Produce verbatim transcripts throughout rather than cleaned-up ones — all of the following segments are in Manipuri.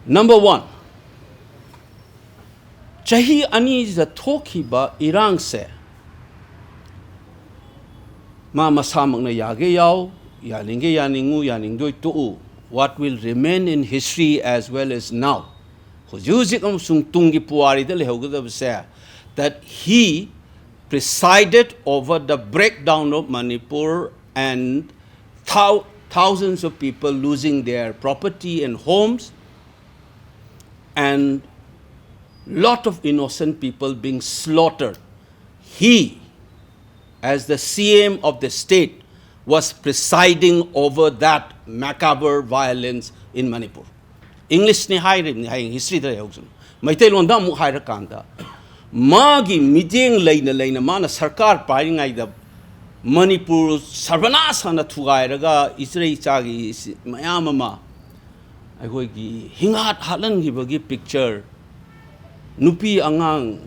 Number one, ꯆꯍꯤ ꯑꯅꯤꯁꯤꯗ ꯊꯣꯛꯈꯤꯕ ꯏꯔꯥꯡꯁꯦ ꯃꯥ ꯃꯁꯥꯃꯛꯅ ꯌꯥꯒꯦ ꯌꯥꯎ, ꯌꯥꯅꯤꯡꯒꯦ ꯌꯥꯅꯤꯡꯉꯨ, ꯌꯥꯅꯤꯡꯗꯣꯏ ꯇꯣꯛꯎ, what will remain in history as well as now, ꯍꯧꯖꯤꯛ ꯍꯧꯖꯤꯛ ꯑꯃꯁꯨꯡ ꯇꯨꯡꯒꯤ ꯄꯨꯋꯥꯔꯤꯗ ꯂꯩꯍꯧꯒꯗꯕꯁꯦ, that he presided over the breakdown of Manipur and thou- thousands of people losing their property and homes and lot of innocent people being slaughtered. He, as the C M of the state, was presiding over that macabre violence in Manipur. English ꯅꯤ ꯍꯥꯏꯔꯤꯕꯅꯤ, ꯍꯌꯦꯡ history ꯗ ꯌꯧꯁꯅꯨ꯫ ꯃꯩꯇꯩꯂꯣꯟꯗ ꯑꯃꯨꯛ ꯍꯥꯏꯔꯀꯥꯟꯗ, ꯃꯥꯒꯤ ꯃꯤꯠꯌꯦꯡ ꯂꯩꯅ ꯂꯩꯅ ꯃꯥꯅ ꯁꯔꯀꯥꯔ ꯄꯥꯏꯔꯤꯉꯩꯗ ꯃꯅꯤꯄꯨꯔ ꯁꯔꯕꯅꯥꯁ ꯍꯥꯟꯅ ꯊꯨꯒꯥꯏꯔꯒ ꯏꯆꯔꯩ ꯏꯆꯥꯒꯤ ꯃꯌꯥꯝ ꯑꯃ ꯑꯩꯈꯣꯏꯒꯤ ꯍꯤꯡꯍꯥꯠ ꯍꯥꯠꯍꯟꯈꯤꯕꯒꯤ picture, ꯅꯨꯄꯤ ꯑꯉꯥꯡ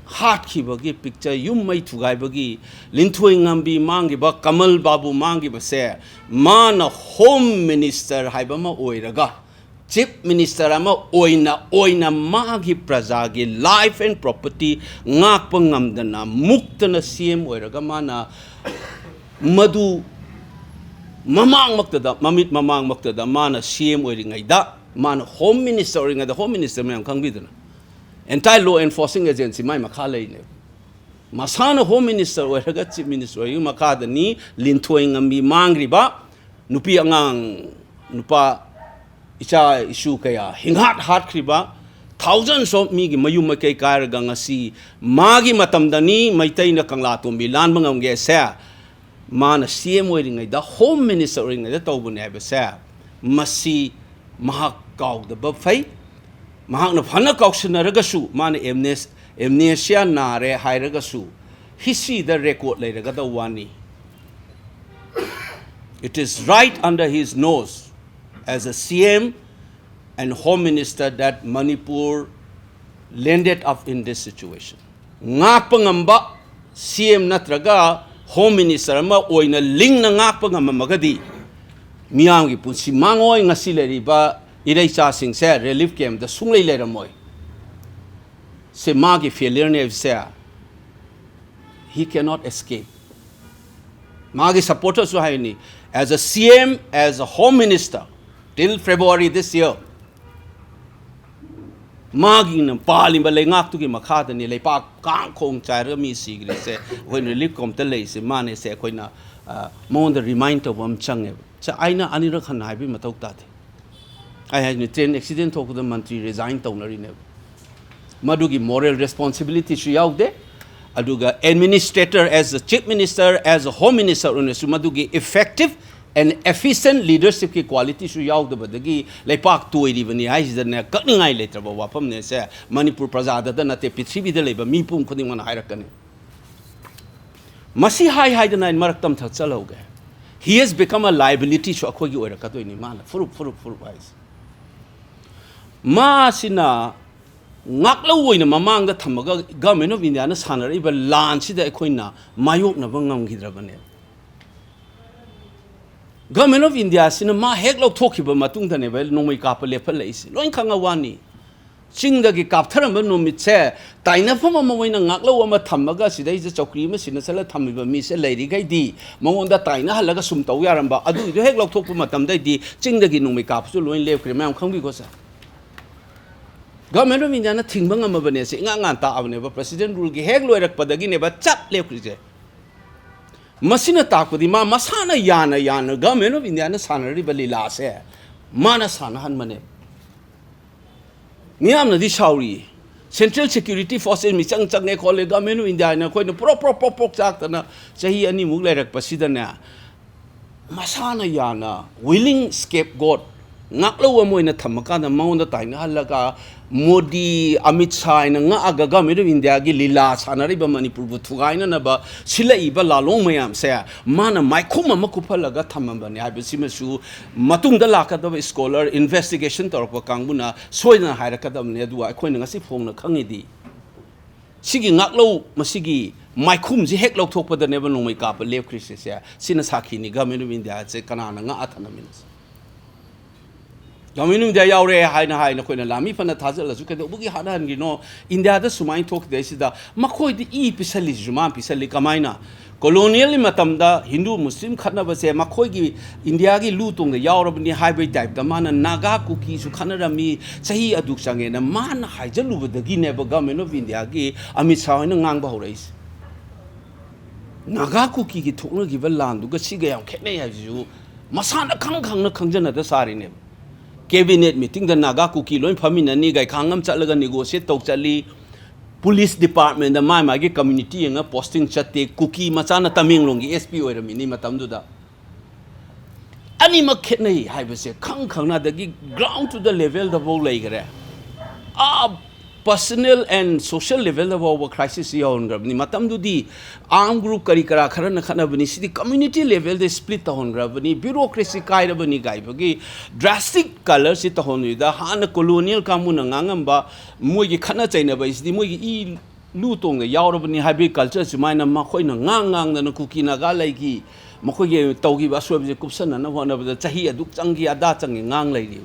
ꯍꯥꯠꯈꯤꯕꯒꯤ picture, ꯌꯨꯝ ꯃꯩ ꯊꯨꯒꯥꯏꯕꯒꯤ, ꯂꯤꯟꯊꯣꯏ ꯉꯝꯕꯤ ꯃꯥꯡꯈꯤꯕ, ꯀꯃꯜ ꯕꯥꯕꯨ ꯃꯥꯡꯈꯤꯕꯁꯦ, ꯃꯥꯅ Home Minister ꯍꯥꯏꯕ ꯑꯃ ꯑꯣꯏꯔꯒ, Chief Minister ꯑꯃ ꯑꯣꯏꯅ ꯑꯣꯏꯅ ꯃꯥꯒꯤ ꯄ꯭ꯔꯖꯥꯒꯤ life and property ꯉꯥꯛꯄ ꯉꯝꯗꯅ ꯃꯨꯛꯇꯅ C M ꯑꯣꯏꯔꯒ ꯃꯥꯅ ꯃꯗꯨ ꯃꯃꯥꯡꯃꯛꯇꯗ, ꯃꯃꯤꯠ ꯃꯃꯥꯡꯃꯛꯇꯗ ꯃꯥꯅ C M ꯑꯣꯏꯔꯤꯉꯩꯗ, ꯃꯥꯅ Home Minister ꯑꯣꯏꯔꯤꯉꯩꯗ, Home Minister ꯃꯌꯥꯝ ꯈꯪꯕꯤꯗꯅ, entire law enforcing agency ꯃꯥꯏ ꯃꯈꯥ ꯂꯩꯅꯦꯕ꯫ ꯃꯁꯥꯅ Home Minister ꯑꯣꯏꯔꯒ Chief Minister ꯑꯣꯏꯔꯤꯉꯩ ꯃꯈꯥꯗꯅꯤ ꯂꯤꯟꯊꯣꯏ ꯉꯝꯕꯤ ꯃꯥꯡꯈ꯭ꯔꯤꯕ, ꯅꯨꯄꯤ ꯑꯉꯥꯡ, ꯅꯨꯄꯥ, ꯏꯆꯥ ꯏꯁꯨ ꯀꯌꯥ ꯍꯤꯡꯍꯥꯠ ꯍꯥꯠꯈ꯭ꯔꯤꯕ, thousands of ꯃꯤꯒꯤ ꯃꯌꯨꯝ ꯃꯀꯩ ꯀꯥꯏꯔꯒ ꯉꯁꯤ ꯃꯥꯒꯤ ꯃꯇꯝꯗꯅꯤ ꯃꯩꯇꯩꯅ ꯀꯪꯂꯥ ꯇꯣꯝꯕꯤ ꯂꯥꯟꯕ ꯉꯝꯒꯦꯁꯦ꯫ ꯃꯥꯅ C M ꯑꯣꯏꯔꯤꯉꯩꯗ, Home Minister ꯑꯣꯏꯔꯤꯉꯩꯗ ꯇꯧꯕꯅꯦ ꯍꯥꯏꯕꯁꯦ, ꯃꯁꯤ ꯃꯍꯥꯛ ꯀꯥꯎꯗꯕ ꯐꯩ꯫ ꯃꯍꯥꯛꯅ ꯐꯅ ꯀꯥꯎꯁꯤꯟꯅꯔꯒꯁꯨ, ꯃꯥꯅ amnes- amnesia ꯅꯥꯔꯦ ꯍꯥꯏꯔꯒꯁꯨ, history ꯗ record ꯂꯩꯔꯒꯗꯧꯕ ꯋꯥꯅꯤ꯫ It is right under his nose as a C M and Home Minister that Manipur landed up in this situation. ꯉꯥꯛꯄ ꯉꯝꯕ C M ꯅꯠꯇ꯭ꯔꯒ Home Minister ꯑꯃ ꯑꯣꯏꯅ ꯂꯤꯡꯅ ꯉꯥꯛꯄ ꯉꯝꯃꯝꯃꯒꯗꯤ ꯃꯤꯌꯥꯝꯒꯤ ꯄꯨꯟꯁꯤ ꯃꯥꯡꯉꯣꯏ, ꯉꯁꯤ ꯂꯩꯔꯤꯕ ꯏꯔꯩꯆꯥꯁꯤꯡꯁꯦ ꯔꯤꯂꯤꯐ ꯀꯦꯝꯞꯇ ꯁꯨꯡꯂꯩ ꯂꯩꯔꯝꯃꯣꯏ꯫ ꯁꯤ ꯃꯥꯒꯤ ꯐꯦꯂꯤꯌꯔꯅꯦ ꯍꯥꯏꯕꯁꯦ he cannot escape꯫ ꯃꯥꯒꯤ ꯁꯄꯣꯔꯇꯔꯁꯨ ꯍꯥꯏꯅꯤ, as a C M, as a Home Minister, till February this year, ꯃꯥꯒꯤꯅ ꯄꯥꯜꯂꯤꯕ ꯂꯩꯉꯥꯛꯇꯨꯒꯤ ꯃꯈꯥꯗꯅꯤ ꯂꯩꯄꯥꯛ ꯀꯥꯡꯈꯣꯡ ꯆꯥꯏꯔꯒ ꯃꯤ ꯁꯤꯈ꯭ꯔꯤꯁꯦ꯫ ꯑꯩꯈꯣꯏꯅ ꯔꯤꯂꯤꯐ ꯀꯦꯝꯞꯇ ꯂꯩꯔꯤꯁꯦ ꯃꯥꯅꯦꯁꯦ ꯑꯩꯈꯣꯏꯅ, ꯑ, ꯃꯉꯣꯟꯗ ꯔꯤꯃꯥꯏꯟ ꯇꯧꯕ ꯑꯃ ꯆꯪꯉꯦꯕ꯫ ꯁꯦ, ꯑꯩꯅ ꯑꯅꯤꯔꯛ ꯍꯟꯅ ꯍꯥꯏꯕꯒꯤ ꯃꯊꯧ ꯇꯥꯗꯦ꯫ ꯑꯩ ꯍꯥꯏꯁꯤꯅꯤ, ꯇ꯭ꯔꯦꯟ ꯑꯦꯛꯁꯤꯗꯦꯟ ꯊꯣꯛꯄꯗ ꯃꯟꯇ꯭ꯔꯤ ꯔꯤꯖꯥꯏꯟ ꯇꯧꯅꯔꯤꯅꯦꯕ꯫ ꯃꯗꯨꯒꯤ ꯃꯣꯔꯦꯜ ꯔꯦꯁꯄꯣꯟꯁꯤꯕꯤꯂꯤꯇꯤꯁꯨ ꯌꯥꯎꯗꯦ꯫ ꯑꯗꯨꯒ administrator, as a Chief Minister, as a Home Minister ꯑꯣꯏꯅꯁꯨ ꯃꯗꯨꯒꯤ effective and efficient leadershipꯀꯤ ꯀ꯭ꯋꯥꯂꯤꯇꯤꯁꯨ ꯌꯥꯎꯗꯕꯗꯒꯤ ꯂꯩꯄꯥꯛ ꯇꯣꯏꯔꯤꯕꯅꯤ ꯍꯥꯏꯁꯤꯗꯅꯦ, ꯀꯛꯅꯤꯡꯉꯥꯏ ꯂꯩꯇ꯭ꯔꯕ ꯋꯥꯐꯝꯅꯦ꯫ ꯁꯦ ꯃꯅꯤꯄꯨꯔ ꯄ꯭ꯔꯖꯥꯗꯇ ꯅꯠꯇꯦ, ꯄ꯭ꯔꯤꯊꯤꯕꯤꯗ ꯂꯩꯕ ꯃꯤꯄꯨꯝ ꯈꯨꯗꯤꯡꯃꯛꯅ ꯍꯥꯏꯔꯛꯀꯅꯤ꯫ ꯃꯁꯤ ꯍꯥꯏ ꯍꯥꯏꯗꯅ ꯑꯩ ꯃꯔꯛꯇ ꯑꯃ ꯊꯛꯆꯜꯍꯧꯒꯦ꯫ He has become a liabilityꯁꯨ ꯑꯩꯈꯣꯏꯒꯤ ꯑꯣꯏꯔꯛꯀꯗꯣꯏꯅꯤ꯫ ꯃꯥꯅ ꯐꯨꯔꯨꯞ, ꯐꯨꯔꯨꯞ, ꯐꯨꯔꯨꯞ ꯍꯥꯏꯁꯦ꯫ ꯃꯥꯁꯤꯅ ꯉꯥꯛꯂꯧ ꯑꯣꯏꯅ ꯃꯃꯥꯡꯗ ꯊꯝꯃꯒ Government of Indiaꯅ ꯁꯥꯟꯅꯔꯛꯏꯕ ꯂꯥꯟꯁꯤꯗ ꯑꯩꯈꯣꯏꯅ ꯃꯥꯌꯣꯛꯅꯕ ꯉꯝꯈꯤꯗ꯭ꯔꯕꯅꯦꯕ꯫ Government of Indiaꯁꯤꯅ ꯃꯥ ꯍꯦꯛ ꯂꯧꯊꯣꯛꯈꯤꯕ ꯃꯇꯨꯡꯗꯅꯦꯕ ꯅꯣꯡꯃꯩ ꯀꯥꯞꯄ ꯂꯦꯞꯍꯜꯂꯛꯏꯁꯦ꯫ ꯂꯣꯏ ꯈꯪꯉ ꯋꯥꯅꯤ꯫ ꯆꯤꯡꯗꯒꯤ ꯀꯥꯞꯊꯔꯝꯕ ꯅꯨꯃꯤꯠꯁꯦ ꯇꯥꯏꯅꯐꯝ ꯑꯃ ꯑꯣꯏꯅ ꯉꯥꯛꯂꯧ ꯑꯃ ꯊꯝꯃꯒ ꯁꯤꯗꯩꯁꯤꯗ ꯆꯧꯀ꯭ꯔꯤ ꯑꯃ ꯁꯤꯟꯅꯁꯜꯂ ꯊꯝꯃꯤꯕ ꯃꯤꯁꯦ ꯂꯩꯔꯤꯈꯩꯗꯤ ꯃꯉꯣꯟꯗ ꯇꯥꯏꯅꯍꯜꯂꯒ ꯁꯨꯝ ꯇꯧ ꯌꯥꯔꯝꯕ꯫ ꯑꯗꯨꯒꯤꯗꯣ ꯍꯦꯛ ꯂꯧꯊꯣꯛꯄ ꯃꯇꯝꯗꯩꯗꯤ ꯆꯤꯡꯗꯒꯤ ꯅꯣꯡꯃꯩ ꯀꯥꯞꯄꯁꯨ ꯂꯣꯏ ꯂꯦꯞꯈ꯭ꯔꯦ꯫ ꯃꯌꯥꯝ ꯈꯪꯕꯤꯀꯣ ꯁꯦ꯫ Government of Indiaꯅ ꯊꯤꯡꯕ ꯉꯝꯃꯕꯅꯦ꯫ ꯁꯤ ꯏꯉꯥꯟ ꯉꯥꯟ ꯇꯥꯛꯑꯕꯅꯦꯕ꯫ President ruleꯒꯤ ꯍꯦꯛ ꯂꯣꯏꯔꯛꯄꯗꯒꯤꯅꯦꯕ ꯆꯞ ꯂꯦꯞꯈ꯭ꯔꯤꯁꯦ꯫ ꯃꯁꯤꯅ ꯇꯥꯛꯄꯗꯤ ꯃꯥ ꯃꯁꯥꯅ ꯌꯥꯅ ꯌꯥꯅ Government of Indiaꯅ ꯁꯥꯟꯅꯔꯤꯕ ꯂꯤꯂꯥꯁꯦ ꯃꯥꯅ ꯁꯥꯟꯅꯍꯟꯕꯅꯦ꯫ ꯃꯤꯌꯥꯝꯅꯗꯤ ꯁꯥꯎꯔꯤ꯫ Central Security Forces ꯃꯤꯆꯪ ꯆꯪꯉꯦ ꯈꯣꯠꯂꯦ, Government of India ꯍꯥꯏꯅ ꯑꯩꯈꯣꯏꯅ ꯄ꯭ꯔꯣꯞ ꯄ꯭ꯔꯣꯞ ꯄ꯭ꯔꯣꯞ ꯄ꯭ꯔꯣꯞ ꯆꯥꯛꯇꯅ ꯆꯍꯤ ꯑꯅꯤꯃꯨꯛ ꯂꯩꯔꯛꯄꯁꯤꯗꯅꯦ, ꯃꯁꯥꯅ ꯌꯥꯅ willing scapegoat, ꯉꯥꯛꯂꯧ ꯑꯃ ꯑꯣꯏꯅ ꯊꯝꯃꯀꯥꯟꯗ ꯃꯉꯣꯟꯗ ꯇꯥꯏꯅꯍꯜꯂꯒ ꯃꯣꯗꯤ, ꯑꯃꯤꯠ ꯁꯥ ꯍꯥꯏꯅ ꯉꯛꯑꯒ Government of Indiaꯒꯤ ꯂꯤꯂꯥ ꯁꯥꯟꯅꯔꯤꯕ ꯃꯅꯤꯄꯨꯔꯕꯨ ꯊꯨꯒꯥꯏꯅꯅꯕ ꯁꯤꯜꯂꯛꯏꯕ ꯂꯥꯂꯣꯡ ꯃꯌꯥꯝꯁꯦ ꯃꯥꯅ ꯃꯥꯏꯈꯨꯝ ꯑꯃ ꯀꯨꯞꯍꯜꯂꯒ ꯊꯝꯃꯝꯕꯅꯦ ꯍꯥꯏꯕꯁꯤꯃꯁꯨ ꯃꯇꯨꯡꯗ ꯂꯥꯛꯀꯗꯕ scholar, investigation ꯇꯧꯔꯛꯄ ꯀꯥꯡꯕꯨꯅ ꯁꯣꯏꯗꯅ ꯍꯥꯏꯔꯛꯀꯗꯕꯅꯦ꯫ ꯑꯗꯨꯒ ꯑꯩꯈꯣꯏꯅ ꯉꯁꯤ ꯐꯣꯡꯅ ꯈꯪꯉꯤꯗꯤ ꯁꯤꯒꯤ ꯉꯥꯛꯂꯧ, ꯃꯁꯤꯒꯤ ꯃꯥꯏꯈꯨꯝꯁꯤ ꯍꯦꯛ ꯂꯧꯊꯣꯛꯄꯗꯅꯦꯕ ꯅꯣꯡꯃꯩ ꯀꯥꯞꯄ ꯂꯦꯞꯈ꯭ꯔꯤꯁꯦ꯫ ꯁꯦ, ꯁꯤꯅ ꯁꯥꯈꯤꯅꯤ Government of Indiaꯁꯦ ꯀꯅꯥꯅ ꯉꯥꯛꯑ ꯊꯝꯂꯝꯃꯤꯅꯣ? ꯒꯃꯦꯟ ꯑꯣꯐ ꯏꯟꯗꯤꯌꯥ ꯌꯥꯎꯔꯦ ꯍꯥꯏꯅ ꯍꯥꯏꯅ ꯑꯩꯈꯣꯏꯅ ꯂꯥꯟꯃꯤ ꯐꯅ ꯊꯥꯖꯤꯜꯂꯁꯨ ꯀꯩꯗꯧꯕꯒꯤ ꯍꯥꯠꯍꯟꯈꯤꯅꯣ? ꯏꯟꯗꯤꯌꯥꯗ ꯁꯨꯃꯥꯏꯅ ꯊꯣꯛꯈꯤꯗꯩꯁꯤꯗ ꯃꯈꯣꯏꯗꯤ ꯏ ꯄꯤꯁꯜꯂꯤꯁꯤꯁꯨ ꯃꯥꯅ ꯄꯤꯁꯜꯂꯤ꯫ ꯀꯃꯥꯏꯅ? ꯀꯣꯂꯣꯅꯤꯌꯦꯜꯒꯤ ꯃꯇꯝꯗ ꯍꯤꯟꯗꯨ ꯃꯨꯁꯂꯤꯝ ꯈꯠꯅꯕꯁꯦ ꯃꯈꯣꯏꯒꯤ ꯏꯟꯗꯤꯌꯥꯒꯤ ꯂꯨ ꯇꯣꯡꯗ ꯌꯥꯎꯔꯕꯅꯤ ꯍꯥꯏꯕꯒꯤ ꯇꯥꯏꯞꯇ ꯃꯥꯅ ꯅꯥꯒꯥ ꯀꯨꯀꯤꯁꯨ ꯈꯠꯅꯔꯝꯃꯤ, ꯆꯍꯤ ꯑꯗꯨꯛ ꯆꯪꯉꯦꯅ ꯃꯥꯅ ꯍꯥꯏꯖꯜꯂꯨꯕꯗꯒꯤꯅꯦꯕ ꯒꯃꯦꯟ ꯑꯣꯐ ꯏꯟꯗꯤꯌꯥꯒꯤ ꯑꯃꯤꯠ ꯁꯥꯍ ꯍꯣꯏꯅ ꯉꯥꯡꯕ ꯍꯧꯔꯛꯏꯁꯦ꯫ ꯅꯥꯒꯥ ꯀꯨꯀꯤꯒꯤ ꯊꯣꯛꯅꯈꯤꯕ ꯂꯥꯟꯗꯨꯒ ꯁꯤꯒ ꯌꯥꯝ ꯈꯦꯠꯅꯩ ꯍꯥꯏꯕꯁꯤꯁꯨ ꯃꯁꯥꯅ ꯈꯪ ꯈꯪꯅ ꯈꯪꯖꯅꯗ ꯁꯥꯔꯤꯅꯦꯕ꯫ ꯀꯦꯕꯤꯅꯦꯠ ꯃꯤꯇꯤꯡꯗ ꯅꯥꯒꯥ ꯀꯨꯀꯤ ꯂꯣꯏ ꯐꯝꯃꯤꯟꯅꯅꯤ, ꯒꯥꯏꯈꯥꯡꯉꯝ ꯆꯠꯂꯒ ꯅꯦꯒꯣꯁꯤꯌꯦꯠ ꯇꯧ ꯆꯠꯂꯤ꯫ ꯄꯨꯂꯤꯁ ꯗꯤꯄꯥꯔꯠꯃꯦꯟꯗ ꯃꯥꯏ ꯃꯥꯒꯤ ꯀꯝꯃ꯭ꯌꯨꯅꯤꯇꯤ ꯌꯦꯡꯉ ꯄꯣꯁꯇꯤꯡ ꯆꯠꯇꯦ꯫ ꯀꯨꯀꯤ ꯃꯆꯥꯅ ꯇꯃꯦꯡꯂꯣꯡꯒꯤ ꯑꯦꯁ ꯄꯤ ꯑꯣꯏꯔꯝꯃꯤꯅꯤ ꯃꯇꯝꯗꯨꯗ꯫ ꯑꯅꯤꯃꯛ ꯈꯦꯠꯅꯩ ꯍꯥꯏꯕꯁꯦ ꯈꯪ ꯈꯪꯅꯗꯒꯤ ground to the levelꯗꯐꯥꯎ ꯂꯩꯈꯔꯦ꯫ ꯑꯥ, personal and social levelꯗ ꯐꯥꯎꯕ crisis ꯌꯧꯍꯟꯈ꯭ꯔꯕꯅꯤ꯫ ꯃꯇꯝꯗꯨꯗꯤ arm group ꯀꯔꯤ ꯀꯔꯥ ꯈꯔꯅ ꯈꯠꯅꯕꯅꯤ, ꯁꯤꯗꯤ community levelꯗ split ꯇꯧꯍꯟꯈ꯭ꯔꯕꯅꯤ, bureaucracy ꯀꯥꯏꯔꯕꯅꯤ ꯀꯥꯏꯕꯒꯤ drastic colorꯁꯤ ꯇꯧꯍꯟꯕꯤꯗ ꯍꯥꯟꯅ colonial ꯀꯥꯡꯕꯨꯅ ꯉꯥꯡꯉꯝꯕ ꯃꯣꯏꯒꯤ ꯈꯠꯅ ꯆꯩꯅꯕ ꯍꯥꯏꯁꯤꯗꯤ ꯃꯣꯏꯒꯤ ꯏ ꯂꯨ ꯇꯣꯡꯗ ꯌꯥꯎꯔꯕꯅꯤ ꯍꯥꯏꯕꯒꯤ culture ꯁꯨꯃꯥꯏꯅ ꯃꯈꯣꯏꯅ ꯉꯥꯡ ꯉꯥꯡꯗꯅ ꯀꯨꯀꯤ ꯅꯥꯒꯥ ꯂꯩꯈꯤ, ꯃꯈꯣꯏꯒꯤ ꯇꯧꯈꯤꯕ ꯑꯁꯣꯏꯕꯁꯦ ꯀꯨꯞꯁꯟꯅꯅꯕ ꯍꯣꯠꯅꯕꯗ ꯆꯍꯤ ꯑꯗꯨꯛ ꯆꯪꯈꯤ ꯑꯗꯥ ꯆꯪꯈꯤ ꯉꯥꯡ ꯂꯩꯔꯤ꯫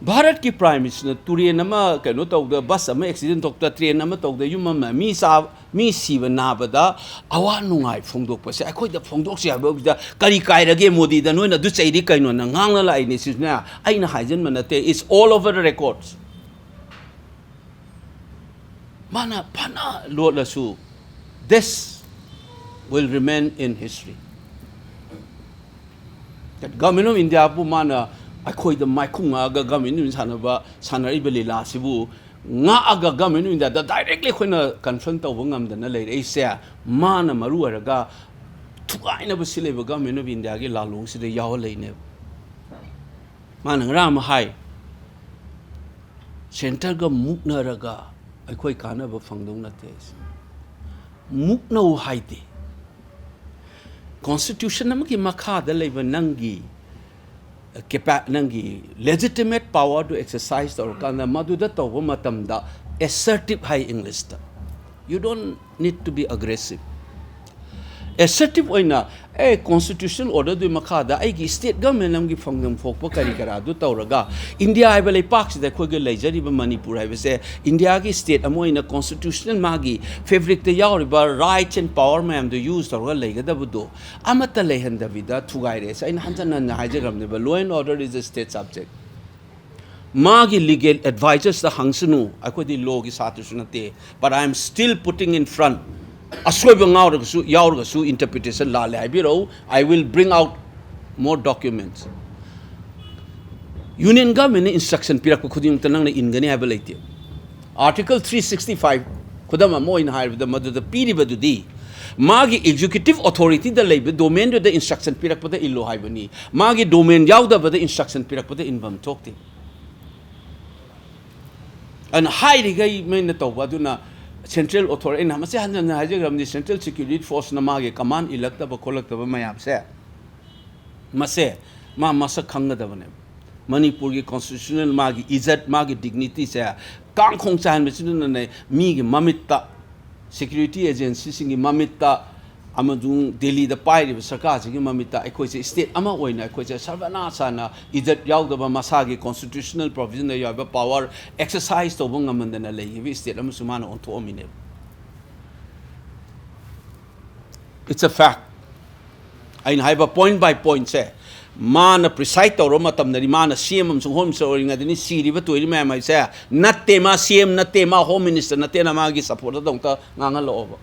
ꯚꯥꯔꯠꯀꯤ Prime Ministerꯅ ꯇꯨꯔꯦꯟ ꯑꯃ ꯀꯩꯅꯣ ꯇꯧꯗ, bus ꯑꯃ accident ꯊꯣꯛꯇ, train ꯑꯃ ꯇꯧꯗ, ꯌꯨꯝ ꯑꯃ ꯃꯤ ꯆꯥ-, ꯃꯤ ꯁꯤꯕ ꯅꯥꯕꯗ ꯑꯋꯥ ꯅꯨꯡꯉꯥꯏ ꯐꯣꯡꯗꯣꯛꯄꯁꯦ ꯑꯩꯈꯣꯏꯗ ꯐꯣꯡꯗꯣꯛꯁꯤ ꯍꯥꯏꯕ ꯍꯧꯖꯤꯛꯇ ꯀꯔꯤ ꯀꯥꯏꯔꯒꯦ? ꯃꯣꯗꯤꯗ ꯅꯣꯏꯅ ꯑꯗꯨ ꯆꯩꯔꯤ ꯀꯩꯅꯣꯅ ꯉꯥꯡꯅ ꯂꯥꯛꯏꯅꯦ꯫ ꯁꯤꯁꯤꯅ ꯑꯩꯅ ꯍꯥꯏꯖꯟꯕ ꯅꯠꯇꯦ, it's all over the records꯫ ꯃꯥꯅ ꯐꯅ ꯂꯣꯠꯂꯁꯨ, this will remain in history꯫ That Government of Indiaꯕꯨ ꯃꯥꯅ ꯑꯩꯈꯣꯏꯗ ꯃꯥꯏꯈꯨꯝ ꯉꯥꯛꯑꯒ Government of India ꯁꯥꯟꯅꯕ, ꯁꯥꯟꯅꯔꯤꯕ ꯂꯤꯂꯥꯁꯤꯕꯨ ꯉꯥꯛꯑꯒ Government of Indiaꯗ directly ꯑꯩꯈꯣꯏꯅ confront ꯇꯧꯕ ꯉꯝꯗꯅ ꯂꯩꯔꯛꯏꯁꯦ, ꯃꯥꯅ ꯃꯔꯨ ꯑꯣꯏꯔꯒ ꯊꯨꯒꯥꯏꯅꯕ ꯁꯤꯜꯂꯤꯕ Government of Indiaꯒꯤ ꯂꯥꯜꯂꯣꯡꯁꯤꯗ ꯌꯥꯎꯍꯜꯂꯛꯏꯅꯦꯕ꯫ ꯃꯥꯅ ꯉꯔꯥꯡ ꯑꯃ ꯍꯥꯏ, centreꯒ ꯃꯨꯛꯅꯔꯒ ꯑꯩꯈꯣꯏ ꯀꯥꯟꯅꯕ ꯐꯪꯗꯧ ꯅꯠꯇꯦ꯫ ꯃꯨꯛꯅꯧ ꯍꯥꯏꯗꯦ꯫ Constitution ꯑꯃꯒꯤ ꯃꯈꯥꯗ ꯂꯩꯕ ꯅꯪꯒꯤ capa-, ꯅꯪꯒꯤ legitimate powerꯗꯨ exercise ꯇꯧꯔꯀꯥꯟꯗ ꯃꯗꯨꯗ ꯇꯧꯕ ꯃꯇꯝꯗ assertive high Englishꯇ꯫ You don't need to be aggressive. ꯑꯦꯁꯔꯇꯤꯞ ꯑꯣꯏꯅ ꯑꯦ ꯀꯣꯟꯁꯇꯤꯇ꯭ꯌꯨꯁꯅꯦꯜ ꯑꯣꯔꯗꯔꯗꯨꯒꯤ ꯃꯈꯥꯗ ꯑꯩꯒꯤ ꯁ꯭ꯇꯦꯠ ꯒꯃꯦꯟ ꯑꯃꯒꯤ ꯐꯪꯐꯝ ꯊꯣꯛꯄ ꯀꯔꯤ ꯀꯔꯥꯗꯨ ꯇꯧꯔꯒ ꯏꯟꯗꯤꯌꯥ ꯍꯥꯏꯕ ꯂꯩꯄꯥꯛꯁꯤꯗ ꯑꯩꯈꯣꯏꯒ ꯂꯩꯖꯔꯤꯕ ꯃꯅꯤꯄꯨꯔ ꯍꯥꯏꯕꯁꯦ ꯏꯟꯗꯤꯌꯥꯒꯤ ꯁ꯭ꯇꯦꯠ ꯑꯃ ꯑꯣꯏꯅ ꯀꯣꯟꯁꯇꯤꯇ꯭ꯌꯨꯁꯅꯦꯜ ꯃꯥꯒꯤ ꯐꯦꯕ꯭ꯔꯤꯛꯇ ꯌꯥꯎꯔꯤꯕ ꯔꯥꯏꯠꯁ ꯑꯦꯟ ꯄꯋꯥꯔ ꯃꯌꯥꯝꯗꯣ ꯌꯨꯁ ꯇꯧꯔꯒ ꯂꯩꯒꯗꯕꯗꯣ ꯑꯃꯠꯇ ꯂꯩꯍꯟꯗꯕꯤꯗ ꯊꯨꯒꯥꯏꯔꯦ꯫ ꯑꯩꯅ ꯍꯟꯖꯟ ꯍꯟꯅ ꯍꯥꯏꯖꯈ꯭ꯔꯕꯅꯦꯕ, law and order is a state subject꯫ ꯃꯥꯒꯤ ꯂꯤꯒꯦꯜ ꯑꯦꯗꯚꯥꯏꯖꯔꯁꯇ ꯍꯪꯁꯅꯨ, ꯑꯩꯈꯣꯏꯗꯤ ꯂꯣꯒꯤ ꯁꯥꯇ꯭ꯔꯁꯨ ꯅꯠꯇꯦ꯫ But I am still putting in front, ꯑꯁꯣꯏꯕ ꯉꯥꯎꯔꯒꯁꯨ ꯌꯥꯎꯔꯒꯁꯨ ꯏꯟꯇꯔꯄ꯭ꯔꯤꯇꯦꯁꯟ ꯂꯥꯜꯂꯦ ꯍꯥꯏꯕꯤꯔꯛꯎ꯫ I will bring out more documents꯫ Union ꯒꯚꯔꯟꯃꯦꯟꯅ ꯏꯟꯁꯇ꯭ꯔꯛꯁꯟ ꯄꯤꯔꯛꯄ ꯈꯨꯗꯤꯡꯃꯛꯇ ꯅꯪꯅ ꯏꯟꯒꯅꯤ ꯍꯥꯏꯕ ꯂꯩꯇꯦ꯫ ꯑꯥꯔꯇꯤꯀꯜ ꯊ꯭ꯔꯤ ꯁꯤꯛꯁꯇꯤ ꯐꯥꯏꯚ, ꯈꯨꯗꯝ ꯑꯃ ꯑꯣꯏꯅ ꯍꯥꯏꯔꯕꯗ, ꯃꯗꯨꯗ ꯄꯤꯔꯤꯕꯗꯨꯗꯤ ꯃꯥꯒꯤ ꯑꯦꯛꯖꯤꯀ꯭ꯌꯨꯇꯤꯞ ꯑꯣꯊꯣꯔꯤꯇꯤꯗ ꯂꯩꯕ ꯗꯣꯃꯦꯟꯗꯨꯗ ꯏꯟꯁꯇ꯭ꯔꯛꯁꯟ ꯄꯤꯔꯛꯄꯗ ꯏꯜꯂꯣ ꯍꯥꯏꯕꯅꯤ꯫ ꯃꯥꯒꯤ ꯗꯣꯃꯦꯟ ꯌꯥꯎꯗꯕꯗ ꯏꯟꯁꯇ꯭ꯔꯛꯁꯟ ꯄꯤꯔꯛꯄꯗ ꯏꯟꯐꯝ ꯊꯣꯛꯇꯦ꯫ ꯑꯗꯨꯅ ꯍꯥꯏꯔꯤꯈꯩ ꯃꯣꯏꯅ ꯇꯧꯕ ꯑꯗꯨꯅ ꯁꯦꯟꯇ꯭ꯔꯦꯜ ꯑꯣꯊꯣꯔꯤꯇꯤ, ꯑꯩꯅ ꯃꯁꯤ ꯍꯟꯖꯟ ꯍꯟꯖꯟ ꯍꯥꯏꯖꯈ꯭ꯔꯕꯅꯤ, ꯁꯦꯟꯇ꯭ꯔꯦꯜ ꯁꯦꯀ꯭ꯌꯨꯔꯤꯇꯤ ꯐꯣꯔꯁꯅ ꯃꯥꯒꯤ ꯀꯃꯥꯟ ꯏꯜꯂꯛꯇꯕ ꯈꯣꯠꯂꯛꯇꯕ ꯃꯌꯥꯝꯁꯦ, ꯃꯁꯦ ꯃꯥ ꯃꯁꯛ ꯈꯪꯒꯗꯕꯅꯦꯕ꯫ ꯃꯅꯤꯄꯨꯔꯒꯤ ꯀꯣꯟꯁꯇꯤꯇ꯭ꯌꯨꯁꯅꯦꯜ ꯃꯥꯒꯤ ꯏꯖꯠ, ꯃꯥꯒꯤ ꯗꯤꯒꯅꯤꯇꯤꯁꯦ ꯀꯥꯡꯈꯣꯡ ꯆꯥꯏꯍꯟꯕꯁꯤꯗꯅꯅꯦ ꯃꯤꯒꯤ ꯃꯃꯤꯠꯇ, ꯁꯦꯀ꯭ꯌꯨꯔꯤꯇꯤ ꯑꯦꯖꯦꯟꯁꯤꯁꯤꯡꯒꯤ ꯃꯃꯤꯠꯇ ꯑꯃꯁꯨꯡ ꯗꯦꯜꯂꯤꯗ ꯄꯥꯏꯔꯤꯕ ꯁꯔꯀꯥꯔꯁꯤꯒꯤ ꯃꯃꯤꯠꯇ ꯑꯩꯈꯣꯏꯁꯦ ꯁ꯭ꯇꯦꯠ ꯑꯃ ꯑꯣꯏꯅ ꯑꯩꯈꯣꯏꯁꯦ ꯁꯔꯕꯅꯥꯁꯥꯅ ꯏꯖꯠ ꯌꯥꯎꯗꯕ, ꯃꯁꯥꯒꯤ ꯀꯣꯟꯁꯇꯤꯇ꯭ꯌꯨꯁꯅꯦꯜ ꯄ꯭ꯔꯣꯚꯤꯖꯟꯗ ꯌꯥꯎꯔꯤꯕ ꯄꯋꯥꯔ ꯑꯦꯛꯁꯔꯁꯥꯏꯁ ꯇꯧꯕ ꯉꯝꯃꯟꯗꯅ ꯂꯩꯈꯤꯕ ꯁ꯭ꯇꯦꯠ ꯑꯃꯁꯨ ꯃꯥꯅ ꯑꯣꯟꯊꯣꯛꯑꯝꯃꯤꯅꯦꯕ꯫ It's a fact꯫ ꯑꯩꯅ ꯍꯥꯏꯕ ꯄꯣꯏꯟꯠ ꯕꯥꯏ ꯄꯣꯏꯟꯠꯁꯦ ꯃꯥꯅ ꯄ꯭ꯔꯤꯁꯥꯏꯗ ꯇꯧꯔꯕ ꯃꯇꯝꯗꯗꯤ, ꯃꯥꯅ ꯁꯤ ꯑꯦꯝ ꯑꯃꯁꯨꯡ ꯍꯣꯝ ꯃꯤꯅꯤꯁꯇꯔ ꯑꯣꯏꯔꯤꯉꯩꯗꯅꯤ ꯁꯤꯔꯤꯕ ꯇꯣꯏꯔꯤ ꯃꯌꯥꯝ ꯍꯥꯏꯁꯦ꯫ ꯅꯠꯇꯦ, ꯃꯥ ꯁꯤ ꯑꯦꯝ ꯅꯠꯇꯦ, ꯃꯥ ꯍꯣꯝ ꯃꯤꯅꯤꯁꯇꯔ ꯅꯠꯇꯦꯅ ꯃꯥꯒꯤ ꯁꯄꯣꯔꯠꯇ ꯑꯃꯨꯛꯇ ꯉꯥꯡꯍꯜꯂꯛꯑꯣꯕ꯫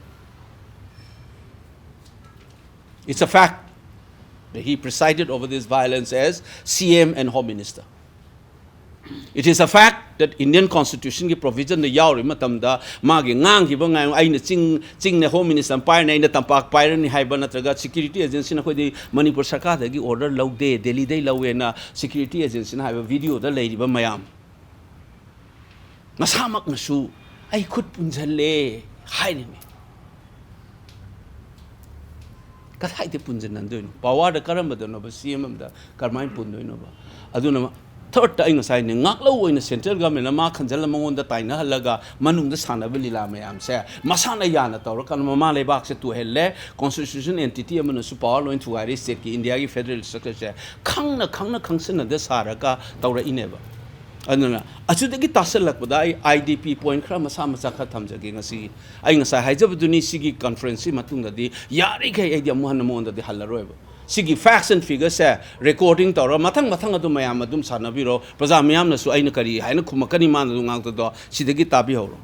It's a fact that he presided over this violence as C M and Home Minister. It is a fact that Indian Constitutionꯒꯤ provisionꯗ ꯌꯥꯎꯔꯤꯕ ꯃꯇꯝꯗ ꯃꯥꯒꯤ ꯉꯥꯡꯈꯤꯕ ꯉꯥꯡ-, ꯑꯩꯅ ꯆꯤꯡ, ꯆꯤꯡꯅ ꯍꯣꯝ ꯃꯤꯅꯤꯁꯇꯔ ꯑꯃ ꯄꯥꯏꯔꯅꯤ, ꯑꯩꯅ ꯇꯝꯄꯥꯛ ꯄꯥꯏꯔꯅꯤ ꯍꯥꯏꯕ, ꯅꯠꯇ꯭ꯔꯒ ꯁꯦꯀ꯭ꯌꯨꯔꯤꯇꯤ ꯑꯦꯖꯦꯟꯁꯤꯅ ꯑꯩꯈꯣꯏꯗꯤ ꯃꯅꯤꯄꯨꯔ ꯁꯔꯀꯥꯔꯗꯒꯤ ꯑꯣꯔꯗꯔ ꯂꯧꯗꯦ, ꯗꯦꯜꯂꯤꯗꯩ ꯂꯧꯋꯦꯅ ꯁꯦꯀ꯭ꯌꯨꯔꯤꯇꯤ ꯑꯦꯖꯦꯟꯁꯤꯅ ꯍꯥꯏꯕ ꯚꯤꯗꯤꯑꯣꯗ ꯂꯩꯔꯤꯕ ꯃꯌꯥꯝ ꯃꯁꯥꯃꯛꯅꯁꯨ ꯑꯩ ꯈꯨꯠ ꯄꯨꯟꯁꯤꯜꯂꯦ ꯍꯥꯏꯔꯤꯃꯤ꯫ ꯀꯗꯥꯏꯗ ꯄꯨꯟꯁꯤꯟꯅꯗꯣꯏꯅꯣ? ꯄꯋꯥꯔꯗ ꯀꯔꯝꯕꯗꯅꯣꯕ ꯁꯤ ꯑꯦꯝ ꯑꯃꯗ ꯀꯔꯝꯍꯥꯏꯅ ꯄꯨꯟꯗꯣꯏꯅꯣꯕ? ꯑꯗꯨꯅ ꯊꯔꯠꯇ ꯑꯩ ꯉꯁꯥꯏꯅꯦ, ꯉꯥꯛꯂꯧ ꯑꯣꯏꯅ ꯁꯦꯟꯇ꯭ꯔꯦꯜ ꯒꯚꯔꯟꯃꯦꯟꯅ ꯃꯥ ꯈꯟꯖꯜꯂ ꯃꯉꯣꯟꯗ ꯇꯥꯏꯅꯍꯜꯂꯒ ꯃꯅꯨꯡꯗ ꯁꯥꯟꯅꯕ ꯂꯤꯂꯥ ꯃꯌꯥꯝꯁꯦ ꯃꯁꯥꯅ ꯌꯥꯅ ꯇꯧꯔꯀꯥꯟꯗ ꯃꯃꯥ ꯂꯩꯕꯥꯛꯁꯦ ꯇꯨꯍꯜꯂꯦ, ꯀꯣꯟꯁꯇꯤꯇ꯭ꯌꯨꯁꯟ ꯑꯦꯟꯇꯤꯇꯤ ꯑꯃꯅꯁꯨ ꯄꯋꯥꯔ ꯂꯣꯏ ꯊꯨꯒꯥꯏꯔꯦ, ꯁ꯭ꯇꯦꯠꯀꯤ ꯏꯟꯗꯤꯌꯥꯒꯤ ꯐꯦꯗꯔꯦꯜ ꯁ꯭ꯇ꯭ꯔꯛꯆꯔꯁꯦ ꯈꯪꯅ ꯈꯪꯅ ꯈꯪꯁꯤꯟꯅꯗ ꯁꯥꯔꯒ ꯇꯧꯔꯛꯏꯅꯦꯕ꯫ ꯑꯗꯨꯅ ꯑꯁꯤꯗꯒꯤ ꯇꯥꯁꯜꯂꯛꯄꯗ ꯑꯩ ꯑꯥꯏ ꯗꯤ ꯄꯤ ꯄꯣꯏꯟ ꯈꯔ ꯃꯁꯥ ꯃꯆꯥ ꯈꯔ ꯊꯝꯖꯒꯦ ꯉꯁꯤꯒꯤ꯫ ꯑꯩ ꯉꯁꯥꯏ ꯍꯥꯏꯖꯕꯗꯨꯅꯤ, ꯁꯤꯒꯤ ꯀꯟꯐꯔꯦꯟꯁꯁꯤ ꯃꯇꯨꯡꯗꯗꯤ ꯌꯥꯔꯤꯈꯩ ꯑꯩꯗꯤ ꯑꯃꯨꯛ ꯍꯟꯅ ꯃꯉꯣꯟꯗꯗꯤ ꯍꯜꯂꯔꯣꯏꯕ꯫ ꯁꯤꯒꯤ ꯐꯦꯛꯁ ꯑꯦꯟ ꯐꯤꯒꯔꯁꯦ ꯔꯦꯀꯣꯔꯗꯤꯡ ꯇꯧꯔ ꯃꯊꯪ ꯃꯊꯪ ꯑꯗꯨꯝ ꯃꯌꯥꯝ ꯑꯗꯨꯝ ꯁꯥꯟꯅꯕꯤꯔꯣ꯫ ꯄ꯭ꯔꯖꯥ ꯃꯤꯌꯥꯝꯅꯁꯨ ꯑꯩꯅ ꯀꯔꯤ ꯍꯥꯏꯅ ꯈꯨꯝꯃꯛꯀꯅꯤ ꯃꯥꯅ ꯑꯗꯨꯝ ꯉꯥꯡꯗꯣꯏꯗꯣ ꯁꯤꯗꯒꯤ ꯇꯥꯕꯤꯍꯧꯔꯣ꯫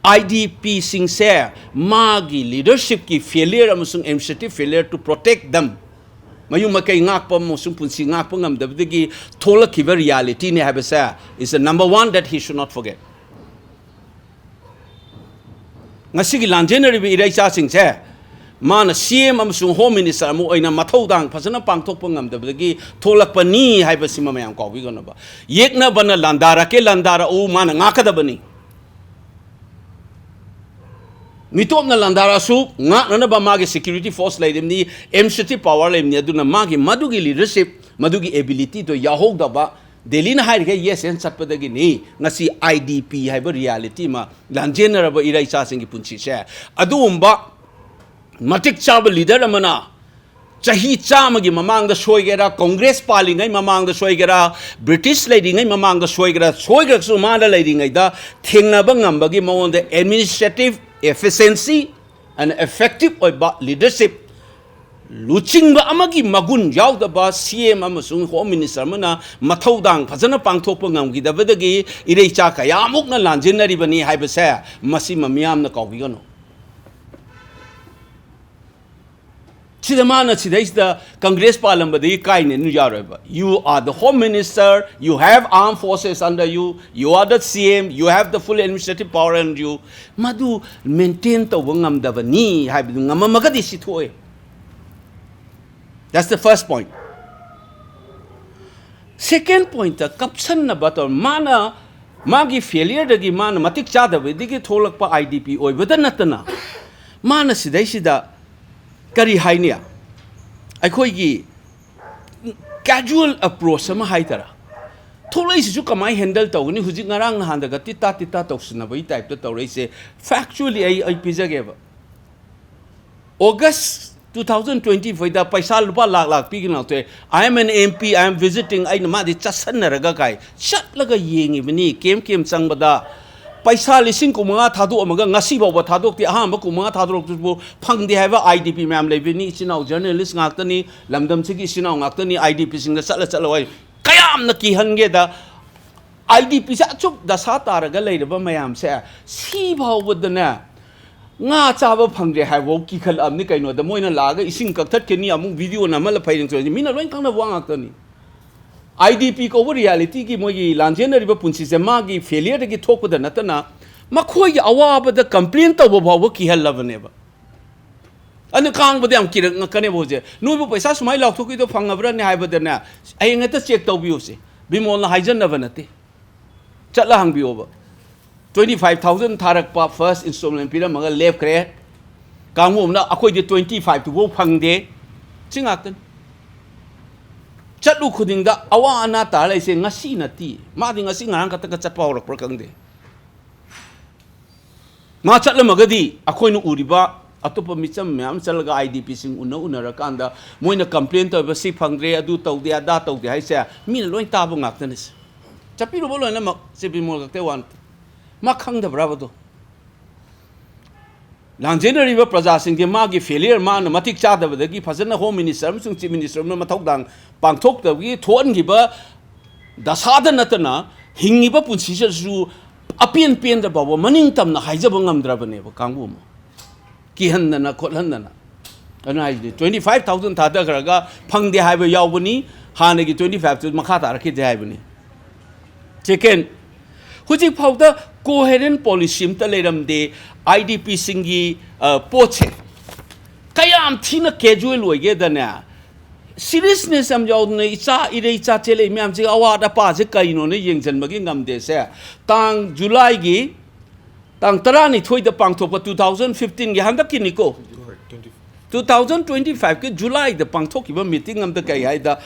ꯑꯥꯏ ꯗꯤ ꯄꯤꯁꯤꯡꯁꯦ ꯃꯥꯒꯤ ꯂꯤꯗꯔꯁꯤꯞꯀꯤ ꯐꯦꯂꯤꯌꯔ ꯑꯃꯁꯨꯡ administrative failure to protect them, ꯃꯌꯨꯝ ꯃꯀꯩ ꯉꯥꯛꯄ ꯑꯃꯁꯨꯡ ꯄꯨꯟꯁꯤ ꯉꯥꯛꯄ ꯉꯝꯗꯕꯗꯒꯤ ꯊꯣꯛꯂꯛꯈꯤꯕ ꯔꯤꯌꯥꯂꯤꯇꯤꯅꯦ ꯍꯥꯏꯕꯁꯦ is the number one that he should not forget꯫ ꯉꯁꯤꯒꯤ ꯂꯥꯟꯖꯦꯟꯅꯔꯤꯕ ꯏꯔꯩꯆꯥꯁꯤꯡꯁꯦ ꯃꯥꯅ ꯁꯤ ꯑꯦꯝ ꯑꯃꯁꯨꯡ ꯍꯣꯝ ꯃꯤꯅꯤꯁꯇꯔ ꯑꯃ ꯑꯣꯏꯅ ꯃꯊꯧꯗꯥꯡ ꯐꯖꯅ ꯄꯥꯡꯊꯣꯛꯄ ꯉꯝꯗꯕꯗꯒꯤ ꯊꯣꯛꯂꯛꯄꯅꯤ ꯍꯥꯏꯕꯁꯤꯃ ꯃꯌꯥꯝ ꯀꯥꯎꯕꯤꯒꯅꯨꯕ꯫ ꯌꯦꯛꯅꯕꯅ ꯂꯥꯟꯗꯥꯔꯛꯀꯦ ꯂꯥꯟꯗꯥꯔꯛꯎ, ꯃꯥꯅ ꯉꯥꯛꯀꯗꯕꯅꯤ꯫ ꯃꯤꯇꯣꯞꯅ ꯂꯥꯟꯗꯥꯔꯛꯑꯁꯨ ꯉꯥꯛꯅꯅꯕ ꯃꯥꯒꯤ ꯁꯦꯀ꯭ꯌꯨꯔꯤꯇꯤ ꯐꯣꯔꯁ ꯂꯩꯔꯤꯕꯅꯤ, ꯑꯦꯗꯃꯤꯅꯤꯁꯇ꯭ꯔꯦꯇꯤꯞ ꯄꯥꯋꯔ ꯂꯩꯔꯤꯕꯅꯤ꯫ ꯑꯗꯨꯅ ꯃꯥꯒꯤ ꯃꯗꯨꯒꯤ ꯂꯤꯗꯔꯁꯤꯞ, ꯃꯗꯨꯒꯤ ꯑꯦꯕꯤꯂꯤꯇꯤꯗꯣ ꯌꯥꯎꯍꯧꯗꯕ, ꯗꯦꯜꯂꯤꯅ ꯍꯥꯏꯔꯤꯈꯩ ꯌꯦꯁ ꯑꯦꯟ ꯆꯠꯄꯗꯒꯤꯅꯤ ꯉꯁꯤ ꯑꯥꯏ ꯗꯤ ꯄꯤ ꯍꯥꯏꯕ ꯔꯤꯌꯥꯂꯤꯇꯤ ꯑꯃ ꯂꯥꯟꯖꯦꯟꯅꯔꯕ ꯏꯔꯩꯆꯥꯁꯤꯡꯒꯤ ꯄꯨꯟꯁꯤꯁꯦ꯫ ꯑꯗꯨꯒꯨꯝꯕ ꯃꯇꯤꯛ ꯆꯥꯕ ꯂꯤꯗꯔ ꯑꯃꯅ ꯆꯍꯤ ꯆꯥꯝꯃꯒꯤ ꯃꯃꯥꯡꯗ ꯁꯣꯏꯒꯦꯔꯥ, ꯀꯣꯡꯒ꯭ꯔꯦꯁ ꯄꯥꯜꯂꯤꯉꯩ ꯃꯃꯥꯡꯗ ꯁꯣꯏꯒꯦꯔꯥ, ꯕ꯭ꯔꯤꯇꯤꯁ ꯂꯩꯔꯤꯉꯩ ꯃꯃꯥꯡꯗ ꯁꯣꯏꯒꯦꯔꯥ, ꯁꯣꯏꯈ꯭ꯔꯒꯁꯨ ꯃꯥꯅ ꯂꯩꯔꯤꯉꯩꯗ ꯊꯦꯡꯅꯕ ꯉꯝꯕꯒꯤ ꯃꯉꯣꯟꯗ administrative efficiency and effective ꯑꯣꯏꯕ ꯂꯤꯗꯔꯁꯤꯞ, ꯂꯨꯆꯤꯡꯕ ꯑꯃꯒꯤ ꯃꯒꯨꯟ ꯌꯥꯎꯗꯕ ꯁꯤ ꯑꯦꯝ ꯑꯃꯁꯨꯡ ꯍꯣꯝ ꯃꯤꯅꯤꯁꯇꯔ ꯑꯃꯅ ꯃꯊꯧꯗꯥꯡ ꯐꯖꯅ ꯄꯥꯡꯊꯣꯛꯄ ꯉꯝꯈꯤꯗꯕꯗꯒꯤ ꯏꯔꯩꯆꯥ ꯀꯌꯥꯃꯨꯛꯅ ꯂꯥꯟꯖꯦꯟꯅꯔꯤꯕꯅꯤ ꯍꯥꯏꯕꯁꯦ ꯃꯁꯤꯃ ꯃꯤꯌꯥꯝꯅ ꯀꯥꯎꯕꯤꯒꯅꯨ꯫ ꯁꯤꯗ ꯃꯥꯅ ꯁꯤꯗꯩꯁꯤꯗ ꯀꯪꯒ꯭ꯔꯦꯁ ꯄꯥꯜꯂꯝꯕꯗꯒꯤ ꯀꯥꯏꯅꯦꯅ ꯌꯥꯔꯣꯏꯕ꯫ You are the home minister, you have armed forces under you, you are the C M, you have the full administrative power under you. ꯃꯗꯨ ꯃꯦꯟꯇꯦꯟ ꯇꯧꯕ ꯉꯝꯗꯕꯅꯤ ꯍꯥꯏꯕꯗꯨ ꯉꯝꯃꯝꯃꯒꯗꯤ ꯁꯤ ꯊꯣꯛꯑꯦ꯫ That's the first point. ꯁꯦꯀꯦꯟ ꯄꯣꯏꯟꯠꯇ ꯀꯞꯁꯟꯅꯕ ꯇꯧꯔ ꯃꯥꯅ ꯃꯥꯒꯤ ꯐꯦꯂꯤꯌꯔꯗꯒꯤ ꯃꯥꯅ ꯃꯇꯤꯛ ꯆꯥꯗꯕꯗꯒꯤ ꯊꯣꯛꯂꯛꯄ ꯑꯥꯏ ꯗꯤ ꯄꯤ ꯑꯣꯏꯕꯗ ꯅꯠꯇꯅ ꯃꯥꯅ ꯁꯤꯗꯩꯁꯤꯗ ꯀꯔꯤ ꯍꯥꯏꯅꯤ, ꯑꯩꯈꯣꯏꯒꯤ casual approach ꯑꯃ ꯍꯥꯏꯇꯥꯔꯥ, ꯊꯣꯛꯂꯛꯏꯁꯤꯁꯨ ꯀꯃꯥꯏꯅ handle ꯇꯧꯒꯅꯤ? ꯍꯧꯖꯤꯛ ꯉꯔꯥꯡ ꯅꯍꯥꯟꯗꯒ ꯇꯤꯇꯥ ꯇꯤꯇꯥ ꯇꯧꯁꯤꯟꯅꯕꯒꯤ type ꯇ ꯇꯧꯔꯛꯏꯁꯦ꯫ Factually ꯑꯩ ꯑꯩ ꯄꯤꯖꯒꯦꯕ꯫ August two thousand twenty four ꯗ ꯄꯩꯁꯥ ꯂꯨꯄꯥ ꯂꯥꯛ ꯂꯥꯛ ꯄꯤꯒꯅ ꯂꯥꯛꯇꯣꯛꯑꯦ꯫ "I am an M P, I am visiting", ꯑꯩꯅ ꯃꯥꯗꯤ ꯆꯠꯁꯟꯅꯔꯒ ꯀꯥꯏ ꯆꯠꯂꯒ ꯌꯦꯡꯉꯤꯕꯅꯤ꯫ ꯀꯦꯝ ꯀꯦꯝ ꯆꯪꯕꯗ ꯄꯩꯁꯥ ꯂꯤꯁꯤꯡ ꯀꯨꯟꯃꯉꯥ ꯊꯥꯗꯣꯛꯑꯝꯃꯒ ꯉꯁꯤ ꯐꯥꯎꯕ ꯊꯥꯗꯣꯛꯇꯦ꯫ ꯑꯍꯥꯟꯕ ꯀꯨꯟꯃꯉꯥ ꯊꯥꯗꯣꯔꯛꯄꯗꯨꯕꯨ ꯐꯪꯗꯦ ꯍꯥꯏꯕ I D P ꯃꯌꯥꯝ ꯂꯩꯕꯅꯤ꯫ ꯏꯆꯤꯟ ꯏꯅꯥꯎ journalist ꯉꯥꯛꯇꯅꯤ, ꯂꯝꯗꯝꯁꯤꯒꯤ ꯏꯆꯤꯟ ꯏꯅꯥꯎ ꯉꯥꯛꯇꯅꯤ꯫ I D P ꯁꯤꯡꯗ ꯆꯠꯂ ꯆꯠꯂ ꯋꯥꯔꯤ ꯀꯌꯥꯝꯅ ꯀꯤꯍꯟꯒꯦꯗ꯫ I D P ꯁꯦ ꯑꯁꯨꯛ ꯗꯁꯥ ꯇꯥꯔꯒ ꯂꯩꯔꯕ ꯃꯌꯥꯝꯁꯦ ꯁꯤ ꯐꯥꯎꯕꯗꯅꯦ ꯉꯥ ꯆꯥꯕ ꯐꯪꯗ꯭ꯔꯦ ꯍꯥꯏꯕꯐꯥꯎ ꯀꯤꯈꯠꯂꯛꯑꯕꯅꯤ꯫ ꯀꯩꯅꯣꯗ ꯃꯣꯏꯅ ꯂꯥꯛꯑꯒ ꯏꯁꯤꯡ ꯀꯛꯊꯠꯀꯅꯤ, ꯑꯃꯨꯛ video ꯅꯝꯍꯜꯂ ꯐꯩꯔꯦꯡ ꯆꯣꯏꯔꯦꯡ ꯃꯤꯅ ꯂꯣꯏ ꯈꯪꯅꯕ ꯋꯥ ꯉꯥꯛꯇꯅꯤ꯫ I D P ꯀꯧꯕ reality ꯒꯤ ꯃꯣꯏꯒꯤ ꯂꯥꯟꯖꯦꯟꯅꯔꯤꯕ ꯄꯨꯟꯁꯤꯁꯦ ꯃꯥꯒꯤ failure ꯗꯒꯤ ꯊꯣꯛꯄꯗ ꯅꯠꯇꯅ ꯃꯈꯣꯏꯒꯤ ꯑꯋꯥꯕꯗ complain ꯇꯧꯕ ꯐꯥꯎꯕ ꯀꯤꯍꯜꯂꯕꯅꯦꯕ꯫ ꯑꯗꯨꯅ ꯀꯥꯡꯕꯗ ꯌꯥꯝ ꯀꯤꯔꯛꯉꯛꯀꯅꯦꯕ ꯍꯧꯖꯤꯛ꯫ "ꯅꯣꯏꯕꯨ ꯄꯩꯁꯥ ꯁꯨꯃꯥꯏꯅ ꯂꯥꯎꯊꯣꯛꯈꯤꯗꯣ ꯐꯪꯉꯕ꯭ꯔꯅꯦ?" ꯍꯥꯏꯕꯗꯅꯦ, ꯍꯌꯦꯡ ꯍꯦꯛꯇ check ꯇꯧꯕꯤꯌꯨꯁꯦ꯫ ꯕꯤꯃꯣꯜꯅ ꯍꯥꯏꯖꯟꯅꯕ ꯅꯠꯇꯦ꯫ ꯆꯠꯂ ꯍꯪꯕꯤꯌꯣꯕ꯫ Twenty five thousand ꯊꯥꯔꯛꯄ first installment ꯄꯤꯔꯝꯃꯒ ꯂꯦꯞꯈ꯭ꯔꯦ꯫ ꯀꯥꯡꯕꯨ ꯑꯃꯅ ꯑꯩꯈꯣꯏꯗꯤ twenty five ꯇꯨꯐꯥꯎ ꯐꯪꯗꯦ꯫ ꯁꯤ ꯉꯥꯛꯇꯅꯤ꯫ ꯆꯠꯂꯨ ꯈꯨꯗꯤꯡꯗ ꯑꯋꯥ ꯑꯅꯥ ꯇꯥꯔ ꯂꯩꯁꯦ ꯉꯁꯤ ꯅꯠꯇꯦ꯫ ꯃꯥꯗꯤ ꯉꯁꯤ ꯉꯔꯥꯡ ꯈꯛꯇꯒ ꯆꯠꯄ ꯍꯧꯔꯛꯄ꯭ꯔꯥ ꯈꯪꯗꯦ꯫ ꯃꯥ ꯆꯠꯂꯝꯃꯒꯗꯤ ꯑꯩꯈꯣꯏꯅ ꯎꯔꯤꯕ ꯑꯇꯣꯞꯄ ꯃꯤꯆꯝ ꯃꯌꯥꯝ ꯆꯠꯂꯒ I D P ꯁꯤꯡ ꯎꯅ ꯎꯅꯔꯀꯥꯟꯗ ꯃꯣꯏꯅ complain ꯇꯧꯔꯤꯕ "ꯁꯤ ꯐꯪꯗ꯭ꯔꯦ, ꯑꯗꯨ ꯇꯧꯗꯦ, ꯑꯗꯥ ꯇꯧꯗꯦ" ꯍꯥꯏꯁꯦ ꯃꯤꯅ ꯂꯣꯏ ꯇꯥꯕ ꯉꯥꯛꯇꯅꯤ꯫ ꯆꯠꯄꯤꯔꯨꯕ ꯂꯣꯏꯅꯃꯛ ꯁꯤ ꯕꯤꯃꯣꯜ ꯈꯛꯇ ꯋꯥ ꯅꯠꯇꯦ꯫ ꯃꯥ ꯈꯪꯗꯕ꯭ꯔꯕ ꯑꯗꯣ? ꯂꯥꯟꯖꯦꯟꯅꯔꯤꯕ ꯄ꯭ꯔꯖꯥꯁꯤꯡꯁꯦ ꯃꯥꯒꯤ failure, ꯃꯥꯅ ꯃꯇꯤꯛ ꯆꯥꯗꯕꯗꯒꯤ ꯐꯖꯅ Home Minister ꯑꯃꯁꯨꯡ Chief Minister ꯑꯃꯅ ꯃꯊꯧꯗꯥꯡ ꯄꯥꯡꯊꯣꯛꯇꯕꯒꯤ ꯊꯣꯛꯍꯟꯈꯤꯕ ꯗꯁꯥꯗ ꯅꯠꯇꯅ ꯍꯤꯡꯉꯤꯕ ꯄꯨꯟꯁꯤꯁꯤꯗꯁꯨ ꯑꯄꯦꯟ ꯄꯦꯟꯗ ꯐꯥꯎꯕ ꯃꯅꯤꯡ ꯇꯝꯅ ꯍꯥꯏꯖꯕ ꯉꯝꯗ꯭ꯔꯕꯅꯦꯕ ꯀꯥꯡꯕꯨ ꯑꯃ꯫ ꯀꯤꯍꯟꯗꯅ ꯈꯣꯠꯍꯟꯗꯅ꯫ ꯑꯗꯨꯅ ꯍꯥꯏꯁꯤꯗꯤ twenty five thousand ꯊꯥꯗꯈ꯭ꯔꯒ ꯐꯪꯗꯦ ꯍꯥꯏꯕ ꯌꯥꯎꯕꯅꯤ, ꯍꯥꯟꯅꯒꯤ twenty five ꯇꯨ ꯃꯈꯥ ꯇꯥꯔꯛꯈꯤꯗꯦ ꯍꯥꯏꯕꯅꯤ꯫ Second, ꯍꯧꯖꯤꯛ ꯐꯥꯎꯗ coherent policy ꯑꯝꯇ ꯂꯩꯔꯝꯗꯦ꯫ I D P ꯁꯤꯡꯒꯤ, ꯑ, ꯄꯣꯠꯁꯦ ꯀꯌꯥꯝ ꯊꯤꯅ casual ꯑꯣꯏꯒꯦꯗꯅꯦ, seriousness ꯌꯥꯝ ꯌꯥꯎꯗꯅ ꯏꯆꯥ ꯏꯔꯩ ꯏꯆꯥ ꯆꯦꯜꯂꯛꯏ ꯃꯌꯥꯝꯁꯤꯒꯤ ꯑꯋꯥꯠ ꯑꯄꯥꯁꯦ ꯀꯩꯅꯣꯅ ꯌꯦꯡꯁꯤꯟꯕꯒꯤ ꯉꯝꯗꯦꯁꯦ꯫ ꯇꯥꯡ July ꯒꯤ ꯇꯥꯡ ꯇꯔꯥꯅꯤꯊꯣꯏꯗ ꯄꯥꯡꯊꯣꯛꯄ two thousand fifteen ꯒꯤ ꯍꯟꯗꯛꯀꯤꯅꯤꯀꯣ꯫ Two thousand twenty five ꯀꯤ July ꯗ ꯄꯥꯡꯊꯣꯛꯈꯤꯕ meeting ꯑꯝꯗ ꯀꯩ ꯍꯥꯏꯗ,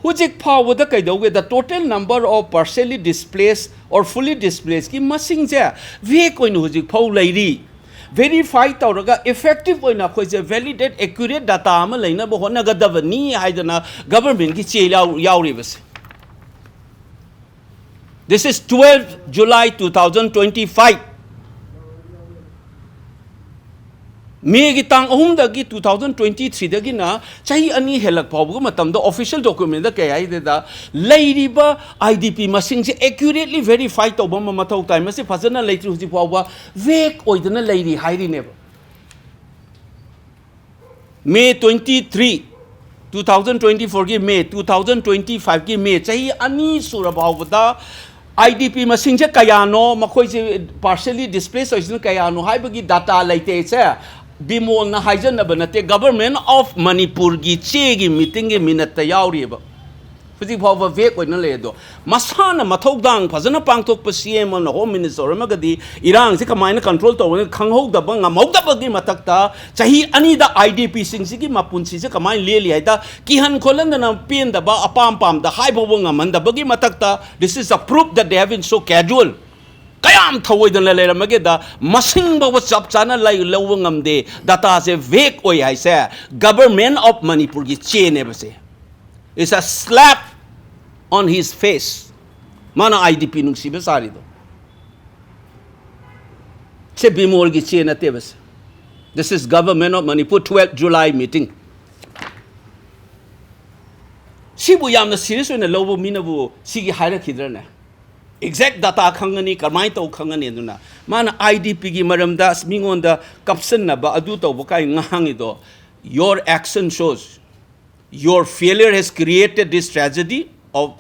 ꯍꯧꯖꯤꯛ ꯐꯥꯎꯕꯗ ꯀꯩꯗꯧꯒꯦꯗ, total number of partially displaced or fully displaced ꯀꯤ ꯃꯁꯤꯡꯁꯦ vague ꯑꯣꯏꯅ ꯍꯧꯖꯤꯛ ꯐꯥꯎ ꯂꯩꯔꯤ꯫ Verify ꯇꯧꯔꯒ effective ꯑꯣꯏꯅ ꯑꯩꯈꯣꯏꯁꯦ validate, accurate data ꯑꯃ ꯂꯩꯅꯕ ꯍꯣꯠꯅꯒꯗꯕꯅꯤ ꯍꯥꯏꯗꯅ government ꯀꯤ ꯆꯦ ꯌꯥꯎ-, ꯌꯥꯎꯔꯤꯕꯁꯦ꯫ This is twelve July two thousand twenty-five꯫ May ꯒꯤ ꯇꯥꯡ ꯑꯍꯨꯝꯗꯒꯤ two thousand twenty-three ꯗꯒꯤꯅ ꯆꯍꯤ ꯑꯅꯤ ꯍꯦꯜꯂꯛ ꯐꯥꯎꯕꯒꯤ ꯃꯇꯝꯗ official document ꯗ ꯀꯩ ꯍꯥꯏꯗꯦꯗ, ꯂꯩꯔꯤꯕ I D P ꯃꯁꯤꯡꯁꯦ accurately verify ꯇꯧꯕ ꯑꯃ ꯃꯊꯧ ꯇꯥꯏ꯫ ꯃꯁꯤ ꯐꯖꯅ ꯂꯩꯇ꯭ꯔꯤ, ꯍꯧꯖꯤꯛ ꯐꯥꯎꯕ vague ꯑꯣꯏꯗꯅ ꯂꯩꯔꯤ ꯍꯥꯏꯔꯤꯅꯦꯕ꯫ May twenty-three, two thousand twenty-four ꯒꯤ May, two thousand twenty-five ꯒꯤ May, ꯆꯍꯤ ꯑꯅꯤ ꯁꯨꯔ ꯐꯥꯎꯕꯗ I D P ꯃꯁꯤꯡꯁꯦ ꯀꯌꯥꯅꯣ, ꯃꯈꯣꯏꯁꯦ partially displaced ꯑꯣꯏꯁꯤꯅ ꯀꯌꯥꯅꯣ ꯍꯥꯏꯕꯒꯤ data ꯂꯩꯇꯦ꯫ ꯁꯦ ꯕꯤꯃꯣꯜꯅ ꯍꯥꯏꯖꯅꯕ ꯅꯠꯇꯦ, Government of ꯃꯅꯤꯄꯨꯔꯒꯤ ꯆꯦꯒꯤ meeting ꯒꯤ minute ꯇ ꯌꯥꯎꯔꯤꯑꯕ꯫ ꯍꯧꯖꯤꯛ ꯐꯥꯎꯕ vague ꯑꯣꯏꯅ ꯂꯩ꯫ ꯑꯗꯣ ꯃꯁꯥꯅ ꯃꯊꯧꯗꯥꯡ ꯐꯖꯅ ꯄꯥꯡꯊꯣꯛꯄ C M ꯑꯃꯅ, Home Minister ꯑꯣꯏꯔꯝꯃꯒꯗꯤ ꯏꯔꯥꯡꯁꯤ ꯀꯃꯥꯏꯅ control ꯇꯧꯒꯅꯤ ꯈꯪꯍꯧꯗꯕ ꯉꯝꯍꯧꯗꯕꯒꯤ ꯃꯊꯛꯇ, ꯆꯍꯤ ꯑꯅꯤꯗ I D P ꯁꯤꯡꯁꯤꯒꯤ ꯃꯄꯨꯟꯁꯤꯁꯦ ꯀꯃꯥꯏꯅ ꯂꯦꯜꯂꯤ ꯍꯥꯏꯗ ꯀꯤꯍꯟ ꯈꯣꯠꯍꯟꯗꯅ ꯄꯦꯟꯗꯕ, ꯑꯄꯥꯝ ꯄꯥꯝꯗ ꯍꯥꯏꯐꯥꯎꯕ ꯉꯝꯍꯟꯗꯕꯒꯤ ꯃꯊꯛꯇ, this is a proof that they have been so casual꯫ ꯀꯌꯥꯝ ꯊꯧꯑꯣꯏꯗꯅ ꯂꯩꯔꯝꯃꯒꯦꯗ ꯃꯁꯤꯡ ꯐꯥꯎꯕ ꯆꯞ ꯆꯥꯅ ꯂꯩ-, ꯂꯧꯕ ꯉꯝꯗꯦ꯫ Data ꯁꯦ vague ꯑꯣꯏ ꯍꯥꯏꯁꯦ Government of ꯃꯅꯤꯄꯨꯔꯒꯤ ꯆꯦꯅꯦꯕꯁꯦ꯫ It's a slap on his face꯫ ꯃꯥꯅ I D P ꯅꯨꯡꯁꯤꯕ ꯁꯥꯔꯤꯗꯣ꯫ ꯁꯦ ꯕꯤꯃꯣꯜꯒꯤ ꯆꯦ ꯅꯠꯇꯦꯕ ꯁꯦ꯫ This is Government of Manipur twelve July meeting꯫ ꯁꯤꯕꯨ ꯌꯥꯝꯅ serious ꯑꯣꯏꯅ ꯂꯧꯕ ꯃꯤꯅꯕꯨ ꯁꯤꯒꯤ ꯍꯥꯏꯔꯛꯈꯤꯗ꯭ꯔꯅꯦ? Exact data ꯈꯪꯒꯅꯤ, ꯀꯃꯥꯏꯅ ꯇꯧ ꯈꯪꯒꯅꯤ? ꯑꯗꯨꯅ ꯃꯥꯅ I D P ꯒꯤ ꯃꯔꯝꯗ ꯑꯁ ꯃꯤꯉꯣꯟꯗ ꯀꯞꯁꯟꯅꯕ ꯑꯗꯨ ꯇꯧꯕ ꯀꯥꯏ ꯉꯥꯡꯉꯤꯗꯣ, your action shows your failure has created this tragedy of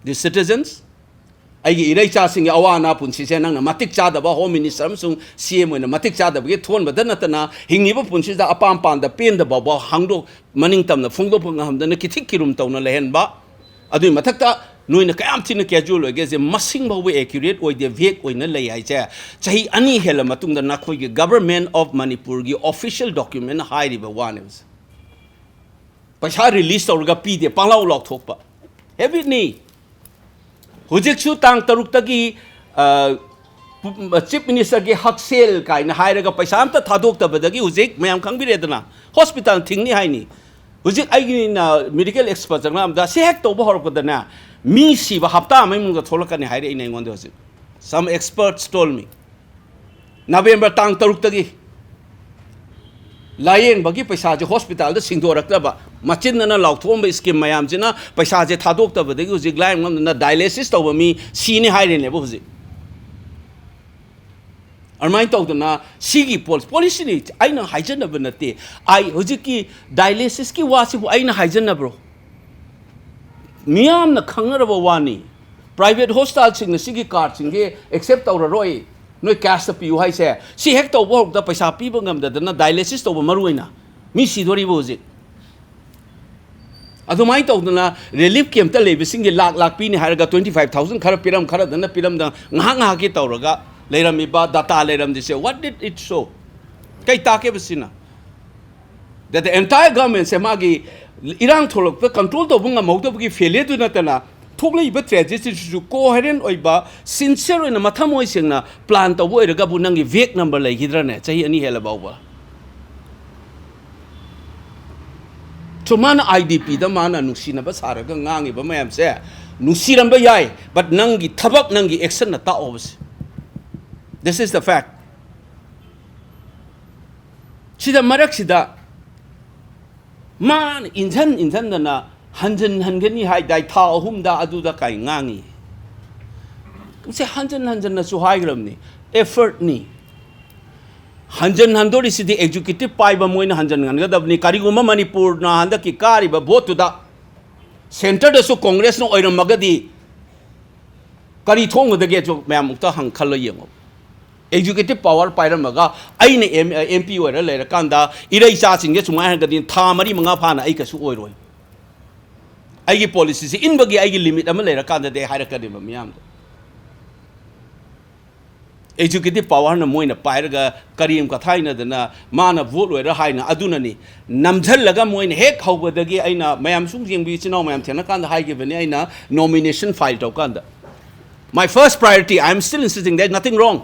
the citizens꯫ ꯑꯩꯒꯤ ꯏꯔꯩꯆꯥꯁꯤꯡꯒꯤ ꯑꯋꯥ ꯑꯅꯥ ꯄꯨꯟꯁꯤꯁꯦ ꯅꯪꯅ ꯃꯇꯤꯛ ꯆꯥꯗꯕ Home Minister ꯑꯃꯁꯨꯡ C M ꯑꯣꯏꯅ ꯃꯇꯤꯛ ꯆꯥꯗꯕꯒꯤ ꯊꯣꯟꯕꯗ ꯅꯠꯇꯅ ꯍꯤꯡꯉꯤꯕ ꯄꯨꯟꯁꯤꯗ ꯑꯄꯥꯝ ꯄꯥꯝꯗ ꯄꯦꯟꯗꯕ ꯐꯥꯎ ꯍꯥꯡꯗꯣꯛ-, ꯃꯅꯤꯡ ꯇꯝꯅ ꯐꯣꯡꯗꯣꯛꯄ ꯉꯝꯗꯅ ꯀꯤꯊꯤꯛ ꯀꯤꯔꯨꯝ ꯇꯧꯅ ꯂꯩꯍꯟꯕ꯫ ꯑꯗꯨꯒꯤ ꯃꯊꯛꯇ ꯅꯣꯏꯅ ꯀꯌꯥꯝ ꯊꯤꯅ casual ꯑꯣꯏꯒꯦꯁꯦ, ꯃꯁꯤꯡ ꯐꯥꯎꯕ accurate ꯑꯣꯏꯗꯦ, vague ꯑꯣꯏꯅ ꯂꯩ ꯍꯥꯏꯁꯦ꯫ ꯆꯍꯤ ꯑꯅꯤ ꯍꯦꯜꯂ ꯃꯇꯨꯡꯗ ꯅꯈꯣꯏꯒꯤ Government of ꯃꯅꯤꯄꯨꯔꯒꯤ official document ꯍꯥꯏꯔꯤꯕ ꯋꯥꯅꯦꯕ꯫ ꯄꯩꯁꯥ ꯔꯤꯂꯤꯁ ꯇꯧꯔꯒ ꯄꯤꯗꯦ, ꯄꯥꯡꯂꯥꯎ ꯂꯥꯎꯊꯣꯛꯄ ꯍꯦꯕꯤꯠꯅꯤ꯫ ꯍꯧꯖꯤꯛꯁꯨ ꯇꯥꯡ ꯇꯔꯨꯛꯇꯒꯤ, ꯑ, ꯄꯨ-, ꯆꯤꯐ ꯃꯤꯅꯤꯁꯇꯔꯒꯤ ꯍꯛꯁꯦꯜ ꯀꯥꯏꯅ ꯍꯥꯏꯔꯒ ꯄꯩꯁꯥ ꯑꯝꯇ ꯊꯥꯗꯣꯛꯇꯕꯗꯒꯤ ꯍꯧꯖꯤꯛ ꯃꯌꯥꯝ ꯈꯪꯕꯤꯔꯦꯗꯅ, ꯍꯣꯁꯄꯤꯇꯥꯜ ꯊꯤꯡꯅꯤ ꯍꯥꯏꯅꯤ꯫ ꯍꯧꯖꯤꯛ ꯑꯩꯒꯤꯅ ꯃꯦꯗꯤꯀꯦꯜ ꯑꯦꯛꯁꯄꯔꯠ ꯆꯪꯂꯛꯑꯝꯗ ꯁꯤ ꯍꯦꯛ ꯇꯧꯕ ꯍꯧꯔꯛꯄꯗꯅꯦ, ꯃꯤ ꯁꯤꯕ ꯍꯞꯇꯥ ꯑꯃꯒꯤ ꯃꯅꯨꯡꯗ ꯊꯣꯛꯂꯛꯀꯅꯤ ꯍꯥꯏꯔꯛꯏꯅꯦ ꯑꯩꯉꯣꯟꯗ ꯍꯧꯖꯤꯛ꯫ Some experts told me꯫ November ꯇꯥꯡ ꯇꯔꯨꯛꯇꯒꯤ ꯂꯥꯌꯦꯡꯕꯒꯤ ꯄꯩꯁꯥꯁꯦ ꯍꯣꯁꯄꯤꯇꯥꯜꯗ ꯁꯤꯡꯗꯣꯔꯛꯇ꯭ꯔꯕ, ꯃꯆꯤꯟꯗꯅ ꯂꯥꯎꯊꯣꯛꯑꯝꯕ ꯁ꯭ꯀꯤꯝ ꯃꯌꯥꯝꯁꯤꯅ ꯄꯩꯁꯥꯁꯦ ꯊꯥꯗꯣꯛꯇꯕꯗꯒꯤ ꯍꯧꯖꯤꯛ ꯂꯥꯌꯦꯡ ꯉꯝꯗꯅ ꯗꯥꯏꯂꯦꯁꯤꯁ ꯇꯧꯕ ꯃꯤ ꯁꯤꯅꯤ ꯍꯥꯏꯔꯤꯅꯦꯕ ꯍꯧꯖꯤꯛ꯫ ꯑꯗꯨꯃꯥꯏꯅ ꯇꯧꯗꯅ ꯁꯤꯒꯤ ꯄꯣ-, ꯄꯣꯂꯤꯁꯤꯅꯤ, ꯑꯩꯅ ꯍꯥꯏꯖꯅꯕ ꯅꯠꯇꯦ꯫ ꯑꯩ ꯍꯧꯖꯤꯛꯀꯤ ꯗꯥꯏꯂꯦꯁꯤꯁꯀꯤ ꯋꯥꯁꯤꯕꯨ ꯑꯩꯅ ꯍꯥꯏꯖꯅꯕ꯭ꯔꯣ? ꯃꯤꯌꯥꯝꯅ ꯈꯪꯅꯔꯕ ꯋꯥꯅꯤ꯫ ꯄ꯭ꯔꯥꯏꯚꯦꯠ ꯍꯣꯁꯄꯤꯇꯥꯜꯁꯤꯡꯅ ꯁꯤꯒꯤ ꯀꯥꯔꯗꯁꯤꯡꯁꯦ ꯑꯦꯛꯁꯦꯞ ꯇꯧꯔꯔꯣꯏ, ꯅꯣꯏ ꯀꯦꯁꯇ ꯄꯤꯌꯨ ꯍꯥꯏꯁꯦ, ꯁꯤ ꯍꯦꯛ ꯇꯧꯕ ꯍꯧꯔꯛꯇ ꯄꯩꯁꯥ ꯄꯤꯕ ꯉꯝꯗꯗꯅ ꯗꯥꯏꯂꯦꯁꯤꯁ ꯇꯧꯕ ꯃꯔꯨ ꯑꯣꯏꯅ ꯃꯤ ꯁꯤꯗꯣꯔꯤꯕ ꯍꯧꯖꯤꯛ꯫ ꯑꯗꯨꯃꯥꯏꯅ ꯇꯧꯗꯅ ꯔꯤꯂꯤꯐ ꯀꯦꯝꯞꯇ ꯂꯩꯕꯁꯤꯡꯒꯤ ꯂꯥꯛ ꯂꯥꯛ ꯄꯤꯅꯤ ꯍꯥꯏꯔꯒ twenty five thousand ꯈꯔ ꯄꯤꯔꯝ, ꯈꯔꯗꯅ ꯄꯤꯔꯝꯗ ꯉꯥꯏꯍꯥꯛ ꯉꯥꯏꯍꯥꯛꯀꯤ ꯇꯧꯔꯒ ꯂꯩꯔꯝꯃꯤꯕ data ꯂꯩꯔꯝꯗ꯭ꯔꯤꯁꯦ, what did it show? ꯀꯩ ꯇꯥꯛꯀꯦꯕ ꯁꯤꯅ? That the entire government ꯁꯦ ꯃꯥꯒꯤ ꯏꯔꯥꯡ ꯊꯣꯛꯂꯛꯄꯗ ꯀꯟꯇ꯭ꯔꯣꯜ ꯇꯧꯕ ꯉꯝꯍꯧꯗꯕꯒꯤ ꯐꯦꯂꯤꯌꯔꯗꯨ ꯅꯠꯇꯅ, ꯊꯣꯛꯂꯛꯏꯕ ꯇ꯭ꯔꯦꯖꯦꯗꯤꯁꯤꯁꯨ ꯀꯣꯍꯦꯔꯦꯟ ꯑꯣꯏꯕ, ꯁꯤꯟꯁꯤꯌꯔ ꯑꯣꯏꯅ ꯃꯊꯃꯣꯏ ꯁꯦꯡꯅ ꯄ꯭ꯂꯥꯟ ꯇꯧꯕ ꯑꯣꯏꯔꯒꯕꯨ ꯅꯪꯒꯤ ꯕꯦꯛ ꯅꯝꯕꯔ ꯂꯩꯈꯤꯗ꯭ꯔꯅꯦ ꯆꯍꯤ ꯑꯅꯤ ꯍꯦꯜꯂ ꯐꯥꯎꯕ? So ꯃꯥꯅ ꯑꯥꯏ ꯗꯤ ꯄꯤꯗ ꯃꯥꯅ ꯅꯨꯡꯁꯤꯅꯕ ꯁꯥꯔꯒ ꯉꯥꯡꯉꯤꯕ ꯃꯌꯥꯝꯁꯦ ꯅꯨꯡꯁꯤꯔꯝꯕ ꯌꯥꯏ, but ꯅꯪꯒꯤ ꯊꯕꯛ, ꯅꯪꯒꯤ ꯑꯦꯛꯁꯟꯅ ꯇꯥꯛꯑꯣꯕꯁꯦ꯫ This is the fact꯫ ꯁꯤꯗ ꯃꯔꯛꯁꯤꯗ ꯃꯥꯅ ꯏꯟꯖꯟ ꯏꯟꯖꯟꯗꯅ ꯍꯟꯖꯟ ꯍꯟꯒꯅꯤ ꯍꯥꯏꯗꯥꯏ, ꯊꯥ ꯑꯍꯨꯝꯗ ꯑꯗꯨꯗ ꯀꯥꯏ ꯉꯥꯡꯉꯤ꯫ ꯁꯦ ꯍꯟꯖꯟ ꯍꯟꯖꯟꯅꯁꯨ ꯍꯥꯏꯈ꯭ꯔꯕꯅꯤ, ꯑꯦꯐꯔꯠꯅꯤ꯫ ꯍꯟꯖꯟ ꯍꯟꯗꯣꯔꯤꯁꯤꯗꯤ ꯑꯦꯛꯖꯤꯀ꯭ꯌꯨꯇꯤꯚ ꯄꯥꯏꯕ ꯃꯣꯏꯅ ꯍꯟꯖꯟ ꯍꯟꯒꯗꯕꯅꯤ꯫ ꯀꯔꯤꯒꯨꯝꯕ ꯃꯅꯤꯄꯨꯔꯅ ꯍꯟꯗꯛꯀꯤ ꯀꯥꯔꯤꯕ ꯚꯣꯠꯇꯨꯗ ꯁꯦꯟꯇꯔꯗꯁꯨ ꯀꯣꯡꯒ꯭ꯔꯦꯁꯅ ꯑꯣꯏꯔꯝꯃꯒꯗꯤ ꯀꯔꯤ ꯊꯣꯛꯒꯗꯒꯦꯁꯨ ꯃꯌꯥꯝ ꯑꯃꯨꯛꯇ ꯍꯪ ꯈꯜꯂ ꯌꯦꯡꯉꯣ꯫ ꯑꯦꯛꯖꯤꯀ꯭ꯌꯨꯇꯤꯚ ꯄꯥꯋꯔ ꯄꯥꯏꯔꯝꯃꯒ ꯑꯩꯅ ꯑꯦꯝ, ꯑꯦꯝ ꯄꯤ ꯑꯣꯏꯔ ꯂꯩꯔꯀꯥꯟꯗ ꯏꯔꯩꯆꯥꯁꯤꯡꯁꯦ ꯁꯨꯃꯥꯏꯅ ꯍꯥꯏꯔꯒꯗꯤ ꯊꯥ ꯃꯔꯤ ꯃꯉꯥ ꯐꯥꯅ ꯑꯩ ꯀꯩꯁꯨ ꯑꯣꯏꯔꯣꯏ꯫ ꯑꯩꯒꯤ ꯄꯣꯂꯤꯁꯤꯁꯦ ꯏꯟꯕꯒꯤ ꯑꯩꯒꯤ ꯂꯤꯃꯤꯠ ꯑꯃ ꯂꯩꯔꯀꯥꯟꯗꯗꯤ ꯑꯩ ꯍꯥꯏꯔꯛꯀꯅꯦꯕ ꯃꯤꯌꯥꯝꯗ꯫ ꯑꯦꯛꯖꯤꯀ꯭ꯌꯨꯇꯤꯚ ꯄꯥꯋꯔꯅ ꯃꯣꯏꯅ ꯄꯥꯏꯔꯒ ꯀꯔꯦꯝ ꯀꯊꯥꯏꯅꯗꯅ ꯃꯥꯅ ꯚꯣꯠ ꯂꯣꯏꯔ ꯍꯥꯏꯅ ꯑꯗꯨꯅꯅꯤ꯫ ꯅꯝꯁꯤꯜꯂꯒ ꯃꯣꯏꯅ ꯍꯦꯛ ꯍꯧꯕꯗꯒꯤ ꯑꯩꯅ ꯃꯌꯥꯝ ꯁꯨꯝ ꯌꯦꯡꯕꯤ, ꯏꯆꯤꯟ ꯏꯅꯥꯎ ꯃꯌꯥꯝ ꯊꯦꯡꯅꯀꯥꯟꯗ ꯍꯥꯏꯈꯤꯕꯅꯤ ꯑꯩꯅ, ꯅꯣꯃꯤꯅꯦꯁꯟ ꯐꯥꯏꯜ ꯇꯧꯀꯥꯟꯗ, "My first priority, I am still insisting, there is nothing wrong."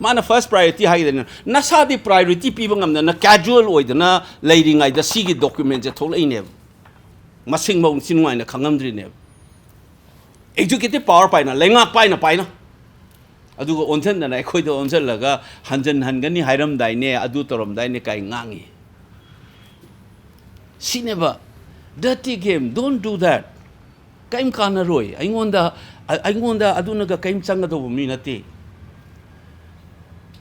ꯃꯥꯅ ꯐꯥꯔꯁ ꯄ꯭ꯔꯥꯏꯌꯣꯔꯤꯇꯤ ꯍꯥꯏꯗꯅ, ꯅꯁꯥꯗꯤ ꯄ꯭ꯔꯥꯏꯌꯣꯔꯤꯇꯤ ꯄꯤꯕ ꯉꯝꯗꯅ ꯀꯦꯖꯨꯋꯦꯜ ꯑꯣꯏꯗꯅ ꯂꯩꯔꯤꯉꯩꯗ ꯁꯤꯒꯤ ꯗꯣꯀꯨꯃꯦꯟꯁꯦ ꯊꯣꯛꯂꯛꯏꯅꯦꯕ꯫ ꯃꯁꯤꯡꯐꯧ ꯅꯤꯡꯊꯤ ꯅꯨꯡꯉꯥꯏꯅ ꯈꯪꯉꯝꯗ꯭ꯔꯤꯅꯦꯕ꯫ ꯑꯦꯛꯖꯤꯀ꯭ꯌꯨꯇꯤꯚ ꯄꯥꯋꯔ ꯄꯥꯏꯅ, ꯂꯩꯉꯥꯛ ꯄꯥꯏꯅ ꯄꯥꯏꯅ꯫ ꯑꯗꯨꯒ ꯑꯣꯟꯁꯤꯟꯗꯅ ꯑꯩꯈꯣꯏꯗ ꯑꯣꯟꯁꯤꯜꯂꯒ, "ꯍꯟꯖꯟ ꯍꯟꯒꯅꯤ ꯍꯥꯏꯔꯝꯗꯥꯏꯅꯦ, ꯑꯗꯨ ꯇꯧꯔꯝꯗꯥꯏꯅꯦ" ꯀꯥꯏ ꯉꯥꯡꯉꯤ꯫ ꯁꯤꯅꯦꯕ, dirty game, don't do that꯫ ꯀꯔꯤꯝ ꯀꯥꯟꯅꯔꯣꯏ꯫ ꯑꯩꯉꯣꯟꯗ, ꯑꯩꯉꯣꯟꯗ ꯑꯗꯨꯅꯒ ꯀꯔꯤꯝ ꯆꯪꯒꯗꯧꯕ ꯃꯤ ꯅꯠꯇꯦ꯫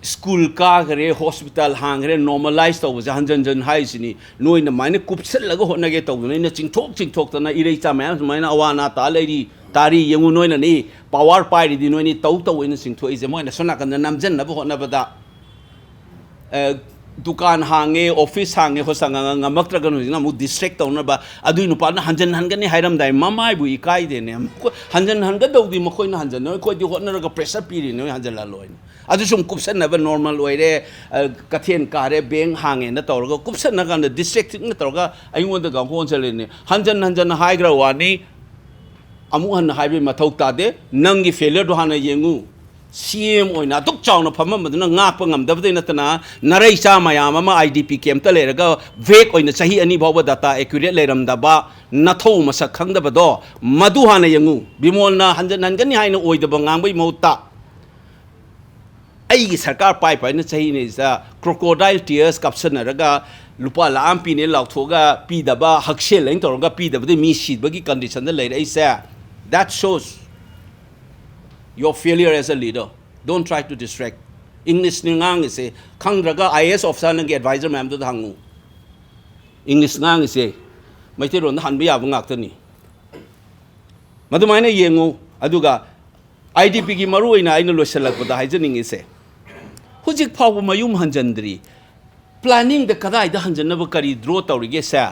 ꯁ꯭ꯀꯨꯜ ꯀꯥꯈ꯭ꯔꯦ, ꯍꯣꯁꯄꯤꯇꯥꯜ ꯍꯥꯡꯈ꯭ꯔꯦ, ꯅꯣꯔꯃꯦꯂꯥꯏꯁ ꯇꯧꯕꯁꯦ ꯍꯟꯖꯟ ꯍꯟꯖꯟ ꯍꯥꯏꯔꯤꯁꯤꯅꯤ꯫ ꯅꯣꯏꯅ ꯑꯗꯨꯃꯥꯏꯅ ꯀꯨꯞꯁꯜꯂꯒ ꯍꯣꯠꯅꯒꯦ ꯇꯧꯗꯅ ꯑꯩꯅ ꯆꯤꯡꯊꯣꯛ ꯆꯤꯡꯊꯣꯛꯇꯅ ꯏꯔꯩꯆꯥ ꯃꯌꯥꯝ ꯁꯨꯃꯥꯏꯅ ꯑꯋꯥ ꯑꯅꯥ ꯇꯥ ꯂꯩꯔꯤ, ꯇꯥꯔꯤ, ꯌꯦꯡꯉꯨ ꯅꯣꯏꯅꯅꯤ, ꯄꯥꯋꯔ ꯄꯥꯏꯔꯤꯗꯤ ꯅꯣꯏꯅꯤ ꯇꯧ ꯇꯧ ꯑꯩꯅ ꯆꯤꯡꯊꯣꯛꯏꯁꯦ꯫ ꯃꯣꯏꯅ ꯁꯣꯝ ꯅꯥꯀꯟꯗ ꯅꯝꯖꯟꯅꯕ ꯍꯣꯠꯅꯕꯗ, ꯑ, ꯗꯨꯀꯥꯟ ꯍꯥꯡꯉꯦ, ꯑꯣꯐꯤꯁ ꯍꯥꯡꯉꯦ, ꯍꯣꯁ ꯉꯝꯃꯛꯇ꯭ꯔꯒꯅ ꯍꯧꯖꯤꯛꯅ ꯑꯃꯨꯛ ꯗꯤꯁꯇ꯭ꯔꯦꯛ ꯇꯧꯅꯕ, ꯑꯗꯨꯏ ꯅꯨꯄꯥꯗꯨꯅ ꯍꯟꯖꯟ ꯍꯟꯒꯅꯤ ꯍꯥꯏꯔꯝꯗꯥꯏ, ꯃꯃꯥꯏꯕꯨ ꯏꯀꯥꯏꯗꯦꯅꯦ꯫ ꯃꯈꯣꯏ ꯍꯟꯖꯟ ꯍꯟꯒꯗꯧꯗꯤ ꯃꯈꯣꯏꯅ ꯍꯟꯖꯟꯅ, ꯑꯩꯈꯣꯏꯗꯤ ꯍꯣꯠꯅꯔꯒ ꯄ꯭ꯔꯦꯁꯔ ꯄꯤꯔꯤꯅꯦ ꯍꯟꯖꯜꯍꯜꯂꯣꯏꯅ꯫ ꯑꯗꯨ ꯁꯨꯝ ꯀꯨꯞꯁꯟꯅꯕ ꯅꯣꯔꯃꯦꯜ ꯑꯣꯏꯔꯦ, ꯑ, ꯀꯩꯊꯦꯜ ꯀꯥꯔꯦ, ꯕꯦꯡ ꯍꯥꯡꯉꯦꯅ ꯇꯧꯔꯒ ꯀꯨꯞꯁꯟꯅ ꯀꯥꯟꯗ ꯗꯤꯁꯇ꯭ꯔꯦꯛ ꯊꯤꯛꯅ ꯇꯧꯔꯒ ꯑꯩꯉꯣꯟꯗꯒ ꯑꯃꯨꯛ ꯑꯣꯟꯁꯤꯜꯂꯤꯅꯦ꯫ ꯍꯟꯖꯟ ꯍꯟꯖꯟꯅ ꯍꯥꯏꯈ꯭ꯔ ꯋꯥꯅꯤ, ꯑꯃꯨꯛ ꯍꯟꯅ ꯍꯥꯏꯕꯒꯤ ꯃꯊꯧ ꯇꯥꯗꯦ꯫ ꯅꯪꯒꯤ ꯐꯦꯂꯤꯌꯔꯗꯣ ꯍꯥꯟꯅ ꯌꯦꯡꯉꯨ꯫ ꯁꯤ ꯑꯦꯝ ꯑꯣꯏꯅ ꯑꯗꯨꯛ ꯆꯥꯎꯅ ꯐꯝꯃꯝꯕꯗꯨꯅ ꯉꯥꯛꯄ ꯉꯝꯗꯕꯗꯩ ꯅꯠꯇꯅ, ꯅꯔꯩ ꯆꯥ ꯃꯌꯥꯝ ꯑꯃ ꯑꯥꯏ ꯗꯤ ꯄꯤ ꯀꯦꯝꯞꯇ ꯂꯩꯔꯒ ꯚꯦꯛ ꯑꯣꯏꯅ ꯆꯍꯤ ꯑꯅꯤ ꯐꯥꯎꯕ ꯗꯥꯇꯥ ꯑꯦꯀ꯭ꯌꯨꯔꯦꯠ ꯂꯩꯔꯝꯗꯕ, ꯅꯊꯧ ꯃꯁꯛ ꯈꯪꯗꯕꯗꯣ, ꯃꯗꯨ ꯍꯥꯟꯅ ꯌꯦꯡꯉꯨ꯫ ꯕꯤꯃꯣꯜꯅ ꯍꯟꯖꯟ ꯍꯟꯒꯅꯤ ꯍꯥꯏꯅ ꯑꯣꯏꯗꯕ ꯉꯥꯡꯕꯒꯤ ꯃꯍꯨꯠꯇ, ꯑꯩꯒꯤ ꯁꯔꯀꯥꯔ ꯄꯥꯏ ꯄꯥꯏꯅ ꯆꯍꯤꯅꯤꯁꯤꯗ ꯀ꯭ꯔꯣꯀꯣꯗꯥꯏꯜ ꯇꯤꯌꯔꯁ ꯀꯥꯞꯁꯟꯅꯔꯒ ꯂꯨꯄꯥ ꯂꯥꯈ ꯑꯃ ꯄꯤꯅꯦ ꯂꯥꯎꯊꯣꯛꯑꯒ ꯄꯤꯗꯕ, ꯍꯛꯁꯦꯜ ꯑꯩꯅ ꯇꯧꯔꯒ ꯄꯤꯗꯕꯗꯩ ꯃꯤ ꯁꯤꯕꯒꯤ ꯀꯟꯗꯤꯁꯟꯗ ꯂꯩꯔꯛꯏꯁꯦ, that shows your failure as a leader. Don't try to distract. ꯏꯪꯂꯤꯁꯅꯤ ꯉꯥꯡꯉꯤꯁꯦ, ꯈꯪꯗ꯭ꯔꯒ ꯑꯥꯏ ꯑꯦ ꯑꯦꯁ ꯑꯣꯐꯤꯁꯥꯔ ꯅꯪꯒꯤ ꯑꯦꯗꯚꯥꯏꯖꯔ ꯃꯌꯥꯝꯗꯨꯗ ꯍꯪꯉꯨ꯫ ꯏꯪꯂꯤꯁ ꯉꯥꯡꯉꯤꯁꯦ ꯃꯩꯇꯩꯂꯣꯟꯗ ꯍꯟꯕ ꯌꯥꯕ ꯉꯥꯛꯇꯅꯤ꯫ ꯃꯗꯨꯃꯥꯏꯅ ꯌꯦꯡꯉꯨ꯫ ꯑꯗꯨꯒ ꯑꯥꯏ ꯗꯤ ꯄꯤꯒꯤ ꯃꯔꯨ ꯑꯣꯏꯅ ꯑꯩꯅ ꯂꯣꯏꯁꯤꯜꯂꯛꯄꯗ ꯍꯥꯏꯖꯅꯤꯡꯉꯤꯁꯦ, ꯍꯧꯖꯤꯛ ꯐꯥꯎꯕ ꯃꯌꯨꯝ ꯍꯟꯖꯟꯗ꯭ꯔꯤ꯫ ꯄ꯭ꯂꯥꯅꯤꯡꯗ ꯀꯗꯥꯏꯗ ꯍꯟꯖꯟꯅꯕ ꯀꯔꯤ ꯗ꯭ꯔꯣ ꯇꯧꯔꯤꯒꯦꯁꯦ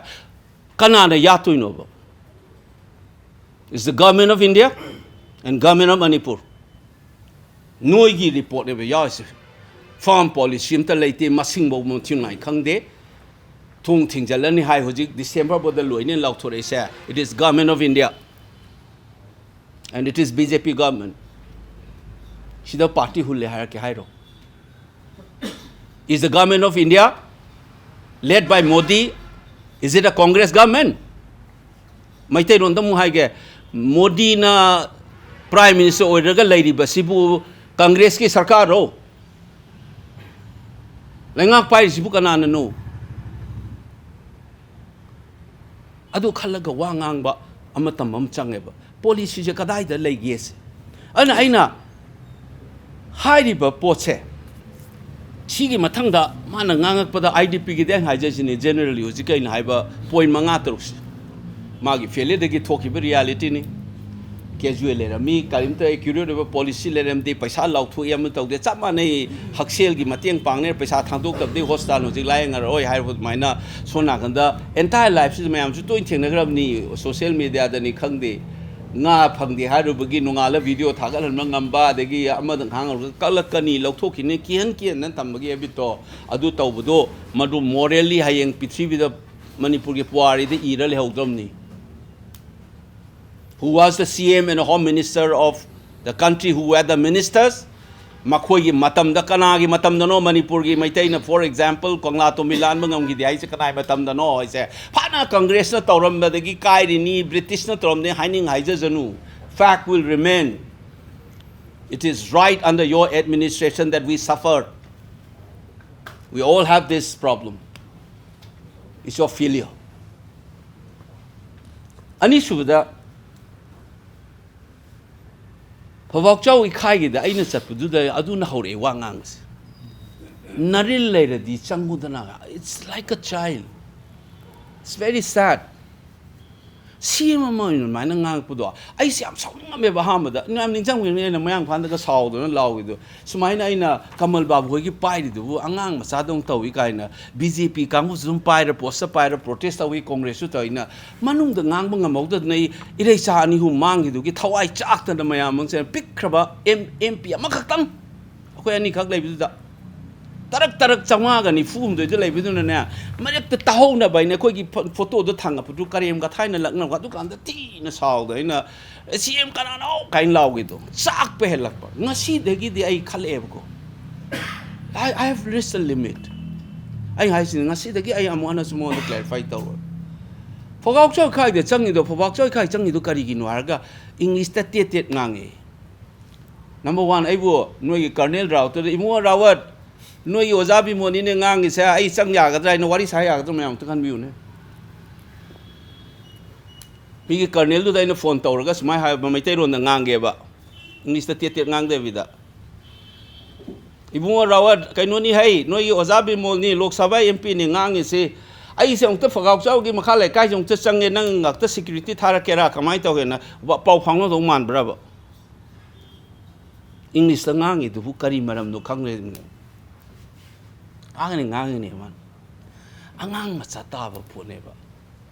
ꯀꯅꯥꯅ ꯌꯥꯠꯇꯣꯏꯅꯣꯕ? It's the government of India and government of Manipur. ꯅꯣꯏꯒꯤ ꯔꯤꯄꯣꯔꯠꯅꯦꯕ ꯌꯥꯎꯔꯤꯁꯦ꯫ ꯐꯥꯔꯝ ꯄꯣꯂꯤꯁꯤ ꯑꯝꯇ ꯂꯩꯇꯦ, ꯃꯁꯤꯡꯐꯧ ꯃꯊꯤ ꯅꯥꯏ ꯈꯪꯗꯦ꯫ ꯊꯣꯡ ꯊꯤꯡꯖꯤꯜꯂꯅꯤ ꯍꯥꯏ, ꯍꯧꯖꯤꯛ ꯗꯤꯁꯦꯝꯕꯔ ꯐꯥꯎꯗ ꯂꯣꯏꯅꯦ ꯂꯥꯎꯊꯣꯔꯛꯏꯁꯦ꯫ It is government of India and it is B J P government. ꯁꯤꯗ ꯄꯥꯔꯇꯤ ꯍꯨꯜꯂꯦ ꯍꯥꯏꯔꯛꯀꯦ ꯍꯥꯏꯔꯣ? Is the government of India led by Modi? Is it a Congress government? ꯃꯩꯇꯩꯂꯣꯟꯗ ꯑꯃꯨꯛ ꯍꯥꯏꯒꯦ, ꯃꯣꯗꯤꯅ ꯄ꯭ꯔꯥꯏꯝ ꯃꯤꯅꯤꯁꯇꯔ ꯑꯣꯏꯔꯒ ꯂꯩꯔꯤꯕꯁꯤꯕꯨ ꯀꯪꯒ꯭ꯔꯦꯁꯀꯤ ꯁꯔꯀꯥꯔꯔꯣ? ꯂꯩꯉꯥꯛ ꯄꯥꯏꯔꯤꯁꯤꯕꯨ ꯀꯅꯥꯅꯅꯣ? ꯑꯗꯨ ꯈꯜꯂꯒ ꯋꯥ ꯉꯥꯡꯕ ꯑꯃ ꯇꯝꯕ ꯑꯃ ꯆꯪꯉꯦꯕ꯫ ꯄꯣꯂꯤꯁꯤꯁꯦ ꯀꯗꯥꯏꯗ ꯂꯩꯒꯦꯁꯦ? ꯑꯗꯨꯅ ꯑꯩꯅ ꯍꯥꯏꯔꯤꯕ ꯄꯣꯠꯁꯦ, ꯁꯤꯒꯤ ꯃꯊꯪꯗ ꯃꯥꯅ ꯉꯥꯡꯉꯛꯄꯗ, I D P ꯒꯤꯗꯤ ꯑꯩꯅ ꯍꯥꯏꯖꯔꯤꯁꯤꯅꯤ, ꯖꯦꯅꯔꯦꯜꯂꯤ ꯍꯧꯖꯤꯛ ꯑꯩꯅ ꯍꯥꯏꯕ ꯄꯣꯏꯟ ꯃꯉꯥ ꯇꯔꯨꯛꯁꯦ ꯃꯥꯒꯤ ꯐꯦꯂꯤꯌꯔꯗꯒꯤ ꯊꯣꯛꯈꯤꯕ ꯔꯤꯌꯥꯂꯤꯇꯤꯅꯤ꯫ ꯀꯦꯖꯨꯋꯦꯜ ꯂꯩꯔꯝꯃꯤ, ꯀꯔꯤꯝꯇ ꯑꯦꯀ꯭ꯌꯨꯔꯦꯠ ꯑꯣꯏꯕ ꯄꯣꯂꯤꯁꯤ ꯂꯩꯔꯝꯗꯦ, ꯄꯩꯁꯥ ꯂꯥꯎꯊꯣꯛꯏ ꯑꯃ ꯇꯧꯗꯦ, ꯆꯞ ꯃꯥꯟꯅꯩ꯫ ꯍꯛꯁꯦꯜꯒꯤ ꯃꯇꯦꯡ ꯄꯥꯡꯅꯦ, ꯄꯩꯁꯥ ꯊꯥꯡꯗꯣꯛꯇꯕꯗꯤ ꯍꯣꯁꯄꯤꯇꯥꯜ ꯍꯧꯖꯤꯛ ꯂꯥꯏꯌꯦꯡꯉꯔꯣꯏ ꯍꯥꯏꯕ ꯑꯗꯨꯃꯥꯏꯅ꯫ ꯁꯣꯝ ꯅꯥꯀꯟꯗ ꯑꯦꯟꯇꯥꯌꯔ ꯂꯥꯏꯐꯁꯤꯗ ꯃꯌꯥꯝꯁꯨ ꯇꯣꯏꯅ ꯊꯦꯡꯅꯈ꯭ꯔꯕꯅꯤ, ꯁꯣꯁꯤꯌꯦꯜ ꯃꯦꯗꯤꯌꯥꯗꯅꯤ ꯈꯪꯗꯦ, ꯉꯥ ꯐꯪꯗꯦ ꯍꯥꯏꯔꯨꯕꯒꯤ ꯅꯣꯡꯉꯥꯜꯂ ꯚꯤꯗꯤꯑꯣ ꯊꯥꯒꯠꯍꯟꯕ ꯉꯝꯕ, ꯑꯗꯒꯤ ꯑꯃꯗ ꯉꯥꯡꯉꯨꯔꯒ ꯀꯛꯂꯛꯀꯅꯤ, ꯂꯧꯊꯣꯛꯈꯤꯅꯤ, ꯀꯤꯍꯟ ꯀꯤꯍꯟꯅ ꯊꯝꯕꯒꯤ ꯍꯦꯕꯤꯠꯇꯣ ꯑꯗꯨ ꯇꯧꯕꯗꯣ, ꯃꯗꯨ ꯃꯣꯔꯦꯜꯂꯤ ꯍꯌꯦꯡ ꯄ꯭ꯔꯤꯊꯤꯕꯤꯗ ꯃꯅꯤꯄꯨꯔꯒꯤ ꯄꯨꯋꯥꯔꯤꯗ ꯏꯔ ꯂꯩꯍꯧꯗ꯭ꯔꯕꯅꯤ꯫ Who was the C M and Home Minister of the country, who were the ministers? ꯃꯈꯣꯏꯒꯤ ꯃꯇꯝꯗ, ꯀꯅꯥꯒꯤ ꯃꯇꯝꯗꯅꯣ ꯃꯅꯤꯄꯨꯔꯒꯤ ꯃꯩꯇꯩꯅ, for example, ꯀꯪꯂꯥ ꯇꯣꯝꯕꯤ ꯂꯥꯟꯕ ꯉꯝꯈꯤꯗꯦ ꯍꯥꯏꯁꯦ ꯀꯅꯥꯒꯤ ꯃꯇꯝꯗꯅꯣ ꯍꯥꯏꯁꯦ? ꯐꯅ ꯀꯪꯒ꯭ꯔꯦꯁꯅ ꯇꯧꯔꯝꯕꯗꯒꯤ ꯀꯥꯏꯔꯤꯅꯤ, ꯕ꯭ꯔꯤꯇꯤꯁꯅ ꯇꯧꯔꯝꯗꯦ ꯍꯥꯏꯅꯤꯡ ꯍꯥꯏꯖꯖꯅꯨ, fact will remain. It is right under your administration that we suffered. We all have this problem. It's your failure. ꯑꯅꯤꯁꯨꯕꯗ, ꯐꯕꯥꯎꯆꯥꯎ ꯏꯈꯥꯏꯒꯤꯗ ꯑꯩꯅ ꯆꯠꯄꯗꯨꯗ ꯑꯗꯨꯅ ꯍꯧꯔꯛꯑꯦ ꯋꯥ ꯉꯥꯡꯕꯁꯦ꯫ ꯅꯔꯤꯜ ꯂꯩꯔꯗꯤ ꯆꯪꯉꯨꯗꯅ, it's like a child, it's very sad. ꯁꯤ ꯑꯦꯝ ꯑꯃ ꯑꯣꯏꯅ ꯑꯗꯨꯃꯥꯏꯅ ꯉꯥꯡꯉꯛꯄꯗꯣ ꯑꯩꯁꯦ ꯌꯥꯝ ꯁꯥꯎꯅꯤꯡꯉꯝꯃꯦꯕ꯫ ꯑꯍꯥꯟꯕꯗ ꯌꯥꯝ ꯅꯤꯡꯁꯤꯡꯉꯤꯅꯦ, ꯑꯩꯅ ꯃꯌꯥꯡ ꯏꯝꯐꯥꯜꯗꯒ ꯁꯥꯎꯗꯅ ꯂꯥꯎꯏꯗꯣ, ꯁꯨꯃꯥꯏꯅ ꯑꯩꯅ ꯀꯃꯜ ꯕꯥꯕꯨ ꯍꯣꯏꯒꯤ ꯄꯥꯏꯔꯤꯗꯨꯕꯨ ꯑꯉꯥꯡ ꯃꯆꯥꯗꯧꯅ ꯇꯧꯏ ꯀꯥꯏꯅ꯫ ꯕꯤ ꯖꯦ ꯄꯤ ꯀꯥꯡꯕꯨꯁꯨ ꯑꯗꯨꯝ ꯄꯥꯏꯔ, ꯄꯣꯁꯇ ꯄꯥꯏꯔ ꯄ꯭ꯔꯣꯇꯦꯁ ꯇꯧꯏ, ꯀꯣꯡꯒ꯭ꯔꯦꯁꯁꯨ ꯇꯧꯏꯅ꯫ ꯃꯅꯨꯡꯗ ꯉꯥꯡꯕ ꯉꯝꯍꯧꯗꯗꯅ ꯑꯩ ꯏꯔꯩꯆꯥ ꯑꯅꯤ ꯑꯍꯨꯝ ꯃꯥꯡꯈꯤꯗꯨꯒꯤ ꯊꯋꯥꯏ ꯆꯥꯛꯇꯅ ꯃꯌꯥꯝ ꯑꯃ ꯆꯦꯟ-, ꯄꯤꯛꯈ꯭ꯔꯕ ꯑꯦꯝ, ꯑꯦꯝ ꯄꯤ ꯑꯃꯈꯛꯇꯪ ꯑꯩꯈꯣꯏ ꯑꯅꯤꯈꯛ ꯂꯩꯕꯗꯨꯗ ꯇꯔꯛ ꯇꯔꯛ ꯆꯥꯝꯃꯉꯥꯒ ꯅꯤꯐꯨ ꯍꯨꯝꯗꯣꯏꯗ ꯂꯩꯕꯗꯨꯅꯅꯦ, ꯃꯔꯛꯇ ꯇꯥꯍꯧꯅꯕ ꯍꯥꯏꯅ ꯑꯩꯈꯣꯏꯒꯤ ꯐꯣ-, ꯐꯣꯇꯣꯗꯣ ꯊꯥꯡꯒꯠꯄꯗꯨ ꯀꯔꯦꯝ ꯀꯊꯥꯏꯅ ꯂꯛꯅꯕ, ꯑꯗꯨꯀꯥꯟꯗ ꯊꯤꯅ ꯁꯥꯎꯗ ꯑꯩꯅ, "ꯁꯤ ꯑꯦꯝ ꯀꯅꯥꯅꯣ?" ꯀꯥꯏꯅ ꯂꯥꯎꯒꯦꯗꯣ ꯆꯥꯛꯄ ꯍꯦꯜꯂꯛꯄ꯫ ꯉꯁꯤꯗꯒꯤꯗꯤ ꯑꯩ ꯈꯜꯂꯛꯑꯦꯕꯀꯣ, "I, I have reached a limit"꯫ ꯑꯩ ꯍꯥꯏꯁꯤꯅꯤ, ꯉꯁꯤꯗꯒꯤ ꯑꯩ ꯑꯃꯨꯛ ꯍꯟꯅꯁꯨ ꯃꯉꯣꯟꯗ ꯀ꯭ꯂꯦꯔꯤꯐꯥꯏ ꯇꯧꯔꯣꯏ꯫ ꯐꯧꯕꯥꯛ ꯆꯣꯏꯈꯥꯏꯗ ꯆꯪꯉꯤꯗꯣ, ꯐꯧꯕꯥꯛ ꯆꯣꯏꯈꯥꯏ ꯆꯪꯉꯤꯗꯣ ꯀꯔꯤꯒꯤꯅꯣ ꯍꯥꯏꯔꯒ, ꯏꯪꯂꯤꯁꯇ ꯇꯦꯠ ꯇꯦꯠ ꯉꯥꯡꯉꯦ꯫ ꯅꯝꯕꯔ ꯋꯥꯟ, ꯑꯩꯕꯨ ꯅꯣꯏꯒꯤ ꯀꯔꯅꯦꯜ ꯔꯥꯎꯠꯇꯨꯗ, "ꯏꯕꯨꯡꯉꯣ ꯔꯥꯋꯠ, ꯅꯣꯏꯒꯤ ꯑꯣꯖꯥ ꯕꯤꯃꯣꯅꯤꯅꯦ ꯉꯥꯡꯉꯤꯁꯦ, ꯑꯩ ꯆꯪ ꯌꯥꯒꯗ꯭ꯔꯥ?" ꯍꯥꯏꯅ ꯋꯥꯔꯤ ꯁꯥ ꯌꯥꯒꯗ꯭ꯔꯥ? ꯃꯌꯥꯝ ꯑꯝꯇ ꯈꯟꯕꯤꯌꯨꯅꯦ꯫ ꯃꯤꯒꯤ ꯀꯔꯅꯦꯜꯗꯨꯗ ꯑꯩꯅ ꯐꯣꯟ ꯇꯧꯔꯒ ꯁꯨꯃꯥꯏꯅ ꯍꯥꯏꯕ, ꯃꯩꯇꯩꯂꯣꯟꯗ ꯉꯥꯡꯒꯦꯕ, ꯏꯪꯂꯤꯁꯇ ꯇꯦꯠ ꯇꯦꯠ ꯉꯥꯡꯗꯕꯤꯗ, "ꯏꯕꯨꯡꯉꯣ ꯔꯥꯋꯠ, ꯀꯩꯅꯣꯅꯤ ꯍꯩ, ꯅꯣꯏꯒꯤ ꯑꯣꯖꯥ ꯕꯤꯃꯣꯜꯅꯤ, ꯂꯣꯛ ꯁꯚꯥ ꯑꯦꯝ ꯄꯤꯅꯤ ꯉꯥꯡꯉꯤꯁꯤ, ꯑꯩꯁꯦ ꯑꯃꯨꯛꯇ ꯐꯒꯥꯎꯆꯥꯎꯒꯤ ꯃꯈꯥ ꯂꯩꯀꯥꯏꯁꯦ ꯑꯃꯨꯛꯇ ꯆꯪꯉꯦ, ꯅꯪ ꯉꯥꯛꯇ ꯁꯦꯀ꯭ꯌꯨꯔꯤꯇꯤ ꯊꯥꯔꯛꯀꯦꯔꯥ, ꯀꯃꯥꯏꯅ ꯇꯧꯒꯦꯅ?" ꯄꯥꯎ ꯐꯥꯎꯅꯗꯧ ꯃꯥꯟꯕ꯭ꯔꯕ? ꯏꯪꯂꯤꯁꯇ ꯉꯥꯡꯉꯤꯗꯨꯕꯨ ꯀꯔꯤ ꯃꯔꯝꯅꯣ ꯈꯪꯗ꯭ꯔꯦ꯫ ꯉꯥꯡꯉꯤꯅꯦ, ꯉꯥꯡꯉꯤꯅꯦ ꯃꯥꯅ꯫ ꯑꯉꯥꯡ ꯃꯆꯥ ꯇꯥꯕ ꯄꯣꯠꯅꯦꯕ꯫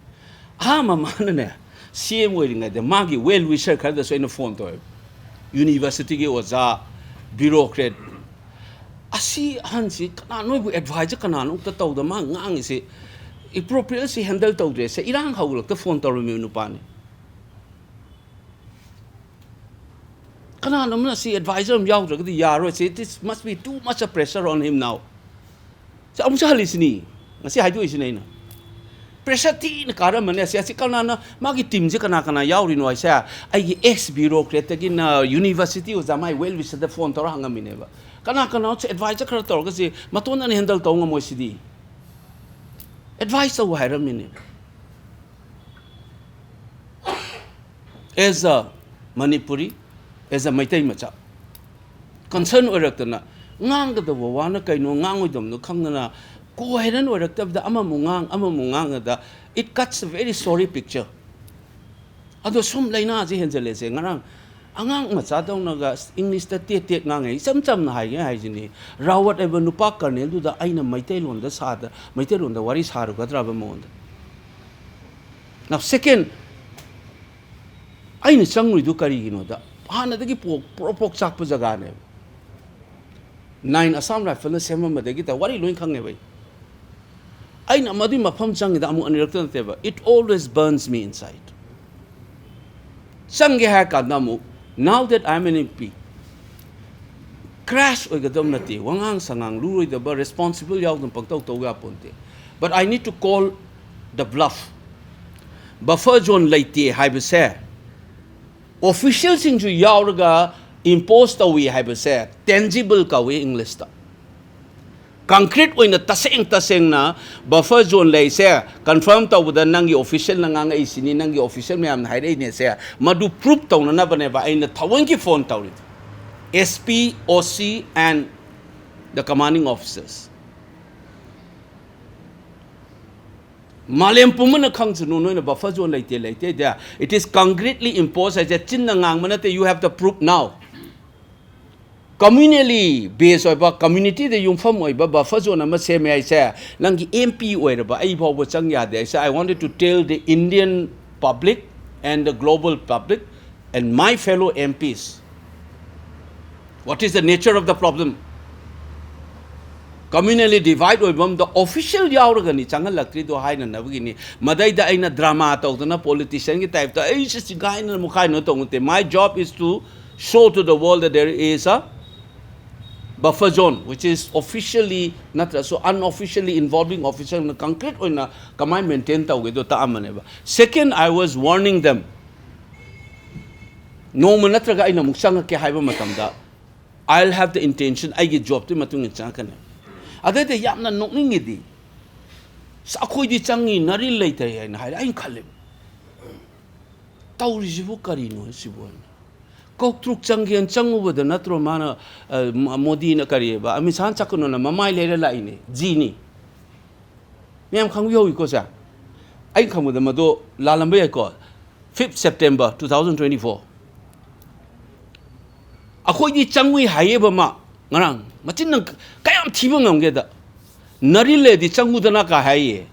ꯑꯍꯥꯟꯕ ꯃꯥꯅꯅꯦ, ꯁꯤ ꯑꯦꯝ ꯑꯣꯏꯔꯤꯉꯩꯗ ꯃꯥꯒꯤ ꯋꯦꯜ ꯋꯤꯁꯔ ꯈꯔꯗꯁꯨ ꯑꯩꯅ ꯐꯣꯟ ꯇꯧꯋꯦꯕ꯫ ꯌꯨꯅꯤꯚꯔꯁꯤꯇꯤꯒꯤ ꯑꯣꯖꯥ, ꯕ꯭ꯌꯨꯔꯣꯀ꯭ꯔꯦꯠ꯫ "ꯑꯁꯤ ꯑꯍꯟꯁꯤ ꯀꯅꯥ, ꯅꯣꯏꯕꯨ ꯑꯦꯗꯚꯥꯏꯖꯔ ꯀꯅꯥꯅꯣ ꯑꯝꯇ ꯇꯧꯗ, ꯃꯥ ꯉꯥꯡꯉꯤꯁꯤ ꯑꯦꯄ꯭ꯔꯣꯄ꯭ꯔꯤꯌꯦꯠꯁꯤ ꯍꯦꯟꯗꯜ ꯇꯧꯗ꯭ꯔꯦ"꯫ ꯁꯦ ꯏꯔꯥꯡ ꯍꯧꯒꯠꯂꯛꯇ ꯐꯣꯟ ꯇꯧꯔꯝꯃꯤꯕ ꯅꯨꯄꯥꯅꯤ꯫ "ꯀꯅꯥꯅꯣꯝꯅ ꯁꯤ ꯑꯦꯗꯚꯥꯏꯖꯔ ꯑꯃ ꯌꯥꯎꯗ꯭ꯔꯒꯗꯤ ꯌꯥꯔꯣꯏ꯫ ꯁꯤ, it is, must be too much a pressure on him now"꯫ ꯁꯤ ꯑꯃꯨꯛꯁꯨ ꯍꯜꯂꯤꯁꯤꯅꯤ, ꯉꯁꯤ ꯍꯥꯏꯗꯣꯛꯏꯁꯤꯅꯤ ꯑꯩꯅ꯫ ꯄ꯭ꯔꯦꯁꯔ ꯊꯤꯅ ꯀꯥꯔꯝꯃꯅꯤ꯫ ꯑꯁꯤ, ꯑꯁꯤ ꯀꯅꯥꯅ, ꯃꯥꯒꯤ ꯇꯤꯝꯁꯦ ꯀꯅꯥ ꯀꯅꯥ ꯌꯥꯎꯔꯤꯅꯣ ꯍꯥꯏꯁꯦ? ꯑꯩꯒꯤ ꯑꯦꯛꯁ ꯕ꯭ꯌꯨꯔꯣꯀ꯭ꯔꯦꯠꯇꯒꯤꯅ ꯌꯨꯅꯤꯚꯔꯁꯤꯇꯤ ꯑꯣꯖꯥ, ꯃꯥꯏ ꯋꯦꯜ ꯋꯤꯁꯔꯗ ꯐꯣꯟ ꯇꯧꯔ ꯍꯪꯉꯝꯃꯤꯅꯦꯕ꯫ ꯀꯅꯥ ꯀꯅꯥ ꯑꯦꯗꯚꯥꯏꯖꯔ ꯈꯔ ꯇꯧꯔꯒ ꯁꯤ ꯃꯇꯣꯟꯗꯅ ꯍꯦꯟꯗꯜ ꯇꯧ ꯉꯝꯃꯣꯏ ꯁꯤꯗꯤ? ꯑꯦꯗꯚꯥꯏꯁ ꯇꯧ ꯍꯥꯏꯔꯝꯃꯤꯅꯦꯕ꯫ As a Manipuri, as a Meitei ꯃꯆꯥ, ꯀꯟꯁꯔꯟ ꯑꯣꯏꯔꯛꯇꯅ, ꯉꯥꯡꯒꯗꯕ ꯋꯥꯅ ꯀꯩꯅꯣ, ꯉꯥꯡꯉꯣꯏꯗꯕꯅꯣ ꯈꯪꯗꯅ, ꯀꯣꯍꯦꯔꯦꯟ ꯑꯣꯏꯔꯛꯇꯕꯗ ꯑꯃꯃꯨꯛ ꯉꯥꯡ, ꯑꯃꯃꯨꯛ ꯉꯥꯡꯉꯗ, it cuts a very sorry picture꯫ ꯑꯗꯣ ꯁꯨꯝ ꯂꯥꯏꯅꯥꯁꯦ ꯍꯦꯟꯖꯜꯂꯦꯁꯦ꯫ ꯉꯔꯥꯡ ꯑꯉꯥꯡ ꯃꯆꯥꯗꯧꯅꯒ ꯏꯪꯂꯤꯁꯇ ꯇꯦꯠ ꯇꯦꯠ ꯉꯥꯡꯉꯦ꯫ ꯏꯆꯝ ꯆꯝꯅ ꯍꯥꯏꯒꯦ ꯍꯥꯏꯁꯤꯅꯤ, ꯔꯥꯋꯠ ꯍꯥꯏꯕ ꯅꯨꯄꯥ ꯀꯔꯅꯦꯜꯗꯨꯗ ꯑꯩꯅ ꯃꯩꯇꯩꯂꯣꯟꯗ ꯁꯥꯗ ꯃꯩꯇꯩꯂꯣꯟꯗ ꯋꯥꯔꯤ ꯁꯥꯔꯨꯒꯗ꯭ꯔꯕ ꯃꯉꯣꯟꯗ? Now, second, ꯑꯩꯅ ꯆꯪꯉꯨꯏꯗꯨ ꯀꯔꯤꯒꯤꯅꯣꯗ, ꯍꯥꯟꯅꯗꯒꯤ ꯄꯣꯛ ꯄ꯭ꯔꯣꯛ ꯄ꯭ꯔꯣꯛ ꯆꯥꯛꯄ ꯖꯒꯥꯅꯦꯕ꯫ ꯅꯥꯏꯟ ꯑꯁꯥꯝ ꯔꯥꯏꯐꯜꯅ ꯁꯦꯝꯃꯝꯕꯗꯒꯤ ꯇ ꯋꯥꯔꯤ ꯂꯣꯏ ꯈꯪꯉꯦꯕ ꯑꯩ꯫ ꯑꯩꯅ ꯃꯗꯨꯏ ꯃꯐꯝ ꯆꯪꯉꯤꯗ ꯑꯃꯨꯛ ꯑꯅꯤꯔꯛꯇ ꯅꯠꯇꯦꯕ, it always burns me inside. ꯆꯪꯒꯦ ꯍꯥꯏꯔ ꯀꯥꯟꯗ ꯑꯃꯨꯛ, now that I am an M P, crash ꯑꯣꯏꯒꯗꯕ ꯅꯠꯇꯦ, ꯋꯥꯉꯥꯡ ꯁꯉꯥꯡ ꯂꯨꯔꯣꯏꯗꯕ, responsible ꯌꯥꯎꯗꯅ ꯄꯪꯇꯧ ꯇꯧ ꯌꯥꯄꯣꯟꯇꯦ꯫ But I need to call the bluff. Buffer zone ꯂꯩꯇꯦ ꯍꯥꯏꯕꯁꯦ ꯑꯣꯐꯤꯁꯤꯌꯦꯜꯁꯤꯡꯁꯨ ꯌꯥꯎꯔꯒ impose ꯇꯧꯏ ꯍꯥꯏꯕꯁꯦ tangible ꯀꯧꯏ ꯏꯪꯂꯤꯁꯇ꯫ ꯀꯪꯀ꯭ꯔꯤꯠ ꯑꯣꯏꯅ ꯇꯁꯦꯡ ꯇꯁꯦꯡꯅ buffer zone ꯂꯩꯁꯦ confirm ꯇꯧꯕꯗ ꯅꯪꯒꯤ ꯑꯣꯐꯤꯁꯤꯌꯦꯜꯅ ꯉꯥꯡꯉꯛꯏꯁꯤꯅꯤ, ꯅꯪꯒꯤ ꯑꯣꯐꯤꯁꯤꯌꯦꯜ ꯃꯌꯥꯝꯅ ꯍꯥꯏꯔꯛꯏꯅꯦꯁꯦ, ꯃꯗꯨ proof ꯇꯧꯅꯅꯕꯅꯦꯕ ꯑꯩꯅ ꯊꯑꯣꯏꯒꯤ ꯐꯣꯟ ꯇꯧꯔꯤꯗꯣ, S P, O C and the commanding officers꯫ ꯃꯥꯂꯦꯝ ꯄꯨꯝꯕꯅ ꯈꯪꯁꯅꯨ ꯅꯣꯏꯅ buffer zone ꯂꯩꯇꯦ ꯂꯩꯇꯦ ꯗꯦ꯫ It is concretely imposed ꯍꯥꯏꯁꯦ ꯆꯤꯟꯅ ꯉꯥꯡꯕ ꯅꯠꯇꯦ, you have the proof now꯫ Communally based ꯑꯣꯏꯕ, communityꯗ ꯌꯨꯝꯐꯝ ꯑꯣꯏꯕ buffer zone ꯑꯃ ꯁꯦꯝꯃꯦ ꯍꯥꯏꯁꯦ, ꯅꯪꯒꯤ M P ꯑꯣꯏꯔꯕ ꯑꯩ ꯐꯥꯎꯕ ꯆꯪ ꯌꯥꯗꯦ ꯍꯥꯏꯁꯦ꯫ I wanted to tell the Indian public and the global public and my fellow M Ps, what is the nature of the problem? Communally divide ꯑꯣꯏꯕ ꯑꯃꯗ ꯑꯣꯐꯤꯁꯤꯌꯦꯜ ꯌꯥꯎꯔꯒꯅꯤ ꯆꯪꯍꯜꯂꯛꯇ꯭ꯔꯤꯗꯣ ꯍꯥꯏꯅꯅꯕꯒꯤꯅꯤ꯫ ꯃꯗꯩꯗ ꯑꯩꯅ drama ꯇꯧꯗꯅ politicianꯒꯤ typeꯇ ꯑꯩꯁꯦ ꯁꯤꯒꯥꯏꯅꯅ ꯃꯨꯛꯈꯥꯏꯅ ꯇꯧꯕ ꯅꯠꯇꯦ꯫ My job is to show to the world that there is a buffer zone which is officially ꯅꯠꯇ꯭ꯔꯁꯨ unofficially involving officerꯅ concrete ꯑꯣꯏꯅ ꯀꯃꯥꯏꯅ maintain ꯇꯧꯒꯦꯗꯣ ꯇꯥꯛꯑꯝꯕꯅꯦꯕ꯫ Second, I was warning them. ꯅꯣꯡꯃ ꯅꯠꯇ꯭ꯔꯒ ꯑꯩꯅ ꯑꯃꯨꯛ ꯆꯪꯉꯛꯀꯦ ꯍꯥꯏꯕ ꯃꯇꯝꯗ, I'll have the intention, ꯑꯩꯒꯤ ꯖꯣꯕꯇꯨꯒꯤ ꯃꯇꯨꯡ ꯏꯟꯅ ꯆꯪꯉꯛꯀꯅꯤ꯫ ꯑꯗꯩꯗ ꯌꯥꯝꯅ ꯅꯣꯛꯅꯤꯡꯉꯤꯗꯤ, "ꯑꯁ, ꯑꯩꯈꯣꯏꯗꯤ ꯆꯪꯉꯤ, ꯅꯔꯤꯜ ꯂꯩꯇ꯭ꯔꯦ" ꯍꯥꯏꯅ ꯍꯥꯏꯔꯦ꯫ ꯑꯩꯅ ꯈꯜꯂꯦꯕ, "ꯇꯧꯔꯤꯁꯤꯕꯨ ꯀꯔꯤꯅꯣ ꯁꯤꯕꯨ?" ꯍꯥꯏꯅ꯫ ꯀꯣꯛꯇ꯭ꯔꯨꯛ ꯆꯪꯒꯦꯅ ꯆꯪꯉꯨꯕꯗ ꯅꯠꯇ꯭ꯔꯣ ꯃꯥꯅ, ꯑ, ꯃ-, ꯃꯣꯗꯤꯅ ꯀꯔꯤꯑꯕ, ꯑꯃꯤꯠ ꯁꯥꯍꯅ ꯆꯠꯀꯅꯨꯅ ꯃꯃꯥꯏ ꯂꯩꯔ ꯂꯥꯛꯏꯅꯦ, ꯖꯤꯅꯤ꯫ ꯃꯌꯥꯝ ꯈꯪꯕꯤꯍꯧꯋꯤꯀꯣ ꯁꯦ? ꯑꯩꯅ ꯈꯪꯕꯗ ꯃꯗꯨ ꯂꯥꯜꯂꯝꯕ ꯌꯥꯏꯀꯣ꯫ Fifth September two thousand twenty-four, ꯑꯩꯈꯣꯏꯗꯤ ꯆꯪꯉꯨꯏ ꯍꯥꯏꯌꯦꯕ ꯃꯥ꯫ ꯉꯔꯥꯡ ꯃꯆꯤꯟꯅ ꯀꯌꯥꯝ ꯊꯤꯕ ꯉꯝꯒꯦꯗ, ꯅꯔꯤꯜꯂꯦꯗꯤ ꯆꯪꯉꯨꯗꯅ ꯀꯥ ꯍꯥꯏꯌꯦ꯫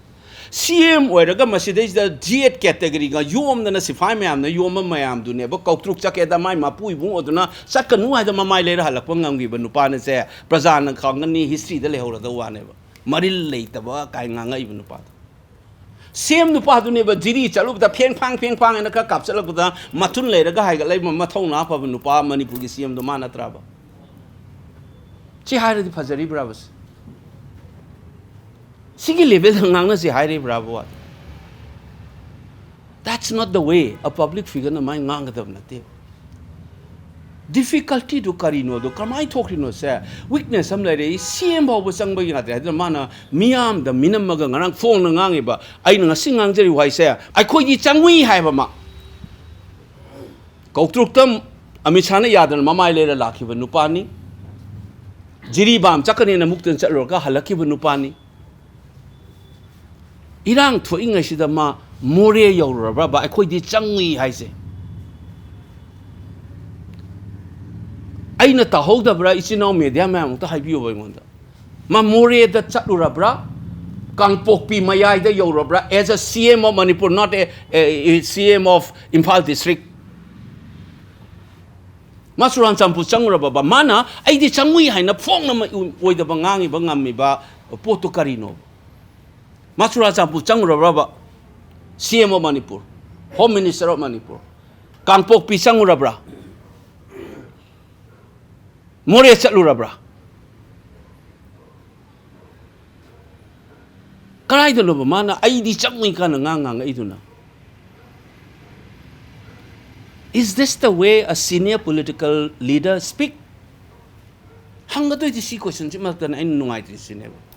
ꯁꯤ ꯑꯦꯝ ꯑꯣꯏꯔꯒ ꯃꯁꯤꯗꯩꯁꯤꯗ ꯖꯤ ꯑꯦꯠ ꯀꯦꯇꯒꯔꯤꯒ ꯌꯣꯝꯗꯅ ꯁꯤꯐꯥꯏ ꯃꯌꯥꯝꯅ ꯌꯣꯝꯕ ꯃꯌꯥꯝꯗꯨꯅꯦꯕ ꯀꯧꯇ꯭ꯔꯨꯛ ꯆꯠꯀꯦꯗ ꯃꯥꯏ ꯃꯄꯨ ꯏꯕꯨꯡꯉꯣꯗꯨꯅ ꯆꯠꯀꯅꯨ ꯍꯥꯏꯗ ꯃꯃꯥꯏ ꯂꯩꯔ ꯍꯜꯂꯛꯄ ꯉꯝꯈꯤꯕ ꯅꯨꯄꯥꯅꯁꯦ꯫ ꯄ꯭ꯔꯖꯥꯅ ꯈꯪꯒꯅꯤ, ꯍꯤꯁꯇ꯭ꯔꯤꯗ ꯂꯩꯍꯧꯔꯗꯧ ꯋꯥꯅꯦꯕ꯫ ꯃꯔꯤꯜ ꯂꯩꯇꯕ ꯀꯥꯏ ꯉꯥꯡꯉꯛꯏꯕ ꯅꯨꯄꯥꯗꯣ꯫ ꯁꯤ ꯑꯦꯝ ꯅꯨꯄꯥꯗꯨꯅꯦꯕ ꯖꯤꯔꯤ ꯆꯠꯂꯨꯕꯗ ꯐꯦꯡ ꯐꯥꯡ ꯐꯦꯡ ꯐꯥꯡ ꯍꯥꯏꯅ ꯈꯔ ꯀꯥꯞꯆꯠꯂꯛꯄꯗ ꯃꯊꯨꯟ ꯂꯩꯔꯒ ꯍꯥꯏꯒꯠꯂꯛꯏꯕ ꯃꯊꯧꯅꯥ ꯐꯕ ꯅꯨꯄꯥ ꯃꯅꯤꯄꯨꯔꯒꯤ ꯁꯤ ꯑꯦꯝꯗꯣ ꯃꯥ ꯅꯠꯇ꯭ꯔꯕ? ꯁꯤ ꯍꯥꯏꯔꯗꯤ ꯐꯖꯔꯤꯕ꯭ꯔꯕ ꯁꯤ? ꯁꯤꯒꯤ ꯂꯦꯚꯦꯜꯗ ꯉꯥꯡꯅꯁꯤ ꯍꯥꯏꯔꯤꯕ꯭ꯔꯥꯕ ꯋꯥ? That's not the way a public figureꯅ ꯃꯥꯏ ꯉꯥꯡꯒꯗꯕ ꯅꯠꯇꯦ꯫ ꯗꯤꯐꯤꯀꯜꯇꯤꯗꯨ ꯀꯔꯤꯅꯣꯗꯣ, ꯀꯃꯥꯏꯅ ꯊꯣꯛꯈ꯭ꯔꯤꯅꯣꯁꯦ꯫ ꯋꯤꯛꯅꯦꯁ ꯑꯃ ꯂꯩꯔꯦ, ꯁꯤ ꯑꯦꯝ ꯐꯥꯎꯕ ꯆꯪꯕ ꯌꯥꯗ꯭ꯔꯦ ꯍꯥꯏꯗꯅ ꯃꯥꯅ ꯃꯤꯌꯥꯝꯗ ꯃꯤꯅꯝꯃꯒ ꯉꯔꯥꯡ ꯐꯣꯡꯅ ꯉꯥꯡꯉꯤꯕ꯫ ꯑꯩꯅ ꯉꯁꯤ ꯉꯥꯡꯖꯔꯤꯕ ꯋꯥꯍꯩꯁꯦ, ꯑꯩꯈꯣꯏꯗꯤ ꯆꯪꯉꯨꯏ ꯍꯥꯏꯕ ꯃꯥ꯫ ꯀꯧꯇ꯭ꯔꯨꯛꯇ ꯑꯃꯤꯠ ꯁꯥꯍꯅ ꯌꯥꯗꯅ ꯃꯃꯥꯏ ꯂꯩꯔ ꯂꯥꯛꯈꯤꯕ ꯅꯨꯄꯥꯅꯤ꯫ ꯖꯤꯔꯤꯕꯥꯝ ꯆꯠꯀꯅꯦꯅ ꯃꯨꯛꯇꯅ ꯆꯠꯂꯨꯔꯒ ꯍꯜꯂꯛꯈꯤꯕ ꯅꯨꯄꯥꯅꯤ꯫ ꯏꯔꯥꯡ ꯊꯣꯛꯏꯉꯩꯁꯤꯗ ꯃꯥ ꯃꯣꯔꯦ ꯌꯧꯔꯨꯔꯕ꯭ꯔꯕ? ꯑꯩꯈꯣꯏꯗꯤ ꯆꯪꯉꯨꯏ ꯍꯥꯏꯁꯦ꯫ ꯑꯩꯅ ꯇꯥꯍꯧꯗꯕ꯭ꯔꯥ? ꯏꯆꯤꯟ ꯏꯅꯥꯎ ꯃꯦꯗꯤꯌꯥ ꯃꯌꯥꯝ ꯑꯝꯇ ꯍꯥꯏꯕꯤꯌꯣꯕ ꯑꯩꯉꯣꯟꯗ꯫ ꯃꯥ ꯃꯣꯔꯦꯗ ꯆꯠꯂꯨꯔꯕ꯭ꯔꯥ? ꯀꯥꯡꯄꯣꯛꯄꯤ ꯃꯌꯥꯏꯗ ꯌꯧꯔꯕ꯭ꯔꯥ? As a C M of Manipur, not a, a C M of Imphal District. ꯃꯥ ꯆꯨꯔꯥꯟꯆꯥꯟꯄꯨꯔ ꯆꯪꯉꯨꯔꯕꯕ? ꯃꯥꯅ "ꯑꯩꯗꯤ ꯆꯪꯉꯨꯏ" ꯍꯥꯏꯅ ꯐꯣꯡꯅ ꯑꯣꯏꯗꯕ ꯉꯥꯡꯉꯤꯕ ꯉꯝꯃꯤꯕ ꯄꯣꯠꯇꯨ ꯀꯔꯤꯅꯣ? ꯃꯥ ꯆꯨꯔꯥꯟꯆꯥꯟꯄꯨꯔ ꯆꯪꯉꯨꯔꯕ꯭ꯔꯕ? C M of Manipur, Home Minister of Manipur, ꯀꯥꯡꯄꯣꯛꯄꯤ ꯆꯪꯉꯨꯔꯕ꯭ꯔꯥ? ꯃꯣꯔꯦ ꯆꯠꯂꯨꯔꯕ꯭ꯔꯥ? ꯀꯗꯥꯏꯗꯅꯣꯕ ꯃꯥꯅ "ꯑꯩꯗꯤ ꯆꯪꯉꯨꯏ" ꯀꯥꯏꯅ ꯉꯥꯡ ꯉꯥꯡꯉꯛꯏꯗꯨꯅ? Is this the way a senior political leader speak? ꯍꯪꯒꯗꯣꯏꯗꯤ ꯁꯤ ꯀꯣꯏꯁꯟꯁꯤꯃꯛꯇꯅ ꯑꯩꯅ ꯅꯨꯡꯉꯥꯏꯇ꯭ꯔꯤꯁꯤꯅꯦꯕ꯫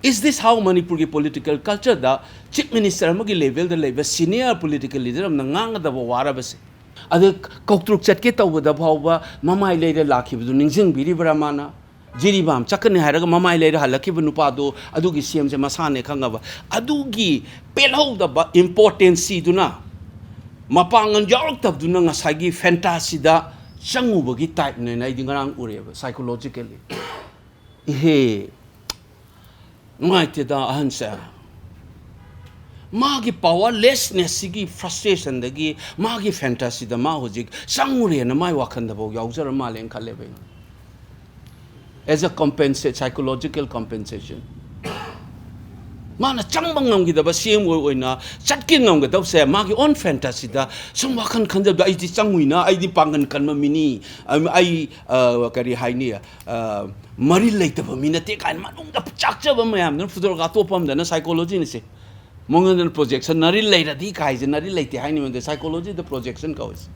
Is this how ꯃꯅꯤꯄꯨꯔꯒꯤ ꯄꯣꯂꯤꯇꯤꯀꯦꯜ ꯀꯜꯆꯔꯗ ꯆꯤꯐ ꯃꯤꯅꯤꯁꯇꯔ ꯑꯃꯒꯤ ꯂꯦꯚꯦꯜꯗ ꯂꯩꯕ ꯁꯤꯅꯤꯌꯔ ꯄꯣꯂꯤꯇꯤꯀꯦꯜ ꯂꯤꯗꯔ ꯑꯃꯅ ꯉꯥꯡꯒꯗꯕ ꯋꯥꯔꯕꯁꯦ? ꯑꯗ ꯀꯧꯇ꯭ꯔꯨꯛ ꯆꯠꯀꯦ ꯇꯧꯕꯗ ꯐꯥꯎꯕ ꯃꯃꯥꯏ ꯂꯩꯔ ꯂꯥꯛꯈꯤꯕꯗꯨ ꯅꯤꯡꯁꯤꯡꯕꯤꯔꯤꯕ꯭ꯔꯥ ꯃꯥꯅ? ꯖꯤꯔꯤꯕꯥꯝ ꯆꯠꯀꯅꯤ ꯍꯥꯏꯔꯒ ꯃꯃꯥꯏ ꯂꯩꯔ ꯍꯜꯂꯛꯈꯤꯕ ꯅꯨꯄꯥꯗꯣ ꯑꯗꯨꯒꯤ ꯁꯤ ꯑꯦꯝꯁꯦ ꯃꯁꯥꯅꯦ ꯈꯪꯉꯕ꯫ ꯑꯗꯨꯒꯤ ꯄꯦꯜꯍꯧꯗꯕ ꯏꯝꯄꯣꯔꯇꯦꯟꯁꯤꯗꯨꯅ ꯃꯄꯥꯡꯒꯜ ꯌꯥꯎꯔꯛꯇꯕꯗꯨꯅ ꯉꯁꯥꯏꯒꯤ fantasyꯗ ꯆꯪꯉꯨꯕꯒꯤ typeꯅꯦꯅ ꯑꯩꯗꯤ ꯉꯔꯥꯡ ꯎꯔꯦꯕ, psychologically꯫ ꯏꯍꯦ, ꯅꯨꯡꯉꯥꯏꯇꯦꯗ ꯑꯍꯟꯁꯦ꯫ ꯃꯥꯒꯤ powerlessnessꯁꯤꯒꯤ frustrationꯗꯒꯤ ꯃꯥꯒꯤ fantasyꯗ ꯃꯥ ꯍꯧꯖꯤꯛ ꯆꯪꯉꯨꯔꯦꯅ ꯃꯥꯏ ꯋꯥꯈꯜꯗꯐꯥꯎ ꯌꯥꯎꯖꯔ ꯃꯥꯜꯂꯦꯅ ꯈꯜꯂꯦꯕ ꯑꯩꯅ꯫ As a compensa-, psychological compensation꯫ ꯃꯥꯅ ꯆꯪꯕ ꯉꯝꯈꯤꯗꯕ ꯁꯤ ꯑꯦꯝ ꯑꯣꯏꯅ ꯆꯠꯀꯦ ꯉꯝꯒꯗꯕꯁꯦ ꯃꯥꯒꯤ own fantasyꯗ ꯁꯨꯝ ꯋꯥꯈꯜ ꯈꯟꯖꯕꯗ, "ꯑꯩꯗꯤ ꯆꯪꯉꯨꯏꯅ, ꯑꯩꯗꯤ ꯄꯥꯡꯒꯜ ꯀꯟꯕ ꯃꯤꯅꯤ, ꯑꯩ, ꯑ, ꯀꯔꯤ ꯍꯥꯏꯅꯤ, ꯑ, ꯃꯔꯤꯜ ꯂꯩꯇꯕ ꯃꯤ ꯅꯠꯇꯦ" ꯀꯥꯏꯅ ꯃꯅꯨꯡꯗ ꯆꯥꯛꯆꯕ ꯃꯌꯥꯝꯗꯨꯅ ꯐꯨꯗꯣꯔꯒ ꯑꯇꯣꯞꯄ ꯑꯃꯗꯅ psychologyꯅꯤꯁꯦ꯫ ꯃꯉꯣꯟꯗꯅ projection, ꯅꯔꯤꯜ ꯂꯩꯔꯗꯤ ꯀꯥꯏꯁꯦ, ꯅꯔꯤꯜ ꯂꯩꯇꯦ ꯍꯥꯏꯅꯤ, ꯃꯉꯣꯟꯗ psychologyꯗ projection ꯀꯧꯏꯁꯦ꯫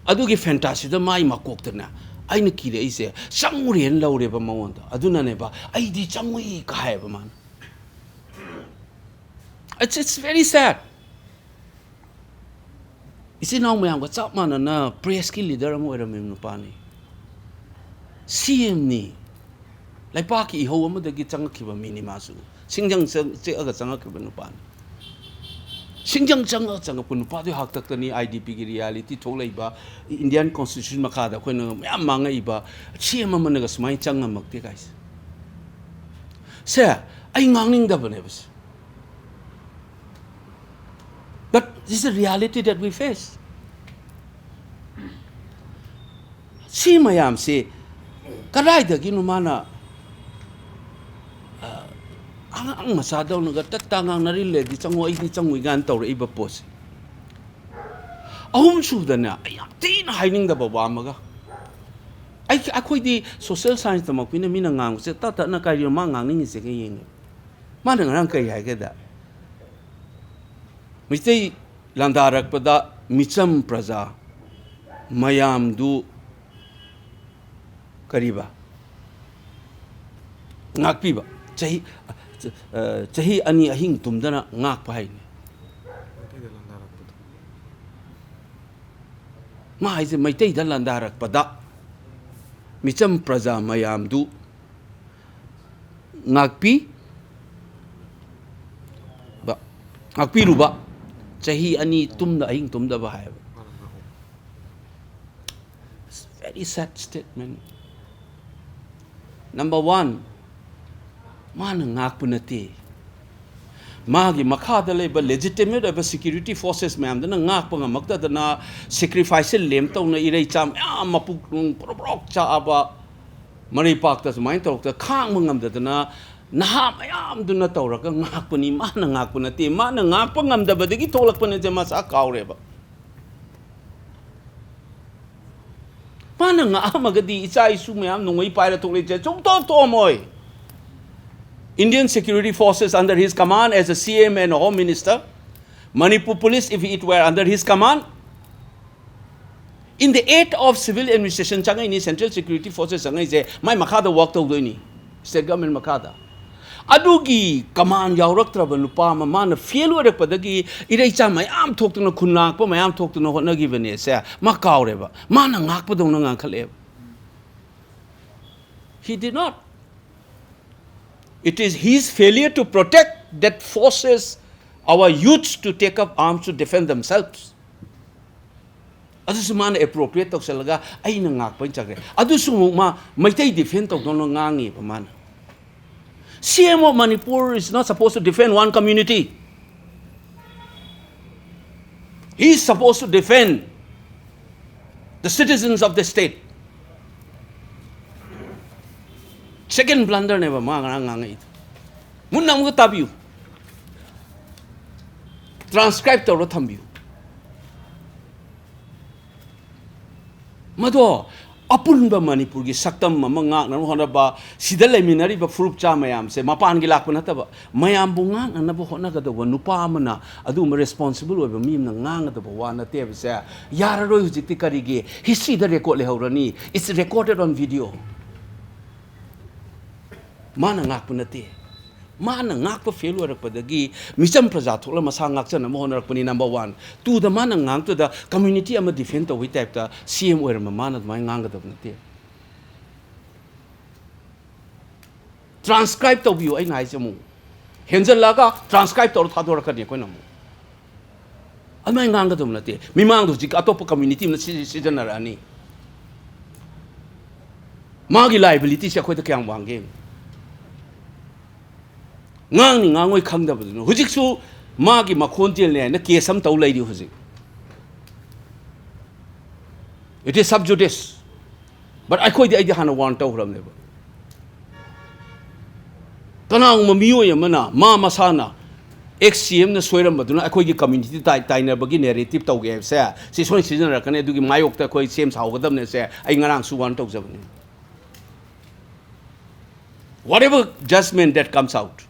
ꯑꯗꯨꯒꯤ fantasyꯗ ꯃꯥꯏ ꯃꯀꯣꯛꯇꯅꯦ, ꯑꯩꯅ ꯀꯤꯔꯛꯏꯁꯦ, ꯆꯪꯉꯨꯔꯦꯅ ꯂꯧꯔꯦꯕ ꯃꯉꯣꯟꯗ꯫ ꯑꯗꯨꯅꯅꯦꯕ, "ꯑꯩꯗꯤ ꯆꯪꯉꯨꯏ" ꯀꯥꯏꯌꯦꯕ ꯃꯥꯅ꯫ It's, it's very sad꯫ ꯏꯆꯤꯟ ꯏꯅꯥꯎ ꯃꯌꯥꯝꯒ ꯆꯞ ꯃꯥꯟꯅꯅ pressꯀꯤ leader ꯑꯃ ꯑꯣꯏꯔꯝꯃꯤꯕ ꯅꯨꯄꯥꯅꯤ꯫ ꯁꯤ ꯑꯦꯝꯅꯤ꯫ ꯂꯩꯄꯥꯛꯀꯤ ꯏꯍꯧ ꯑꯃꯗꯒꯤ ꯆꯪꯉꯛꯈꯤꯕ ꯃꯤꯅꯤ ꯃꯥꯁꯨ꯫ ꯁꯤꯡꯖꯪ ꯆꯪ-, ꯆꯦꯛꯑꯒ ꯆꯪꯉꯛꯈꯤꯕ ꯅꯨꯄꯥꯅꯤ꯫ ꯁꯤꯡꯖꯪ ꯆꯪꯉꯒ ꯆꯪꯉꯛꯄ ꯅꯨꯄꯥꯗꯨꯒꯤ ꯍꯥꯛꯇꯛꯇꯅꯤ ꯑꯥꯏ ꯗꯤ ꯄꯤꯒꯤ reality ꯊꯣꯛꯂꯛꯏꯕ, Indian Constitution ꯃꯈꯥꯗ ꯑꯩꯈꯣꯏꯅ ꯃꯌꯥꯝ ꯃꯥꯡꯉꯛꯏꯕ, ꯁꯤ ꯑꯦꯝ ꯑꯃꯅꯒ ꯁꯨꯃꯥꯏꯅ ꯆꯪꯉꯝꯃꯛꯇꯦ ꯀꯥꯏꯁꯦ꯫ ꯁꯦ, ꯑꯩ ꯉꯥꯡꯅꯤꯡꯗꯕꯅꯦꯕ ꯁꯦ꯫ But this is the reality that we face. ꯁꯤ ꯃꯌꯥꯝꯁꯤ ꯀꯗꯥꯏꯗꯒꯤꯅꯣ ꯃꯥꯅ, ꯑ, ꯑꯉꯥꯡ ꯃꯆꯥꯗꯧꯅꯒ ꯇꯠꯇ ꯉꯥꯡꯅꯔꯤ ꯂꯩꯔꯗꯤ ꯆꯪꯉꯣ, ꯑꯩꯗꯤ ꯆꯪꯉꯣꯏ ꯀꯥꯏꯅ ꯇꯧꯔꯛꯏꯕ ꯄꯣꯠꯁꯦ? ꯑꯍꯨꯝ ꯁꯨꯕꯗꯅꯦ, ꯑꯩ ꯌꯥꯝ ꯊꯤꯅ ꯍꯥꯏꯅꯤꯡꯗꯕ ꯋꯥ ꯑꯃꯒ, ꯑꯩ, ꯑꯩꯈꯣꯏꯗꯤ social science ꯇꯝꯃꯛꯄꯅꯤꯅ ꯃꯤꯅ ꯉꯥꯡꯕꯁꯦ ꯇꯞ ꯇꯞꯅ ꯀꯔꯤꯅꯣ ꯃꯥ ꯉꯥꯡꯅꯤꯡꯉꯤꯁꯦꯒ ꯌꯦꯡꯉꯦ꯫ ꯃꯥꯅ ꯉꯔꯥꯡ ꯀꯔꯤ ꯍꯥꯏꯒꯦꯗ, ꯃꯩꯇꯩ ꯂꯥꯟꯗꯥꯔꯛꯄꯗ ꯃꯤꯆꯝ ꯄ꯭ꯔꯖꯥ ꯃꯌꯥꯝꯗꯨ ꯀꯔꯤꯕ? ꯉꯥꯛꯄꯤꯕ꯫ ꯆꯍꯤ, ꯑ, ꯆꯍꯤ ꯑꯅꯤ ꯑꯍꯤꯡ ꯇꯨꯝꯗꯅ ꯉꯥꯛꯄ ꯍꯥꯏꯅꯤ꯫ ꯃꯩꯇꯩꯗ ꯂꯥꯟꯗꯥꯔꯛꯄꯗ꯫ ꯃꯥ ꯍꯥꯏꯁꯦ ꯃꯩꯇꯩꯗ ꯂꯥꯟꯗꯥꯔꯛꯄꯗ ꯃꯤꯆꯝ ꯄ꯭ꯔꯖꯥ ꯃꯌꯥꯝꯗꯨ ꯉꯥꯛꯄꯤ-, ꯕ-, ꯉꯥꯛꯄꯤꯔꯨꯕ ꯆꯍꯤ ꯑꯅꯤ ꯇꯨꯝꯗ ꯑꯍꯤꯡ ꯇꯨꯝꯗꯕ ꯍꯥꯏꯕ꯫ It's very sad statement. Number one, ꯃꯥꯅ ꯉꯥꯛꯄ ꯅꯠꯇꯦ, ꯃꯥꯒꯤ ꯃꯈꯥꯗ ꯂꯩꯕ legitimate ꯑꯣꯏꯕ security forces ꯃꯌꯥꯝꯗꯨꯅ ꯉꯥꯛꯄ ꯉꯝꯃꯛꯇꯗꯅ sacrifice ꯁꯦ ꯂꯦꯝ ꯇꯧꯅ ꯏꯔꯩꯆꯥ ꯃꯌꯥꯝ ꯃꯄꯨꯛ ꯅꯨꯡ ꯄ꯭ꯔꯣꯛ ꯄ꯭ꯔꯣꯛ ꯆꯥꯛꯑꯕ ꯃꯔꯩꯄꯥꯛꯇ ꯁꯨꯃꯥꯏꯅ ꯇꯧꯔꯛꯇ ꯈꯥꯡꯕ ꯉꯝꯗꯗꯅ ꯅꯍꯥ ꯃꯌꯥꯝꯗꯨꯅ ꯇꯧꯔꯒ ꯉꯥꯛꯄꯅꯤ꯫ ꯃꯥꯅ ꯉꯥꯛꯄ ꯅꯠꯇꯦ, ꯃꯥꯅ ꯉꯥꯛꯄ ꯉꯝꯗꯕꯗꯒꯤ ꯊꯣꯛꯂꯛꯄꯅꯦꯁꯦ ꯃꯁꯥ ꯀꯥꯎꯔꯦꯕ꯫ ꯃꯥꯅ ꯉꯥꯛꯑꯝꯃꯒꯗꯤ ꯏꯆꯥ ꯏꯁꯨ ꯃꯌꯥꯝ ꯅꯣꯡꯃꯩ ꯄꯥꯏꯔ ꯊꯣꯛꯂꯛꯏꯁꯦ ꯁꯨꯡꯊꯣꯛ ꯊꯣꯛꯑꯝꯃꯣꯏ꯫ Indian security forces under his command as a C M and a home minister, Manipur police, if it were under his command, in the act of civil administration ꯆꯪꯉꯛꯏꯅꯤ, central security forces ꯆꯪꯉꯛꯏꯁꯦ ꯃꯥꯏ ꯃꯈꯥꯗ work ꯇꯧꯗꯣꯏꯅꯤ, state government ꯃꯈꯥꯗ꯫ ꯑꯗꯨꯒꯤ command ꯌꯥꯎꯔꯛꯇ꯭ꯔꯕ ꯅꯨꯄꯥ ꯑꯃ ꯃꯥꯅ fail ꯑꯣꯏꯔꯛꯄꯗꯒꯤ ꯏꯔꯩꯆꯥ ꯃꯌꯥꯝ ꯊꯣꯛꯇꯅ, ꯈꯨꯟ ꯂꯥꯡꯉꯛꯄ ꯃꯌꯥꯝ ꯊꯣꯛꯇꯅ ꯍꯣꯠꯅꯈꯤꯕꯅꯦ ꯁꯦ ꯃꯥ ꯀꯥꯎꯔꯦꯕ꯫ ꯃꯥꯅ ꯉꯥꯛꯄꯗꯧꯅ ꯉꯥꯡꯈꯠꯂꯛꯑꯦꯕ꯫ He did not. It is his failure to protect that forces our youths to take up arms to defend themselves. ꯑꯗꯨꯁꯨ ꯃꯥꯅ appropriate ꯇꯧꯁꯜꯂꯒ ꯑꯩꯅ ꯉꯥꯛꯄ ꯑꯣꯏꯅ ꯆꯠꯈ꯭ꯔꯦ꯫ ꯑꯗꯨꯁꯨ ꯑꯃꯨꯛ ꯃꯥ ꯃꯩꯇꯩ defend ꯇꯧꯗꯧꯅ ꯉꯥꯡꯉꯦꯕ ꯃꯥꯅ꯫ C M of Manipur is not supposed to defend one community. He is supposed to defend the citizens of the state. Second blunder ꯅꯦꯕ ꯃꯥ ꯉꯔꯥꯡ ꯉꯥꯡꯉꯛꯏꯗꯣ꯫ ꯃꯨꯟꯅ ꯑꯃꯨꯛꯀ ꯇꯥꯕꯤꯌꯨ꯫ Transcribe ꯇꯧꯔ ꯊꯝꯕꯤꯌꯨ꯫ ꯃꯗꯣ ꯑꯄꯨꯟꯕ ꯃꯅꯤꯄꯨꯔꯒꯤ ꯁꯛꯇꯝ ꯑꯃ ꯉꯥꯛꯅꯕ ꯍꯣꯠꯅꯕ, ꯁꯤꯗ ꯂꯩꯃꯤꯟꯅꯔꯤꯕ ꯐꯨꯔꯨꯞꯆꯥ ꯃꯌꯥꯝꯁꯦ, ꯃꯄꯥꯟꯒꯤ ꯂꯥꯛꯄ ꯅꯠꯇꯕ, ꯃꯌꯥꯝꯕꯨ ꯉꯥꯛꯅꯅꯕ ꯍꯣꯠꯅꯒꯗꯧꯕ ꯅꯨꯄꯥ ꯑꯃꯅ ꯑꯗꯨꯒꯨꯝꯕ responsible ꯑꯣꯏꯕ ꯃꯤ ꯑꯃꯅ ꯉꯥꯡꯒꯗꯕ ꯋꯥ ꯅꯠꯇꯦ ꯍꯥꯏꯕꯁꯦ ꯌꯥꯔꯔꯣꯏ꯫ ꯍꯧꯖꯤꯛꯇꯤ ꯀꯔꯤꯒꯤ? History the record ꯂꯩꯍꯧꯔꯅꯤ꯫ It's recorded on video. ꯃꯥꯅ ꯉꯥꯛꯄ ꯅꯠꯇꯦ꯫ ꯃꯥꯅ ꯉꯥꯛꯄ fail ꯑꯣꯏꯔꯛꯄꯗꯒꯤ ꯃꯤꯆꯝ ꯄ꯭ꯔꯖꯥ ꯊꯣꯛꯂ ꯃꯁꯥ ꯉꯥꯛꯆꯅꯕ ꯍꯣꯠꯅꯔꯛꯄꯅꯤ, number one꯫ Two ꯗ ꯃꯥꯅ ꯉꯥꯡꯇꯨꯗ community ꯑꯃ defend ꯇꯧꯕꯒꯤ type ꯇ C M ꯑꯣꯏꯔꯝꯕ ꯃꯥꯅ ꯑꯗꯨꯃꯥꯏꯅ ꯉꯥꯡꯒꯗꯕ ꯅꯠꯇꯦ꯫ Transcribe ꯇꯧꯕꯤꯌꯨ ꯑꯩꯅ ꯍꯥꯏꯁꯦ ꯑꯃꯨꯛ꯫ ꯍꯦꯟꯖꯜꯂꯛꯑꯒ transcribe ꯇꯧꯔ ꯊꯥꯗꯣꯔꯛꯀꯅꯤ ꯑꯩꯈꯣꯏꯅ ꯑꯃꯨꯛ꯫ ꯑꯗꯨꯃꯥꯏꯅ ꯉꯥꯡꯒꯗꯕ ꯅꯠꯇꯦ꯫ ꯃꯤꯃꯥꯡꯗ ꯍꯧꯖꯤꯛ ꯑꯇꯣꯞꯄ ꯀꯝꯃ꯭ꯌꯨꯅꯤꯇꯤ ꯑꯃꯅ ꯁꯤ ꯁꯤꯖꯤꯟꯅꯔꯛꯑꯅꯤ꯫ ꯃꯥꯒꯤ ꯂꯥꯏꯕꯤꯂꯤꯇꯤꯁꯦ ꯑꯩꯈꯣꯏꯗ ꯀꯌꯥꯝ ꯋꯥꯡꯒꯦ? ꯉꯥꯡꯅꯤ ꯉꯥꯡꯉꯣꯏ ꯈꯪꯗꯕꯗꯨꯅ ꯍꯧꯖꯤꯛꯁꯨ ꯃꯥꯒꯤ ꯃꯈꯣꯟ ꯇꯦꯜꯂꯦ ꯍꯥꯏꯅ ꯀꯦꯁ ꯑꯃ ꯇꯧ ꯂꯩꯔꯤ ꯍꯧꯖꯤꯛ꯫ It is sub judice. But ꯑꯩꯈꯣꯏꯗꯤ, ꯑꯩꯗꯤ ꯍꯥꯟꯅ ꯋꯥꯔꯟ ꯇꯧꯈ꯭ꯔꯕꯅꯦꯕ꯫ ꯀꯅꯥꯒꯨꯝꯕ ꯃꯤꯑꯣꯏ ꯑꯃꯅ ꯃꯥ ꯃꯁꯥꯅ ꯑꯦꯛꯁ ꯁꯤ ꯑꯦꯝꯅ ꯁꯣꯏꯔꯝꯕꯗꯨꯅ ꯑꯩꯈꯣꯏꯒꯤ ꯀꯝꯃ꯭ꯌꯨꯅꯤꯇꯤ ꯇꯥꯏ-, ꯇꯥꯏꯅꯕꯒꯤ ꯅꯦꯔꯦꯇꯤꯞ ꯇꯧꯒꯦ ꯍꯥꯏꯕꯁꯦ ꯁꯤ ꯁꯣꯏꯅ ꯁꯤꯖꯤꯟꯅꯔꯛꯀꯅꯤ, ꯑꯗꯨꯒꯤ ꯃꯥꯌꯣꯛꯇ ꯑꯩꯈꯣꯏ ꯁꯦꯝ ꯁꯥꯍꯧꯒꯗꯕꯅꯦ꯫ ꯁꯦ ꯑꯩ ꯉꯔꯥꯡꯁꯨ ꯋꯥꯔꯟ ꯇꯧꯖꯕꯅꯤ꯫ Whatever judgment that comes out,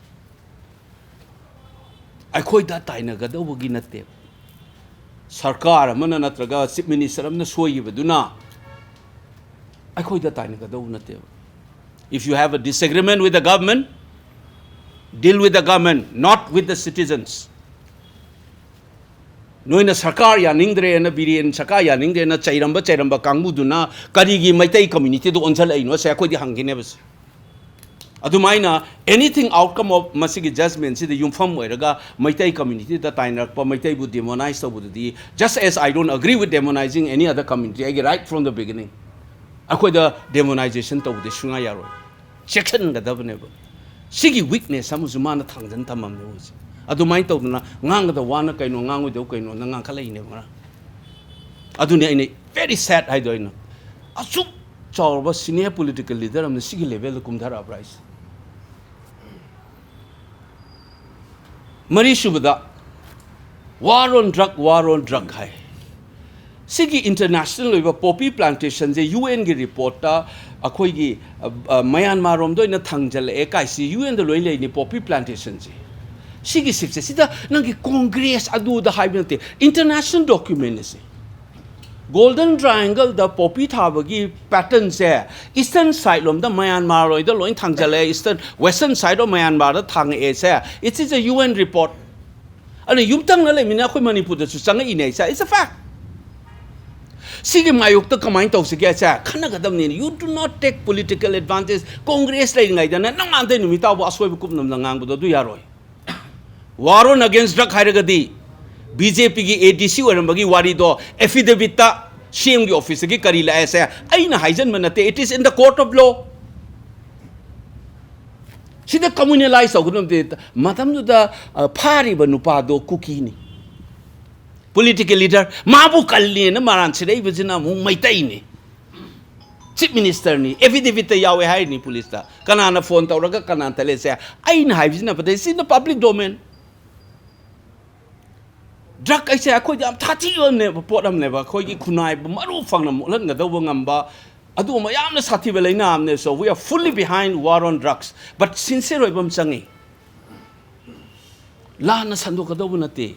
ꯑꯩꯈꯣꯏꯗ ꯇꯥꯏꯅꯒꯗꯧꯕꯒꯤ ꯅꯠꯇꯦꯕ꯫ ꯁꯔꯀꯥꯔ ꯑꯃꯅ ꯅꯠꯇ꯭ꯔꯒ ꯆꯤꯐ ꯃꯤꯅꯤꯁꯇꯔ ꯑꯃꯅ ꯁꯣꯏꯈꯤꯕꯗꯨꯅ ꯑꯩꯈꯣꯏꯗ ꯇꯥꯏꯅꯒꯗꯧꯕ ꯅꯠꯇꯦꯕ꯫ If you have a disagreement with the government, deal with the government, not with the citizens. ꯅꯣꯏꯅ ꯁꯔꯀꯥꯔ ꯌꯥꯅꯤꯡꯗ꯭ꯔꯦꯅ, ꯕꯤꯔꯦꯟ ꯁꯔꯀꯥꯔ ꯌꯥꯅꯤꯡꯗ꯭ꯔꯦꯅ ꯆꯩꯔꯝꯕ, ꯆꯩꯔꯝꯕ ꯀꯥꯡꯕꯨꯗꯨꯅ ꯀꯔꯤꯒꯤ ꯃꯩꯇꯩ ꯀꯝꯃ꯭ꯌꯨꯅꯤꯇꯤꯗ ꯑꯣꯟꯁꯤꯜꯂꯛꯏꯅꯣ? ꯁꯦ ꯑꯩꯈꯣꯏꯗꯤ ꯍꯪꯈꯤꯅꯦꯕ ꯁꯦ꯫ ꯑꯗꯨꯃꯥꯏꯅ anything outcome of ꯃꯁꯤꯒꯤ ꯖꯖꯃꯦꯟꯁꯤꯗ ꯌꯨꯝꯐꯝ ꯑꯣꯏꯔꯒ ꯃꯩꯇꯩ ꯀꯝꯃ꯭ꯌꯨꯅꯤꯇꯤꯗ ꯇꯥꯏꯅꯔꯛꯄ, ꯃꯩꯇꯩꯕꯨ demonize ꯇꯧꯕꯗꯨꯗꯤ, just as I don't agree with demonizing any other community, ꯑꯩꯒꯤ right from the beginning, ꯑꯩꯈꯣꯏꯗ demonization ꯇꯧꯕꯗꯤ ꯁꯨꯡꯌꯥ ꯌꯥꯔꯣꯏ꯫ ꯆꯦꯛꯁꯤꯟꯒꯗꯕꯅꯦꯕ꯫ ꯁꯤꯒꯤ weakness ꯑꯃꯁꯨ ꯃꯥꯅ ꯊꯥꯡꯖꯟ ꯊꯝꯃꯝꯅꯦ ꯍꯧꯖꯤꯛ꯫ ꯑꯗꯨꯃꯥꯏꯅ ꯇꯧꯗꯅ ꯉꯥꯡꯒꯗꯕ ꯋꯥꯅ ꯀꯩꯅꯣ, ꯉꯥꯡꯉꯣꯏꯗꯕ ꯀꯩꯅꯣꯅ ꯉꯥꯡꯈꯠꯂꯛꯏꯅꯦꯕ ꯉꯔꯥꯡ꯫ ꯑꯗꯨꯅꯤ ꯑꯩꯅ very sad ꯍꯥꯏꯗꯣ ꯑꯩꯅ꯫ ꯑꯁꯨꯛ ꯆꯥꯎꯔꯕ senior political leader ꯑꯃꯅ ꯁꯤꯒꯤ level ꯗ ꯀꯨꯝꯊꯔꯛꯑꯕ꯭ꯔꯥ ꯍꯥꯏꯁꯦ꯫ ꯃꯔꯤꯁꯨꯕꯗ, war on drug, war on drug ꯍꯥꯏ꯫ ꯁꯤꯒꯤ international ꯑꯣꯏꯕ poppy plantation ꯁꯦ UN ꯒꯤ report ꯇ ꯑꯩꯈꯣꯏꯒꯤ, ꯑ, ꯑ, ꯃ꯭ꯌꯥꯟꯃꯥꯔ ꯔꯣꯝꯗ ꯑꯣꯏꯅ ꯊꯥꯡꯖꯜꯂꯛꯑꯦ ꯀꯥꯏꯁꯤ, UN ꯗ ꯂꯣꯏ ꯂꯩꯅꯤ poppy plantation ꯁꯦ꯫ ꯁꯤꯒꯤ ꯁꯤꯞꯁꯦ, ꯁꯤꯗ ꯅꯪꯒꯤ ꯀꯣꯡꯒ꯭ꯔꯦꯁ ꯑꯗꯨꯗ ꯍꯥꯏꯕ ꯅꯠꯇꯦ, international document ꯁꯦ꯫ Golden Triangle ꯗ poppy ꯊꯥꯕꯒꯤ pattern ꯁꯦ eastern side ꯂꯣꯝꯗ ꯃ꯭ꯌꯥꯟꯃꯥꯔ ꯍꯣꯏꯗ ꯂꯣꯏ ꯊꯥꯡꯖꯜꯂꯛꯑꯦ, eastern, western side of ꯃ꯭ꯌꯥꯟꯃꯥꯔꯗ ꯊꯥꯡꯉꯛꯑꯦ say, it is a UN report꯫ ꯑꯗꯨꯅ ꯌꯨꯝꯊꯪꯅ ꯂꯩꯃꯤꯟꯅ ꯑꯩꯈꯣꯏ ꯃꯅꯤꯄꯨꯔꯗꯁꯨ ꯆꯪꯉꯛꯏꯅꯦ ꯁꯦ, it's a fact꯫ ꯁꯤꯒꯤ ꯃꯥꯌꯣꯛꯇ ꯀꯃꯥꯏꯅ ꯇꯧꯁꯤꯒꯦ ꯁꯦ? ꯈꯟꯅꯒꯗꯕꯅꯤ꯫ You do not take political advantage꯫ Congress ꯂꯩꯔꯤꯉꯩꯗꯅ ꯅꯣꯡꯉꯥꯟꯗꯩ ꯅꯨꯃꯤꯠ ꯇꯥꯕꯨ ꯑꯁꯣꯏꯕ ꯀꯨꯞꯅꯝꯅ ꯉꯥꯡꯕꯗꯣ ꯑꯗꯨ ꯌꯥꯔꯣꯏ꯫ War on against drug ꯍꯥꯏꯔꯒꯗꯤ ꯕꯤ ꯖꯦ ꯄꯤꯒꯤ ꯑꯦ ꯗꯤ ꯁꯤ ꯑꯣꯏꯔꯝꯕꯒꯤ ꯋꯥꯔꯤꯗꯣ affidavitꯇ ꯁꯤ ꯑꯦꯝꯒꯤ ꯑꯣꯐꯤꯁꯇꯒꯤ ꯀꯔꯤ ꯂꯥꯛꯑꯦꯁꯦ ꯑꯩꯅ ꯍꯥꯏꯖꯟꯕ ꯅꯠꯇꯦ, it is in the court of law꯫ ꯁꯤꯗ communalize ꯇꯧꯒꯗꯕ ꯅꯠꯇꯦ꯫ ꯃꯇꯝꯗꯨꯗ ꯑ, ꯐꯥꯔꯤꯕ ꯅꯨꯄꯥꯗꯣ ꯀꯨꯀꯤꯅꯤ, political leader꯫ ꯃꯥꯕꯨ ꯀꯜꯂꯦꯅ ꯃꯔꯥꯟ ꯁꯤꯔꯛꯏꯕꯁꯤꯅ ꯑꯃꯨꯛ ꯃꯩꯇꯩꯅꯤ꯫ ꯆꯤꯐ ꯃꯤꯅꯤꯁꯇꯔꯅꯤ, affidavitꯇ ꯌꯥꯎꯋꯦ ꯍꯥꯏꯔꯤꯅꯤ ꯄꯨꯂꯤꯁꯇ꯫ ꯀꯅꯥꯅ ꯐꯣꯟ ꯇꯧꯔꯒ ꯀꯅꯥꯅ ꯇꯜꯂꯦꯁꯦ ꯑꯩꯅ ꯍꯥꯏꯕꯁꯤꯅ ꯐꯠꯇꯦ, it's in the public domain꯫ Drug ꯍꯥꯏꯁꯦ ꯑꯩꯈꯣꯏꯗ ꯌꯥꯝ ꯁꯥꯊꯤꯕꯅꯦꯕ, ꯄꯣꯠ ꯑꯃꯅꯦꯕ, ꯑꯩꯈꯣꯏꯒꯤ ꯈꯨꯟꯅꯥꯏꯕꯨ ꯃꯔꯨ ꯐꯪꯅ ꯃꯣꯠꯍꯟꯒꯗꯧꯕ ꯉꯝꯕ ꯑꯗꯨꯒꯨꯝꯕ ꯌꯥꯝꯅ ꯁꯥꯊꯤꯕ ꯂꯥꯏꯅꯥ ꯑꯃꯅꯦ꯫ So we are fully behind war on drugs, but sincere ꯑꯣꯏꯕ ꯑꯃ ꯆꯪꯉꯤ꯫ ꯂꯥꯟꯅ ꯁꯟꯗꯣꯛꯀꯗꯧꯕ ꯅꯠꯇꯦ꯫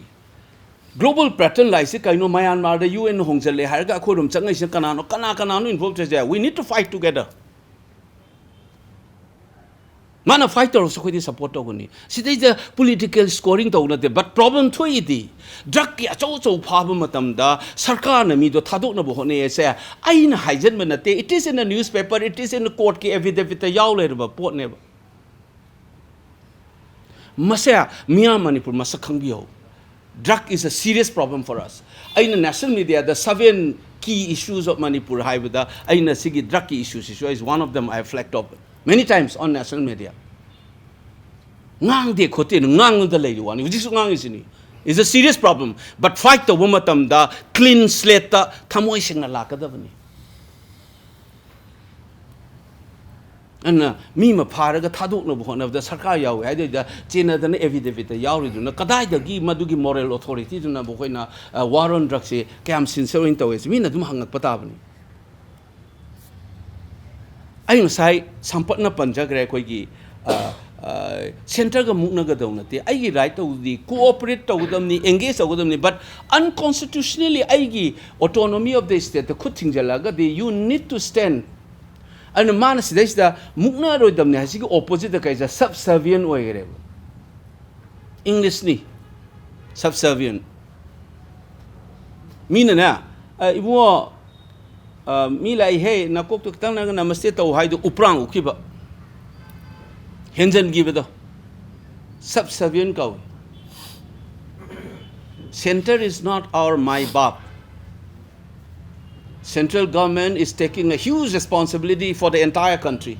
Global pattern ꯂꯥꯛꯏꯁꯦ ꯀꯩꯅꯣ? ꯃꯌꯥꯟꯃꯥꯔꯗ ꯌꯨ ꯑꯦꯟ ꯍꯣꯡꯖꯜꯂꯦ ꯍꯥꯏꯔꯒ ꯑꯩꯈꯣꯏꯔꯣꯝ ꯆꯪꯉꯛꯏꯁꯤꯅ ꯀꯅꯥꯅꯣ? ꯀꯅꯥ ꯀꯅꯥꯅꯣ involve ꯇꯧꯔꯤꯁꯦ? We need to fight together꯫ ꯃꯥꯅ ꯐꯥꯏꯠ ꯇꯧꯔꯁꯨ ꯑꯩꯈꯣꯏꯗꯤ ꯁꯞꯄꯣꯔꯠ ꯇꯧꯒꯅꯤ꯫ ꯁꯤꯗꯩꯗ political scoring ꯇꯧꯕ ꯅꯠꯇꯦ, but problem ꯊꯣꯛꯏꯗꯤ ꯗ꯭ꯔꯒꯀꯤ ꯑꯆꯧ ꯑꯆꯧ ꯐꯥꯕ ꯃꯇꯝꯗ ꯁꯔꯀꯥꯔꯅ ꯃꯤꯗꯣ ꯊꯥꯗꯣꯛꯅꯕ ꯍꯣꯠꯅꯩ ꯍꯥꯏꯁꯦ ꯑꯩꯅ ꯍꯥꯏꯖꯟꯕ ꯅꯠꯇꯦ, it is in the newspaper, it is in the courtꯀꯤ affidavitꯇ ꯌꯥꯎ ꯂꯩꯔꯕ ꯄꯣꯠꯅꯦꯕ꯫ ꯃꯁꯦ ꯃꯤꯌꯥꯝ ꯃꯅꯤꯄꯨꯔ ꯃꯁꯛ ꯈꯪꯕꯤꯌꯧ꯫ Drug is a serious problem for us꯫ ꯑꯩꯅ national mediaꯗ seven key issues of Manipur ꯍꯥꯏꯕꯗ ꯑꯩꯅ ꯁꯤꯒꯤ ꯗ꯭ꯔꯒꯀꯤ ꯏꯁꯨꯁꯤꯁꯨ is one of them I flagged up many times on national media꯫ ꯉꯥꯡꯗꯦ ꯈꯣꯠꯇꯦꯅ ꯉꯥꯡꯉꯗ ꯂꯩꯔꯤ ꯋꯥꯅꯤ, ꯍꯧꯖꯤꯛꯁꯨ ꯉꯥꯡꯉꯤꯁꯤꯅꯤ꯫ It's a serious problem, but fight ꯇꯧꯕ ꯃꯇꯝꯗ clean slateꯇ ꯊꯃꯣꯏ ꯁꯦꯡꯅ ꯂꯥꯛꯀꯗꯕꯅꯤ꯫ ꯑꯗꯨꯅ ꯃꯤ ꯑꯃ ꯐꯥꯔꯒ ꯊꯥꯗꯣꯛꯅꯕ ꯍꯣꯠꯅꯕꯗ ꯁꯔꯀꯥꯔ ꯌꯥꯎꯋꯦ ꯍꯥꯏꯗꯨꯗ ꯆꯦꯟꯅꯗꯅ affidavitꯇ ꯌꯥꯎꯔꯤꯗꯨꯅ ꯀꯗꯥꯏꯗꯒꯤ ꯃꯗꯨꯒꯤ moral authorityꯗꯨꯅ ꯑꯩꯈꯣꯏꯅ, ꯑ, war on drugsꯁꯦ ꯀꯌꯥꯝ sincere ꯑꯣꯏꯅ ꯇꯧꯋꯦ ꯁꯤ ꯃꯤꯅ ꯑꯗꯨꯝ ꯍꯪꯉꯛꯄ ꯇꯥꯕꯅꯤ꯫ ꯑꯩ ꯉꯁꯥꯏ ꯁꯝꯄꯠꯅ ꯄꯟꯖꯈ꯭ꯔꯦ ꯑꯩꯈꯣꯏꯒꯤ, ꯑ, ꯑ, centreꯒ ꯃꯨꯛꯅꯒꯗꯧ ꯅꯠꯇꯦ꯫ ꯑꯩꯒꯤ right ꯇꯧꯕꯗꯤ cooperate ꯇꯧꯒꯗꯕꯅꯤ, engage ꯇꯧꯒꯗꯕꯅꯤ, but unconstitutionally ꯑꯩꯒꯤ autonomy of the stateꯇ ꯈꯨꯠ ꯊꯤꯡꯖꯤꯜꯂꯒꯗꯤ you need to stand꯫ ꯑꯗꯨꯅ ꯃꯥꯅ ꯁꯤꯗꯩꯁꯤꯗ ꯃꯨꯛꯅꯔꯣꯏꯗꯕꯅꯤ ꯍꯥꯏꯁꯤꯒꯤ oppositeꯇ ꯀꯩꯁꯦ subservient ꯑꯣꯏꯈ꯭ꯔꯦꯕ꯫ Englishꯅꯤ, subservient꯫ ꯃꯤꯅꯅꯦ, "ꯑ, ꯏꯕꯨꯡꯉꯣ, ꯑ, ꯃꯤ ꯂꯥꯛꯏꯍꯦ, ꯅꯀꯣꯛꯇꯣ ꯈꯤꯇꯪ ꯅꯪ ꯅꯃꯁꯇꯦ ꯇꯧ" ꯍꯥꯏꯗꯣ ꯎꯄ꯭ꯔꯥꯡ ꯎꯞꯈꯤꯕ, ꯍꯦꯟꯖꯟꯈꯤꯕꯗꯣ subservient ꯀꯧꯏ꯫ Center is not our माई बाप. Central government is taking a huge responsibility for the entire country.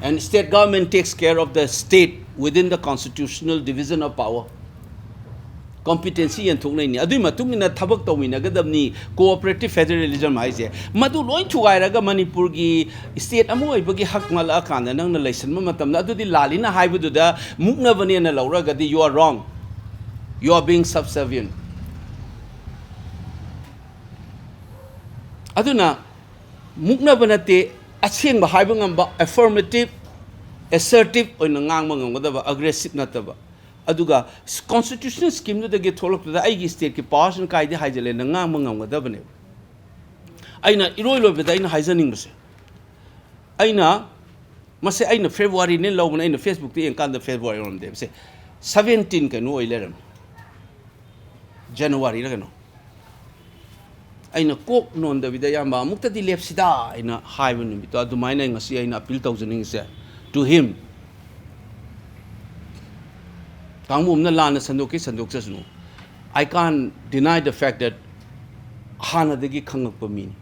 And state government takes care of the state within the constitutional division of power. Competency ꯌꯦꯟꯊꯣꯛꯅꯩꯅꯤ꯫ ꯑꯗꯨꯒꯤ ꯃꯇꯨꯡ ꯏꯟꯅ ꯊꯕꯛ ꯇꯧꯃꯤꯟꯅꯒꯗꯕꯅꯤ꯫ Cooperative federalism ꯍꯥꯏꯁꯦ ꯃꯗꯨ ꯂꯣꯏ ꯊꯨꯒꯥꯏꯔꯒ ꯃꯅꯤꯄꯨꯔꯒꯤ state ꯑꯃ ꯑꯣꯏꯕꯒꯤ ꯍꯛ ꯃꯥꯜꯂꯛꯑꯀꯥꯟꯗ ꯅꯪꯅ ꯂꯩꯁꯟꯕ ꯃꯇꯝꯗ, ꯑꯗꯨꯗꯤ ꯂꯥꯜꯂꯤꯅ ꯍꯥꯏꯕꯗꯨꯗ ꯃꯨꯛꯅꯕꯅꯦꯅ ꯂꯧꯔꯒꯗꯤ you are wrong, you are being subservient. ꯑꯗꯨꯅ ꯃꯨꯛꯅꯕ ꯅꯠꯇꯦ, ꯑꯁꯦꯡꯕ ꯍꯥꯏꯕ ꯉꯝꯕ, affirmative, assertive ꯑꯣꯏꯅ ꯉꯥꯡꯕ ꯉꯝꯒꯗꯕ, aggressive ꯅꯠꯇꯕ꯫ ꯑꯗꯨꯒ constitutional scheme ꯗꯨꯗꯒꯤ ꯊꯣꯛꯂꯛꯄꯗ ꯑꯩꯒꯤ state ꯀꯤ power ꯁꯤꯅ ꯀꯥꯏꯗ ꯍꯥꯏꯖꯜꯂꯦꯅ ꯉꯥꯡꯕ ꯉꯝꯒꯗꯕꯅꯦꯕ꯫ ꯑꯩꯅ ꯏꯔꯣꯏ ꯂꯣꯏꯕꯗ ꯑꯩꯅ ꯍꯥꯏꯖꯅꯤꯡꯕꯁꯦ, ꯑꯩꯅ, ꯃꯁꯦ ꯑꯩꯅ February ꯅꯦ ꯂꯧꯕꯅꯦ, ꯑꯩꯅ Facebook ꯇ ꯌꯦꯡꯀꯥꯟꯗ February ꯑꯣꯏꯔꯝꯗꯦ, ꯃꯁꯦ seventeen ꯀꯩꯅꯣ ꯑꯣꯏ ꯂꯩꯔꯝꯃꯦ, January ꯔ ꯀꯩꯅꯣ꯫ ꯑꯩꯅ ꯀꯣꯛ ꯅꯣꯟꯗꯕꯤꯗ, "ꯏꯌꯥꯝꯕ, ꯑꯃꯨꯛꯇꯗꯤ ꯂꯦꯞꯁꯤꯗ" ꯑꯩꯅ ꯍꯥꯏꯕ ꯅꯨꯃꯤꯠꯇꯣ, ꯑꯗꯨꯃꯥꯏꯅ ꯉꯁꯤ ꯑꯩꯅ appeal ꯇꯧꯖꯅꯤꯡꯉꯤꯁꯦ to him. ꯀꯥꯡꯕꯨ ꯑꯃꯅ ꯂꯥꯟꯅ ꯁꯟꯗꯣꯛꯀꯦ ꯁꯟꯗꯣꯛꯆꯁꯅꯨ, I can't deny the fact that ꯍꯥꯟꯅꯗꯒꯤ ꯈꯪꯉꯛꯄ ꯃꯤꯅꯤ꯫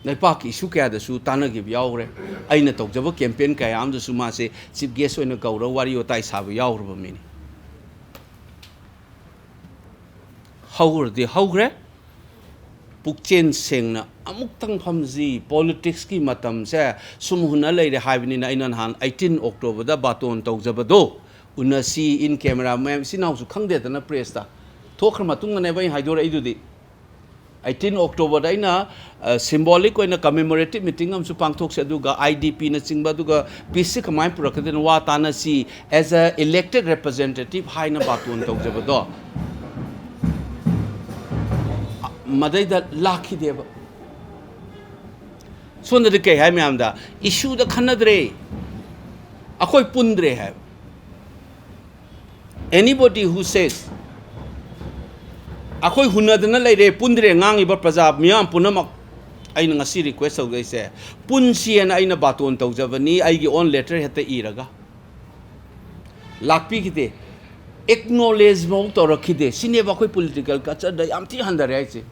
ꯂꯩꯄꯥꯛꯀꯤ issue ꯀꯌꯥꯗꯁꯨ ꯇꯥꯟꯅꯈꯤꯕ ꯌꯥꯎꯈ꯭ꯔꯦ꯫ ꯑꯩꯅ ꯇꯧꯖꯕ campaign ꯀꯌꯥ ꯑꯃꯗꯁꯨ ꯃꯥꯁꯦ chief guest ꯑꯣꯏꯅ ꯀꯧꯔꯒ ꯋꯥꯔꯤ ꯋꯥꯇꯥꯏ ꯁꯥꯕ ꯌꯥꯎꯈ꯭ꯔꯕ ꯃꯤꯅꯤ꯫ ꯍꯧꯈ꯭ꯔꯗꯤ ꯍꯧꯈ꯭ꯔꯦ꯫ ꯄꯨꯛꯆꯦꯟ ꯁꯦꯡꯅ ꯑꯃꯨꯛꯇꯪ ꯐꯝꯁꯤ꯫ Politics ꯀꯤ ꯃꯇꯝꯁꯦ ꯁꯨꯝ ꯍꯨꯟꯅ ꯂꯩꯔꯦ ꯍꯥꯏꯕꯅꯤꯅ, ꯑꯩꯅ ꯅꯍꯥꯟ eighteen October ꯗ ꯕꯥꯇꯣꯟ ꯇꯧꯖꯕꯗꯣ ꯎꯅꯁꯤ in camera, ꯃꯌꯥꯝ ꯏꯆꯤꯟ ꯏꯅꯥꯎꯁꯨ ꯈꯪꯗꯦꯗꯅ, press ꯇ ꯊꯣꯛꯈ꯭ꯔ ꯃꯇꯨꯡꯗꯅꯦꯕ ꯑꯩꯅ ꯍꯥꯏꯗꯣꯔꯛꯏꯗꯨꯗꯤ꯫ Eighteen October ꯗ ꯑꯩꯅ, ꯑ, symbolic ꯑꯣꯏꯅ commemorative meeting ꯑꯃꯁꯨ ꯄꯥꯡꯊꯣꯛꯁꯤ, ꯑꯗꯨꯒ I D P ꯅꯆꯤꯡꯕ, ꯑꯗꯨꯒ peace ꯁꯤ ꯀꯃꯥꯏꯅ ꯄꯨꯔꯛꯀꯗꯣꯏꯅꯣ ꯋꯥ ꯇꯥꯟꯅꯁꯤ, as a elected representative ꯍꯥꯏꯅ ꯕꯥꯇꯣꯟ ꯇꯧꯖꯕꯗꯣ, ꯃꯗꯩꯗ ꯂꯥꯛꯈꯤꯗꯦꯕ꯫ ꯁꯣꯝꯗꯗꯤ ꯀꯩ ꯍꯥꯏ ꯃꯌꯥꯝꯗ, issue ꯗ ꯈꯟꯅꯗ꯭ꯔꯦ, ꯑꯩꯈꯣꯏ ꯄꯨꯟꯗ꯭ꯔꯦ ꯍꯥꯏꯕ꯫ Anybody who says ꯑꯩꯈꯣꯏ ꯍꯨꯟꯅꯗꯅ ꯂꯩꯔꯦ, ꯄꯨꯟꯗ꯭ꯔꯦ, ꯉꯥꯡꯉꯤꯕ ꯄ꯭ꯔꯖꯥ ꯃꯤꯌꯥꯝ ꯄꯨꯝꯅꯃꯛ, ꯑꯩꯅ ꯉꯁꯤ request ꯇꯧꯖꯩꯁꯦ, ꯄꯨꯟꯁꯤꯑꯅ ꯑꯩꯅ ꯕꯥꯇꯣꯟ ꯇꯧꯖꯕꯅꯤ, ꯑꯩꯒꯤ own letter ꯍꯦꯛꯇ ꯏꯔꯒ꯫ ꯂꯥꯛꯄꯤꯈꯤꯗꯦ꯫ ꯑꯦꯛꯅꯣꯂꯦꯖ ꯐꯥꯎ ꯇꯧꯔꯛꯈꯤꯗꯦ꯫ ꯁꯤꯅꯦꯕ ꯑꯩꯈꯣꯏ ꯄꯣꯂꯤꯇꯤꯀꯦꯜ ꯀꯜꯆꯔꯗ ꯌꯥꯝ ꯊꯤ ꯍꯟꯊꯔꯦ ꯍꯥꯏꯁꯦ꯫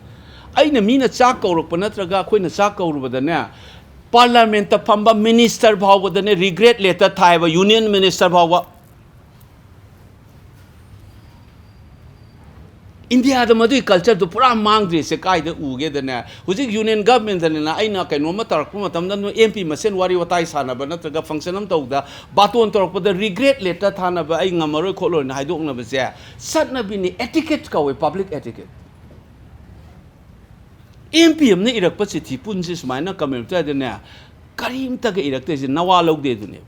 ꯑꯩꯅ ꯃꯤꯅ ꯆꯥꯛ ꯀꯧꯔꯛꯄ ꯅꯠꯇ꯭ꯔꯒ ꯑꯩꯈꯣꯏꯅ ꯆꯥꯛ ꯀꯧꯔꯨꯕꯗꯅꯦ, ꯄꯥꯔꯂꯥꯃꯦꯟꯠꯇ ꯐꯝꯕ ꯃꯤꯅꯤꯁꯇꯔ ꯐꯥꯎꯕꯗꯅꯦ ꯔꯤꯒ꯭ꯔꯦꯠ ꯂꯦꯇꯔ ꯊꯥꯏꯕ, ꯌꯨꯅꯤꯌꯟ ꯃꯤꯅꯤꯁꯇꯔ ꯐꯥꯎꯕ꯫ ꯏꯟꯗꯤꯌꯥꯗ ꯃꯗꯨꯒꯤ ꯀꯜꯆꯔꯗꯨ ꯄꯨꯔꯥ ꯃꯥꯡꯗ꯭ꯔꯤꯁꯦ ꯀꯥꯏꯗ ꯎꯒꯦꯗꯅꯦ? ꯍꯧꯖꯤꯛ ꯌꯨꯅꯤꯌꯟ ꯒꯚꯔꯟꯃꯦꯟꯠꯇꯅꯤꯅ ꯑꯩꯅ ꯀꯩꯅꯣꯝꯃ ꯇꯧꯔꯛꯄ ꯃꯇꯝꯗ ꯅꯣꯏ ꯑꯦꯝ ꯄꯤ ꯃꯁꯦꯟ ꯋꯥꯔꯤ ꯋꯥꯇꯥꯏ ꯁꯥꯟꯅꯕ ꯅꯠꯇ꯭ꯔꯒ ꯐꯪꯁꯟ ꯑꯃ ꯇꯧꯕꯗ ꯕꯥꯇꯣꯟ ꯇꯧꯔꯛꯄꯗ ꯔꯤꯒ꯭ꯔꯦꯠ ꯂꯦꯇꯔ ꯊꯥꯅꯕ, "ꯑꯩ ꯉꯝꯃꯔꯣꯏ ꯈꯣꯠꯂꯣꯏꯅ" ꯍꯥꯏꯗꯣꯛꯅꯕꯁꯦ ꯆꯠꯅꯕꯤꯅꯤ, ꯑꯦꯇꯤꯀꯦꯠ ꯀꯧꯋꯦ, ꯄꯕ꯭ꯂꯤꯛ ꯑꯦꯇꯤꯀꯦꯠ꯫ ꯑꯦꯝ ꯄꯤ ꯑꯃꯅ ꯏꯔꯛꯄ ꯆꯤꯊꯤ ꯄꯨꯟꯁꯤ ꯁꯨꯃꯥꯏꯅ ꯀꯃꯦꯟꯇꯗꯅꯦ ꯀꯔꯤꯝꯇꯒ ꯏꯔꯛꯇꯣꯏꯁꯦ ꯅꯋꯥ ꯂꯧꯗꯦ ꯑꯗꯨꯅꯦꯕ꯫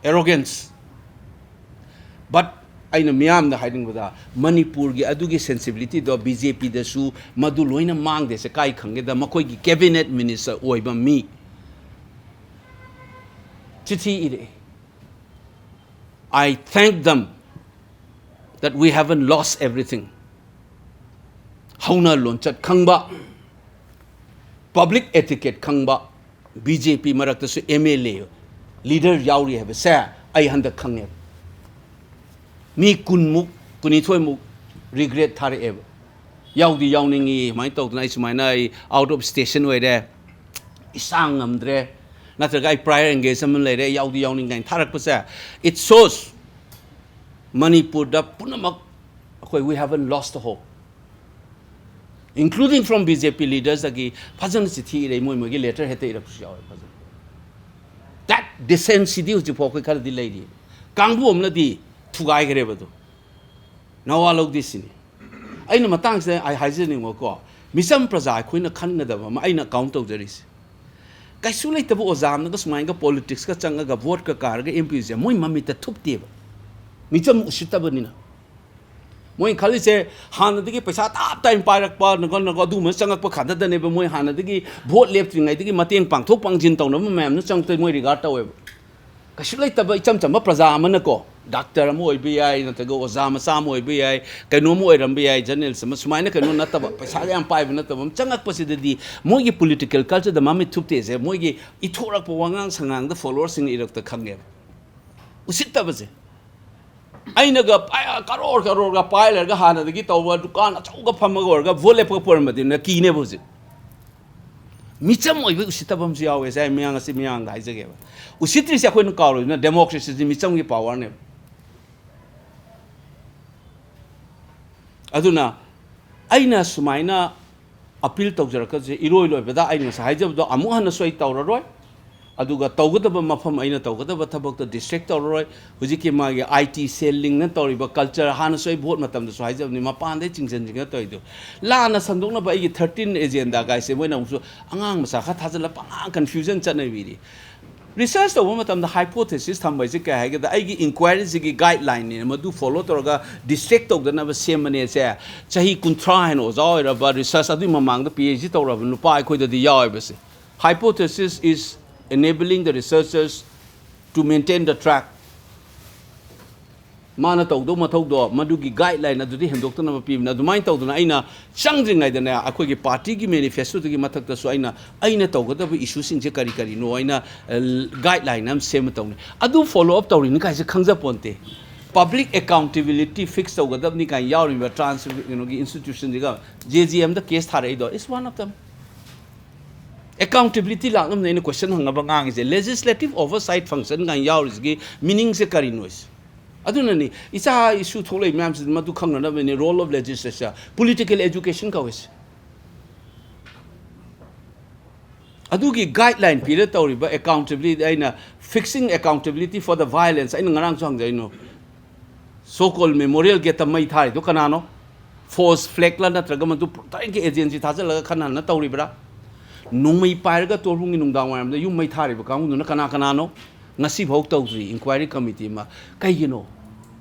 ꯑꯦꯔꯣꯒꯦꯟꯁ꯫ ꯕꯠ ꯑꯩꯅ ꯃꯤꯌꯥꯝꯗ ꯍꯥꯏꯅꯤꯡꯕꯗ, ꯃꯅꯤꯄꯨꯔꯒꯤ ꯑꯗꯨꯒꯤ ꯁꯦꯟꯁꯤꯕꯤꯂꯤꯇꯤꯗꯣ ꯕꯤ ꯖꯦ ꯄꯤꯗꯁꯨ ꯃꯗꯨ ꯂꯣꯏꯅ ꯃꯥꯡꯗꯦꯁꯦ ꯀꯥꯏ ꯈꯪꯒꯦꯗ, ꯃꯈꯣꯏꯒꯤ ꯀꯦꯕꯤꯅꯦꯠ ꯃꯤꯅꯤꯁꯇꯔ ꯑꯣꯏꯕ ꯃꯤ ꯆꯤꯊꯤ ꯏꯔꯛꯑꯦ꯫ "I thank them that we haven't lost everything." ꯍꯧꯅ ꯂꯣꯟꯆꯠ ꯈꯪꯕ, ꯄꯕ꯭ꯂꯤꯛ ꯑꯦꯇꯤꯀꯦꯠ ꯈꯪꯕ, ꯕꯤ ꯖꯦ ꯄꯤ ꯃꯔꯛꯇꯁꯨ ꯑꯦꯝ ꯑꯦꯜ ꯑꯦ ꯂꯤꯗꯔ ꯌꯥꯎꯔꯤ ꯍꯥꯏꯕꯁꯦ ꯑꯩ ꯍꯟꯗꯛ ꯈꯪꯉꯦꯕ꯫ ꯃꯤ ꯀꯨꯟꯃꯨꯛ, ꯀꯨꯟꯅꯤꯊꯣꯏꯃꯨꯛ ꯔꯤꯒ꯭ꯔꯦꯠ ꯊꯥꯔꯛꯑꯦꯕ꯫ "ꯌꯥꯎꯗꯤ ꯌꯥꯎꯅꯤꯡꯉꯤ, ꯁꯨꯃꯥꯏꯅ ꯇꯧꯗꯅ ꯑꯩ ꯁꯨꯃꯥꯏꯅ ꯑꯩ ꯑꯥꯎꯠ ꯑꯣꯐ ꯁ꯭ꯇꯦꯁꯟ ꯑꯣꯏꯔꯦ, ꯏꯁꯥ ꯉꯝꯗ꯭ꯔꯦ, ꯅꯠꯇ꯭ꯔꯒ ꯑꯩ ꯄ꯭ꯔꯥꯌꯔ ꯑꯦꯡꯒꯦꯖ ꯑꯃ ꯂꯩꯔꯦ, ꯌꯥꯎꯗꯤ ꯌꯥꯎꯅꯤꯡꯉꯤ" ꯀꯥꯏꯅ ꯊꯥꯔꯛꯄꯁꯦ, it shows ꯃꯅꯤꯄꯨꯔꯗ ꯄꯨꯝꯅꯃꯛ ꯑꯩꯈꯣꯏ, we haven't lost the hope, including from B J P leadersꯇꯒꯤ ꯐꯖꯅ ꯆꯤꯊꯤ ꯏꯔꯛꯏ, ꯃꯣꯏ ꯃꯣꯏꯒꯤ ꯂꯦꯇꯔ ꯍꯦꯛꯇ ꯏꯔꯛꯄꯁꯨ ꯌꯥꯎꯋꯦ ꯐꯖꯅ꯫ That decencyꯗꯤ ꯍꯧꯖꯤꯛꯐꯥꯎ ꯑꯩꯈꯣꯏ ꯈꯔꯗꯤ ꯂꯩꯔꯤ꯫ ꯀꯥꯡꯕꯨ ꯑꯃꯅꯗꯤ ꯊꯨꯒꯥꯏꯈ꯭ꯔꯦꯕ ꯑꯗꯨ꯫ ꯅꯋꯥ ꯂꯧꯗꯦ ꯁꯤꯅꯤ꯫ ꯑꯩꯅ ꯃꯇꯥꯡꯁꯤꯗ ꯑꯩ ꯍꯥꯏꯖꯅꯤꯡꯕꯀꯣ, ꯃꯤꯆꯝ ꯄ꯭ꯔꯖꯥ ꯑꯩꯈꯣꯏꯅ ꯈꯟꯒꯗꯕ ꯑꯃ ꯑꯩꯅ ꯀꯥꯎꯟ ꯇꯧꯖꯔꯤꯁꯦ꯫ ꯀꯩꯁꯨ ꯂꯩꯇꯕ ꯑꯣꯖꯥ ꯑꯃꯅꯒ ꯁꯨꯃꯥꯏꯅꯒ ꯄꯣꯂꯤꯇꯤꯛꯁꯀ ꯆꯪꯉꯒ ꯚꯣꯠꯀ ꯀꯥꯔꯒ ꯑꯦꯝ ꯄꯤꯁꯦ ꯃꯣꯏ ꯃꯃꯤꯠꯇ ꯊꯨꯞꯇꯦꯕ꯫ ꯃꯤꯆꯝ ꯎꯁꯤꯠꯇꯕꯅꯤꯅ꯫ ꯃꯣꯏꯅ ꯈꯜꯂꯤꯁꯦ ꯍꯥꯟꯅꯗꯒꯤ ꯄꯩꯁꯥ ꯇꯞ ꯇꯥꯏꯅ ꯄꯥꯏꯔꯛꯄ, ꯅꯒꯣ ꯅꯒꯣ ꯑꯗꯨꯒꯨꯝꯕ ꯆꯪꯉꯛꯄ ꯈꯛꯇꯗꯅꯦꯕ꯫ ꯃꯣꯏ ꯍꯥꯟꯅꯗꯒꯤ ꯚꯣꯠ ꯂꯦꯞꯇ꯭ꯔꯤꯉꯩꯗꯒꯤ ꯃꯇꯦꯡ ꯄꯥꯡꯊꯣꯛ ꯄꯥꯡꯁꯤꯟ ꯇꯧꯅꯕ ꯃꯌꯥꯝꯅ ꯆꯪꯉꯛꯇ ꯃꯣꯏ ꯔꯤꯒꯥꯔꯗ ꯇꯧꯋꯦꯕ꯫ ꯀꯩꯁꯨ ꯂꯩꯇꯕ ꯏꯆꯝ ꯆꯝꯕ ꯄ꯭ꯔꯖꯥ ꯑꯃꯅꯀꯣ, ꯗꯥꯛꯇꯔ ꯑꯃ ꯑꯣꯏꯕ ꯌꯥꯏ, ꯅꯠꯇ꯭ꯔꯒ ꯑꯣꯖꯥ ꯃꯆꯥ ꯑꯃ ꯑꯣꯏꯕ ꯌꯥꯏ, ꯀꯩꯅꯣꯝ ꯑꯣꯏꯔꯝꯕ ꯌꯥꯏ, ꯖꯔꯅꯦꯂꯤꯁ ꯑꯃ, ꯁꯨꯃꯥꯏꯅ ꯀꯩꯅꯣ ꯅꯠꯇꯕ, ꯄꯩꯁꯥꯒ ꯌꯥꯝ ꯄꯥꯏꯕ ꯅꯠꯇꯕ ꯑꯃ ꯆꯪꯉꯛꯄꯁꯤꯗꯗꯤ ꯃꯣꯏꯒꯤ ꯄꯣꯂꯤꯇꯤꯀꯦꯜ ꯀꯜꯆꯔꯗ ꯃꯃꯤꯠ ꯊꯨꯞꯇꯦꯁꯦ ꯃꯣꯏꯒꯤ ꯏꯊꯣꯔꯛꯄ ꯋꯥꯉꯥꯡ ꯁꯉꯥꯡꯗ ꯐꯣꯂꯣꯋꯔꯁꯤꯡꯅ ꯏꯔꯛꯇ ꯈꯪꯉꯦꯕ꯫ ꯎꯁꯤꯠꯇꯕꯁꯦ꯫ ꯑꯩꯅꯒ ꯄꯥꯏ-, ꯀꯔꯣꯔ ꯀꯔꯣꯔꯒ ꯄꯥꯏ ꯂꯩꯔꯒ ꯍꯥꯟꯅꯗꯒꯤ ꯇꯧꯕ ꯗꯨꯀꯥꯟ ꯑꯆꯧꯕ ꯐꯝꯃꯒ ꯑꯣꯏꯔꯒ ꯚꯣꯠ ꯂꯦꯞꯄꯒ ꯄꯣꯔꯝꯕꯗꯤ ꯅ ꯀꯤꯅꯦꯕ ꯍꯧꯖꯤꯛ꯫ ꯃꯤꯆꯝ ꯑꯣꯏꯕ ꯎꯁꯤꯠꯇꯕ ꯑꯃꯁꯨ ꯌꯥꯎꯋꯦ ꯁꯦ, ꯑꯩ ꯃꯌꯥꯝ ꯉꯁꯤ ꯃꯌꯥꯝꯗ ꯍꯥꯏꯖꯒꯦꯕ꯫ ꯎꯁꯤꯠꯇ꯭ꯔꯤꯁꯦ ꯑꯩꯈꯣꯏꯅ ꯀꯥꯎꯔꯣꯏꯗꯅ, democracy ꯁꯤ ꯃꯤꯆꯝꯒꯤ power ꯅꯦꯕ꯫ ꯑꯗꯨꯅ ꯑꯩꯅ ꯁꯨꯃꯥꯏꯅ appeal ꯇꯧꯖꯔꯛꯀꯗꯣꯏꯁꯦ, ꯏꯔꯣꯏ ꯂꯣꯏꯕꯗ ꯑꯩꯅ ꯉꯁꯥꯏ ꯍꯥꯏꯖꯕꯗꯣ ꯑꯃꯨꯛ ꯍꯟꯅꯁꯨ ꯑꯩ ꯇꯧꯔꯔꯣꯏ꯫ ꯑꯗꯨꯒ ꯇꯧꯒꯗꯕ ꯃꯐꯝ, ꯑꯩꯅ ꯇꯧꯒꯗꯕ ꯊꯕꯛꯇ distract ꯇꯧꯔꯔꯣꯏ꯫ ꯍꯧꯖꯤꯛꯀꯤ ꯃꯥꯒꯤ I T cell link ꯅ ꯇꯧꯔꯤꯕ culture, ꯍꯥꯟꯅꯁꯨ ꯑꯩ ꯚꯣꯠ ꯃꯇꯝꯗꯁꯨ ꯍꯥꯏꯖꯕꯅꯤ, ꯃꯄꯥꯟꯗꯩ ꯆꯤꯡꯁꯤꯟ ꯆꯤꯡꯁꯤꯟ ꯇꯧꯔꯤꯗꯣ, ꯂꯥꯟꯅ ꯁꯟꯗꯣꯛꯅꯕ ꯑꯩꯒꯤ thirteen agenda ꯒꯥꯏꯁꯦ ꯃꯣꯏꯅ ꯑꯃꯨꯛꯁꯨ ꯑꯉꯥꯡ ꯃꯆꯥ ꯈꯔ ꯊꯥꯖꯤꯜꯂ ꯄꯉꯥꯡ confusion ꯆꯠꯅꯕꯤꯔꯤ꯫ Research ꯇꯧꯕ ꯃꯇꯝꯗ hypothesis ꯊꯝꯕ ꯍꯥꯏꯁꯦ ꯀꯩ ꯍꯥꯏꯒꯦꯗ, ꯑꯩꯒꯤ inquiry ꯁꯤꯒꯤ guideline ꯅꯦ, ꯃꯗꯨ follow ꯇꯧꯔꯒ distract ꯇꯧꯗꯅꯕ ꯁꯦꯝꯕꯅꯦ ꯁꯦ꯫ ꯆꯍꯤ ꯀꯨꯟꯊ꯭ꯔꯥ ꯍꯦꯟꯅ ꯑꯣꯖꯥ ꯑꯣꯏꯔꯕ, research ꯑꯗꯨꯒꯤ ꯃꯃꯥꯡꯗ P H D ꯇꯧꯔꯕ ꯅꯨꯄꯥ ꯑꯩꯈꯣꯏꯗꯗꯤ ꯌꯥꯎꯋꯦꯕꯁꯦ꯫ Hypothesis is enabling the researchers to maintain the track. ꯃꯥꯅ ꯇꯧꯗꯧ ꯃꯊꯧꯗꯣ ꯃꯗꯨꯒꯤ guideline ꯑꯗꯨꯗꯤ ꯍꯦꯟꯗꯣꯛꯇꯅꯕ ꯄꯤꯕꯅꯦ꯫ ꯑꯗꯨꯃꯥꯏꯅ ꯇꯧꯗꯅ ꯑꯩꯅ ꯆꯪꯗ꯭ꯔꯤꯉꯩꯗꯅꯦ, ꯑꯩꯈꯣꯏꯒꯤ party ꯒꯤ manifesto ꯗꯨꯒꯤ ꯃꯊꯛꯇꯁꯨ ꯑꯩꯅ, ꯑꯩꯅ ꯇꯧꯒꯗꯕ issue ꯁꯤꯡꯁꯦ ꯀꯔꯤ ꯀꯔꯤꯅꯣ ꯍꯥꯏꯅ, ꯑ, guideline ꯑꯃ ꯁꯦꯝꯃ ꯇꯧꯅꯤ꯫ ꯑꯗꯨ follow up ꯇꯧꯔꯤꯅꯤ ꯀꯥꯏꯁꯦ ꯈꯪꯖꯄꯣꯟꯇꯦ꯫ Public accountability fix ꯇꯧꯒꯗꯕꯅꯤ ꯀꯥꯏꯅ ꯌꯥꯎꯔꯤꯕ trans-, ꯀꯩꯅꯣꯒꯤ institution ꯁꯤꯒ J J M the case ꯊꯥꯔꯛꯏꯗꯣ is one of them꯫ Accountability ꯂꯥꯛꯅꯕꯅꯦ ꯑꯩꯅ question ꯍꯪꯅꯕ ꯉꯥꯡꯉꯤꯁꯦ꯫ Legislative oversight function ꯀꯥꯏꯅ ꯌꯥꯎꯔꯤꯁꯤꯒꯤ meaning ꯁꯦ ꯀꯔꯤꯅꯣ ꯁꯤ? ꯑꯗꯨꯅꯅꯤ ꯏꯆꯥ issue ꯊꯣꯛꯂꯛꯏ ꯃꯌꯥꯝꯁꯤ ꯃꯗꯨ ꯈꯪꯅꯅꯕꯅꯤ role of legislature, political education ꯀꯧꯏꯁꯦ꯫ ꯑꯗꯨꯒꯤ guideline ꯄꯤꯔ ꯇꯧꯔꯤꯕ accountability, ꯑꯩꯅ fixing accountability for the violence, ꯑꯩꯅ ꯉꯔꯥꯡꯁꯨ ꯍꯪꯖꯩꯅꯣ, so called Memorial Gate ꯇ ꯃꯩ ꯊꯥꯔꯤꯗꯣ ꯀꯅꯥꯅꯣ? False flag ꯂ ꯅꯠꯇ꯭ꯔꯒ ꯃꯗꯨ ꯇꯔꯦꯠꯀꯤ agency ꯊꯥꯖꯤꯜꯂꯒ ꯈꯟ ꯍꯟꯅ ꯇꯧꯔꯤꯕ꯭ꯔꯥ? ꯅꯣꯡꯃꯩ ꯄꯥꯏꯔꯒ ꯇꯣꯔꯍꯨꯡꯒꯤ ꯅꯨꯡꯗꯥꯡ ꯋꯥꯏꯔꯝꯗ ꯌꯨꯝ ꯃꯩ ꯊꯥꯔꯤꯕ ꯀꯥꯡꯕꯨꯗꯨꯅ ꯀꯅꯥ ꯀꯅꯥꯅꯣ? ꯉꯁꯤꯐꯥꯎ ꯇꯧꯗ꯭ꯔꯤ inquiry committee ꯑꯃ꯫ ꯀꯩꯒꯤꯅꯣ?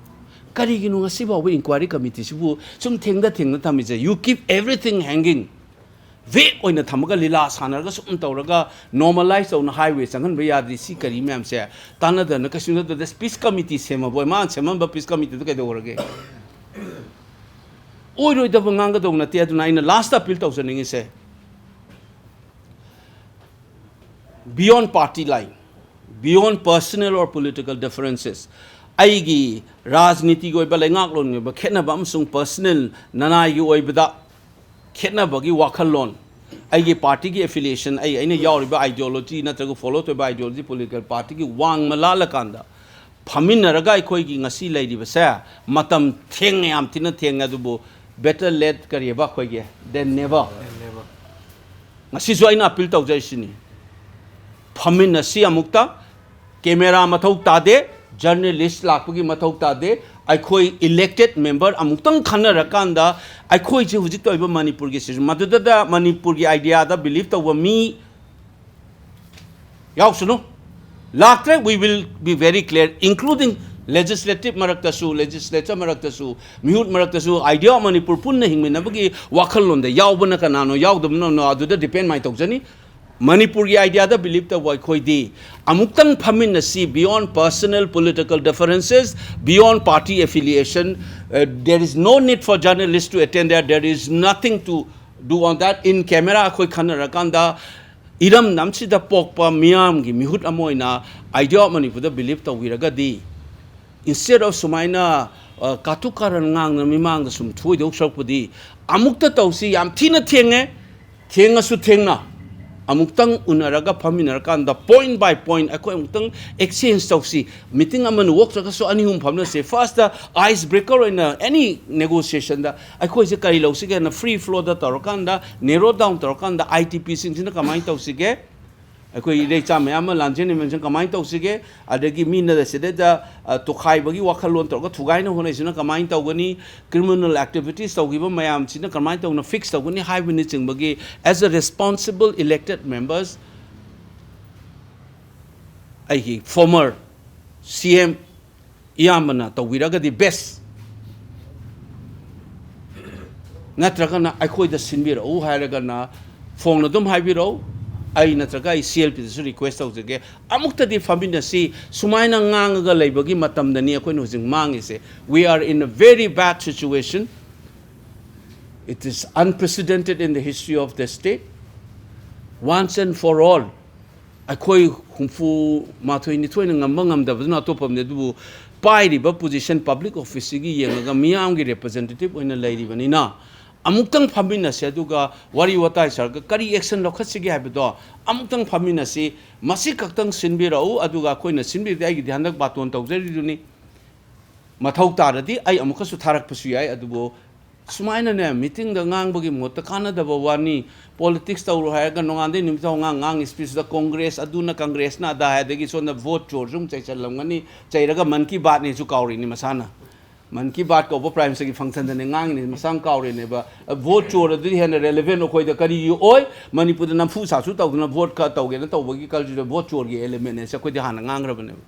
ꯀꯔꯤꯒꯤꯅꯣ ꯉꯁꯤ ꯐꯥꯎꯕ inquiry committee ꯁꯤꯕꯨ ꯁꯨꯝ ꯊꯦꯡꯗ ꯊꯦꯡꯗ ꯊꯝꯃꯤꯁꯦ? You keep everything hanging. Vague ꯑꯣꯏꯅ ꯊꯝꯃꯒ ꯂꯤꯂꯥ ꯁꯥꯟꯅꯔꯒ ꯁꯨꯝ ꯇꯧꯔꯒ normalize ꯇꯧꯅ highway ꯆꯪꯍꯟꯕ ꯌꯥꯗ꯭ꯔꯤ꯫ ꯁꯤ ꯀꯔꯤ ꯃꯌꯥꯝꯁꯦ ꯇꯥꯟꯅꯗꯅ ꯀꯩꯁꯨ ꯅꯠꯇꯗ peace committee ꯁꯦꯝꯃꯕꯣꯏ, ꯃꯥꯅ ꯁꯦꯝꯃꯝꯕ peace committee ꯗꯨ ꯀꯩꯗꯧꯔꯒꯦ? ꯑꯣꯏꯔꯣꯏꯗꯕ ꯉꯥꯡꯒꯗꯧ ꯅꯠꯇꯦ꯫ ꯑꯗꯨꯅ ꯑꯩꯅ last appeal ꯇꯧꯖꯅꯤꯡꯉꯤꯁꯦ, beyond party line, beyond personal or political differences, ꯑꯩꯒꯤ ꯔꯥꯖꯅꯤꯇꯤꯒꯤ ꯑꯣꯏꯕ, ꯂꯩꯉꯥꯛꯂꯣꯟꯒꯤ ꯑꯣꯏꯕ ꯈꯦꯠꯅꯕ ꯑꯃꯁꯨꯡ personal ꯅꯅꯥꯏꯒꯤ ꯑꯣꯏꯕꯗ ꯈꯦꯠꯅꯕꯒꯤ ꯋꯥꯈꯜꯂꯣꯟ, ꯑꯩꯒꯤ ꯄꯥꯔꯇꯤꯒꯤ affiliation, ꯑꯩ, ꯑꯩꯅ ꯌꯥꯎꯔꯤꯕ ideology ꯅꯠꯇ꯭ꯔꯒ follow ꯇꯧꯔꯤꯕ ideology, political partyꯒꯤ ꯋꯥꯡꯃ ꯂꯥꯜꯂꯀꯥꯟꯗ ꯐꯝꯃꯤꯟꯅꯔꯒ ꯑꯩꯈꯣꯏꯒꯤ ꯉꯁꯤ ꯂꯩꯔꯤꯕꯁꯦ ꯃꯇꯝ ꯊꯦꯡꯉꯦ, ꯌꯥꯝ ꯊꯤꯅ ꯊꯦꯡꯉꯦ꯫ ꯑꯗꯨꯕꯨ better late ꯀꯔꯤꯕ ꯑꯩꯈꯣꯏꯒꯤ than never꯫ ꯉꯁꯤꯁꯨ ꯑꯩꯅ appeal ꯇꯧꯖꯔꯤꯁꯤꯅꯤ, ꯐꯝꯃꯤꯟꯅꯁꯤ ꯑꯃꯨꯛꯇ꯫ Camera ꯃꯊꯧ ꯇꯥꯗꯦ, journalist ꯂꯥꯛꯄꯒꯤ ꯃꯊꯧ ꯇꯥꯗꯦ꯫ ꯑꯩꯈꯣꯏ elected member ꯑꯃꯨꯛꯇꯪ ꯈꯟꯅꯔꯀꯥꯟꯗ ꯑꯩꯈꯣꯏꯁꯦ ꯍꯧꯖꯤꯛ ꯇꯧꯔꯤꯕ ꯃꯅꯤꯄꯨꯔꯒꯤ situation, ꯃꯗꯨꯗ ꯃꯅꯤꯄꯨꯔꯒꯤ ideaꯗ believe ꯇꯧꯕ ꯃꯤ ꯌꯥꯎꯁꯅꯨ꯫ ꯂꯥꯛꯇ꯭ꯔꯦ, we will be very clear, including legislative ꯃꯔꯛꯇꯁꯨ, legislature ꯃꯔꯛꯇꯁꯨ, ꯃꯤꯍꯨꯠ ꯃꯔꯛꯇꯁꯨ, Idea of ꯃꯅꯤꯄꯨꯔ ꯄꯨꯟꯅ ꯍꯤꯡꯃꯤꯟꯅꯕꯒꯤ ꯋꯥꯈꯜꯂꯣꯟꯗ ꯌꯥꯎꯕꯅ ꯀꯅꯥꯅꯣ, ꯌꯥꯎꯗꯕꯅꯣ, ꯑꯗꯨꯗ depend ꯃꯥꯏ ꯇꯧꯖꯅꯤ꯫ ꯃꯅꯤꯄꯨꯔꯒꯤ ideaꯗ believe ꯇꯧꯕ ꯑꯩꯈꯣꯏꯗꯤ ꯑꯃꯨꯛꯇꯪ ꯐꯝꯃꯤꯟꯅꯁꯤ, beyond personal political differences, beyond party affiliation, uh, there is no need for journalists to attend there, there is nothing to do on that. In camera ꯑꯩꯈꯣꯏ ꯈꯟꯅꯔꯀꯥꯟꯗ ꯏꯔꯝꯗꯝꯁꯤꯗ ꯄꯣꯛꯄ ꯃꯤꯌꯥꯝꯒꯤ ꯃꯤꯍꯨꯠ ꯑꯃ ꯑꯣꯏꯅ Idea of ꯃꯅꯤꯄꯨꯔꯗ believe ꯇꯧꯕꯤꯔꯒꯗꯤ, instead of ꯁꯨꯃꯥꯏꯅ, ꯑ, ꯀꯥꯇꯨ ꯀꯥꯔꯟ ꯉꯥꯡꯅ ꯃꯤꯃꯥꯡꯗ ꯁꯨꯝ ꯊꯣꯏꯗꯧ ꯁꯔꯨꯛꯄꯨꯗꯤ ꯑꯃꯨꯛꯇ ꯇꯧꯁꯤ꯫ ꯌꯥꯝ ꯊꯤꯅ ꯊꯦꯡꯉꯦ, ꯊꯦꯡꯉꯁꯨ ꯊꯦꯡꯅ ꯑꯃꯨꯛꯇꯪ ꯎꯅꯔꯒ ꯐꯝꯃꯤꯟꯅꯔꯀꯥꯟꯗ point by point ꯑꯩꯈꯣꯏ ꯑꯃꯨꯛꯇꯪ exchange ꯇꯧꯁꯤ꯫ Meeting ꯑꯃ ꯅꯠꯇ꯭ꯔꯒꯁꯨ ꯑꯅꯤ ꯑꯍꯨꯝ ꯐꯝꯅꯁꯤ꯫ First ice breaker ꯑꯣꯏꯅ any negotiationꯗ ꯑꯩꯈꯣꯏꯁꯦ ꯀꯔꯤ ꯂꯧꯁꯤꯒꯦꯅ free flowꯗ ꯇꯧꯔꯀꯥꯟꯗ, narrow down ꯇꯧꯔꯀꯥꯟꯗ, ITPꯁꯤꯡꯁꯤꯅ ꯀꯃꯥꯏꯅ ꯇꯧꯁꯤꯒꯦ, ꯑꯩꯈꯣꯏ ꯏꯔꯩꯆꯥ ꯃꯌꯥꯝ ꯑꯃ ꯂꯥꯟꯖꯦꯟ ꯏꯃꯦꯟꯁꯟ ꯀꯃꯥꯏꯅ ꯇꯧꯁꯤꯒꯦ, ꯑꯗꯒꯤ ꯃꯤꯅ ꯁꯤꯗꯩꯗ, ꯑ, ꯇꯣꯈꯥꯏꯕꯒꯤ ꯋꯥꯈꯜꯂꯣꯟ ꯇꯧꯔꯒ ꯊꯨꯒꯥꯏꯅ ꯍꯣꯠꯅꯩꯁꯤꯅ ꯀꯃꯥꯏꯅ ꯇꯧꯒꯅꯤ, criminal activities ꯇꯧꯈꯤꯕ ꯃꯌꯥꯝꯁꯤꯅ ꯀꯃꯥꯏꯅ ꯇꯧꯅ fix ꯇꯧꯒꯅꯤ ꯍꯥꯏꯕꯅꯆꯤꯡꯕꯒꯤ, as a responsible elected members, ꯑꯩꯒꯤ former CM ꯏꯌꯥꯝꯕꯅ ꯇꯧꯕꯤꯔꯒꯗꯤ best, ꯅꯠꯇ꯭ꯔꯒꯅ ꯑꯩꯈꯣꯏꯗ ꯁꯤꯟꯕꯤꯔꯛꯎ ꯍꯥꯏꯔꯒꯅ phoneꯅ ꯑꯗꯨꯝ ꯍꯥꯏꯕꯤꯔꯛꯎ꯫ ꯑꯩ ꯅꯠꯇ꯭ꯔꯒ ꯑꯩ CLPꯗꯁꯨ request ꯇꯧꯖꯒꯦ, ꯑꯃꯨꯛꯇꯗꯤ ꯐꯝꯃꯤꯟꯅꯁꯤ꯫ ꯁꯨꯃꯥꯏꯅ ꯉꯥꯡꯉꯒ ꯂꯩꯕꯒꯤ ꯃꯇꯝꯗꯅꯤ ꯑꯩꯈꯣꯏꯅ ꯍꯧꯖꯤꯛ ꯃꯥꯡꯉꯤꯁꯦ꯫ We are in a very bad situation. It is unprecedented in the history of the state. Once and for all, ꯑꯩꯈꯣꯏ ꯍꯨꯝꯐꯨ ꯃꯥꯊꯣꯏ ꯅꯤꯊꯣꯏꯅ ꯉꯝꯕ ꯉꯝꯗꯕꯗꯨꯅ ꯑꯇꯣꯞꯄ ꯑꯃꯅꯤ, ꯑꯗꯨꯕꯨ ꯄꯥꯏꯔꯤꯕ position, public officeꯁꯤꯒꯤ ꯌꯦꯡꯉꯒ ꯃꯤꯌꯥꯝꯒꯤ representative ꯑꯣꯏꯅ ꯂꯩꯔꯤꯕꯅꯤꯅ, ꯑꯃꯨꯛꯇꯪ ꯐꯝꯃꯤꯟꯅꯁꯦ, ꯑꯗꯨꯒ ꯋꯥꯔꯤ ꯋꯥꯇꯥꯏ ꯁꯥꯔꯒ ꯀꯔꯤ action ꯂꯧꯈꯠꯁꯤꯒꯦ ꯍꯥꯏꯕꯗꯣ ꯑꯃꯨꯛꯇꯪ ꯐꯝꯃꯤꯟꯅꯁꯤ꯫ ꯃꯁꯤ ꯈꯛꯇꯪ ꯁꯤꯟꯕꯤꯔꯛꯎ, ꯑꯗꯨꯒ ꯑꯩꯈꯣꯏꯅ ꯁꯤꯟꯕꯤꯔꯗꯤ ꯑꯩꯒꯤꯗꯤ ꯍꯟꯗꯛ ꯕꯥꯇꯣꯟ ꯇꯧꯖꯔꯤꯗꯨꯅꯤ꯫ ꯃꯊꯧ ꯇꯥꯔꯗꯤ ꯑꯩ ꯑꯃꯨꯛꯀꯁꯨ ꯊꯥꯔꯛꯄꯁꯨ ꯌꯥꯏ꯫ ꯑꯗꯨꯕꯨ ꯁꯨꯃꯥꯏꯅꯅꯦ, meetingꯗ ꯉꯥꯡꯕꯒꯤ ꯃꯍꯨꯠꯇ ꯀꯥꯟꯅꯗꯕ ꯋꯥꯅꯤ꯫ Politics ꯇꯧꯔꯣ ꯍꯥꯏꯔꯒ ꯅꯣꯡꯉꯥꯟꯗꯩ ꯅꯨꯃꯤꯠ ꯐꯥꯎ ꯉꯥꯡ ꯉꯥꯡ speechꯇ ꯀꯣꯡꯒ꯭ꯔꯦꯁ ꯑꯗꯨꯅ, ꯀꯪꯒ꯭ꯔꯦꯁꯅ ꯑꯗꯥ ꯍꯥꯏ, ꯑꯗꯒꯤ ꯁꯣꯝꯗ vote ꯆꯣꯔꯁꯨ ꯑꯃꯨꯛ ꯆꯩꯁꯜꯂꯝꯒꯅꯤ, ꯆꯩꯔꯒ ꯃꯟ ꯀꯤ ꯕꯥꯠꯅꯦꯁꯨ ꯀꯥꯎꯔꯤꯅꯤ ꯃꯁꯥꯅ꯫ ꯃꯟ ꯀꯤ ꯕꯥꯠ ꯀꯧꯕ Prime Ministerꯒꯤ functionꯗꯅꯦ ꯉꯥꯡꯉꯤꯅꯦ, ꯃꯁꯥ ꯑꯃ ꯀꯥꯎꯔꯤꯅꯦꯕ꯫ Vote ꯆꯣꯔ ꯑꯗꯨꯗꯤ ꯍꯦꯟꯅ relevant ꯑꯩꯈꯣꯏꯗ ꯀꯔꯤꯒꯤ ꯑꯣꯏ? ꯃꯅꯤꯄꯨꯔꯗ ꯅꯝꯐꯨ ꯁꯥꯁꯨ ꯇꯧꯗꯅ vote ꯈꯔ ꯇꯧꯒꯦꯅ ꯇꯧꯕꯒꯤ cultureꯗ vote ꯆꯣꯔꯒꯤ elementꯅꯦꯁꯦ ꯑꯩꯈꯣꯏꯗꯤ ꯍꯥꯟꯅ ꯉꯥꯡꯈ꯭ꯔꯕꯅꯦꯕ꯫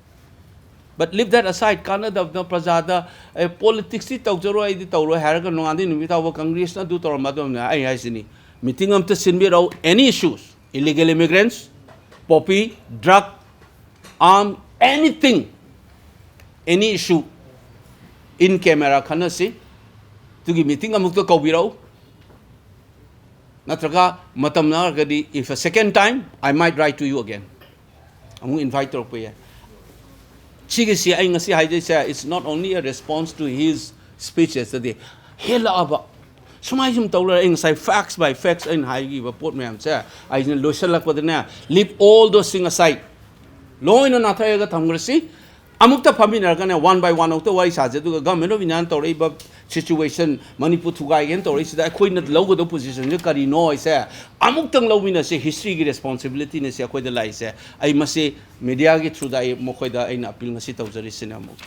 But leave that aside, ꯀꯥꯟꯅꯗꯕꯅ ꯄ꯭ꯔꯖꯥꯗ, "ꯑꯦ, politicsꯇꯤ ꯇꯧꯖꯔꯣꯏ, ꯑꯩꯗꯤ ꯇꯧꯔꯣꯏ" ꯍꯥꯏꯔꯒ ꯅꯣꯡꯉꯥꯟꯗꯩ ꯅꯨꯃꯤꯠ ꯐꯥꯎꯕ ꯀꯪꯒ꯭ꯔꯦꯁꯅ ꯑꯗꯨ ꯇꯧꯔꯝꯕ ꯑꯗꯨꯝꯅ ꯑꯩ ꯍꯥꯏꯁꯤꯅꯤ, meeting ꯑꯝꯇ ꯁꯤꯟꯕꯤꯔꯛꯎ, any issues, illegal immigrants, poppy, drug, arm, anything, any issue, in camera ꯈꯟꯅꯁꯤ꯫ ꯑꯗꯨꯒꯤ meeting ꯑꯃꯨꯛꯇ ꯀꯧꯕꯤꯔꯛꯎ꯫ ꯅꯠꯇ꯭ꯔꯒ ꯃꯇꯝ ꯅꯛꯑꯒꯗꯤ, if a second time, I might write to you again. ꯑꯃꯨꯛ invite ꯇꯧꯔꯛꯄ ꯌꯥꯏ꯫ ꯁꯤꯒꯤꯁꯤ ꯑꯩ ꯉꯁꯤ ꯍꯥꯏꯖꯩꯁꯦ, it's not only a response to his speech yesterday. ꯍꯦꯜꯂꯛꯑꯕ ꯁꯨꯃꯥꯏ ꯁꯨꯝ ꯇꯧ ꯂꯩꯔꯦ꯫ ꯑꯩ ꯉꯁꯥꯏ facts by facts ꯑꯩꯅ ꯍꯥꯏꯈꯤꯕ ꯄꯣꯠ ꯃꯌꯥꯝꯁꯦ ꯑꯩꯁꯤꯅ ꯂꯣꯏꯁꯤꯜꯂꯛꯄꯗꯅꯦ, leave all those things aside, ꯂꯣꯏꯅ ꯅꯥꯊꯩꯔꯒ ꯊꯝꯈ꯭ꯔꯁꯤ꯫ ꯑꯃꯨꯛꯇ ꯐꯝꯃꯤꯟꯅꯔꯒꯅꯦ, one by one ꯑꯃꯨꯛꯇ ꯋꯥꯔꯤ ꯁꯥꯁꯦ꯫ ꯑꯗꯨꯒ Government of Indiaꯅ ꯇꯧꯔꯛꯏꯕ situation, ꯃꯅꯤꯄꯨꯔ ꯊꯨꯒꯥꯏꯒꯦꯅ ꯇꯧꯔꯛꯏꯁꯤꯗ ꯑꯩꯈꯣꯏꯅ ꯂꯧꯒꯗꯧꯕ positionꯁꯦ ꯀꯔꯤꯅꯣ ꯍꯥꯏꯁꯦ ꯑꯃꯨꯛꯇꯪ ꯂꯧꯃꯤꯟꯅꯁꯦ꯫ Historyꯒꯤ responsibilityꯅꯦ ꯁꯤ ꯑꯩꯈꯣꯏꯗ ꯂꯥꯛꯏꯁꯦ꯫ ꯑꯩ ꯃꯁꯤ mediaꯒꯤ throughꯗ ꯑꯩ ꯃꯈꯣꯏꯗ ꯑꯩꯅ appeal ꯉꯁꯤ ꯇꯧꯖꯔꯤꯁꯤꯅꯦ ꯑꯃꯨꯛ꯫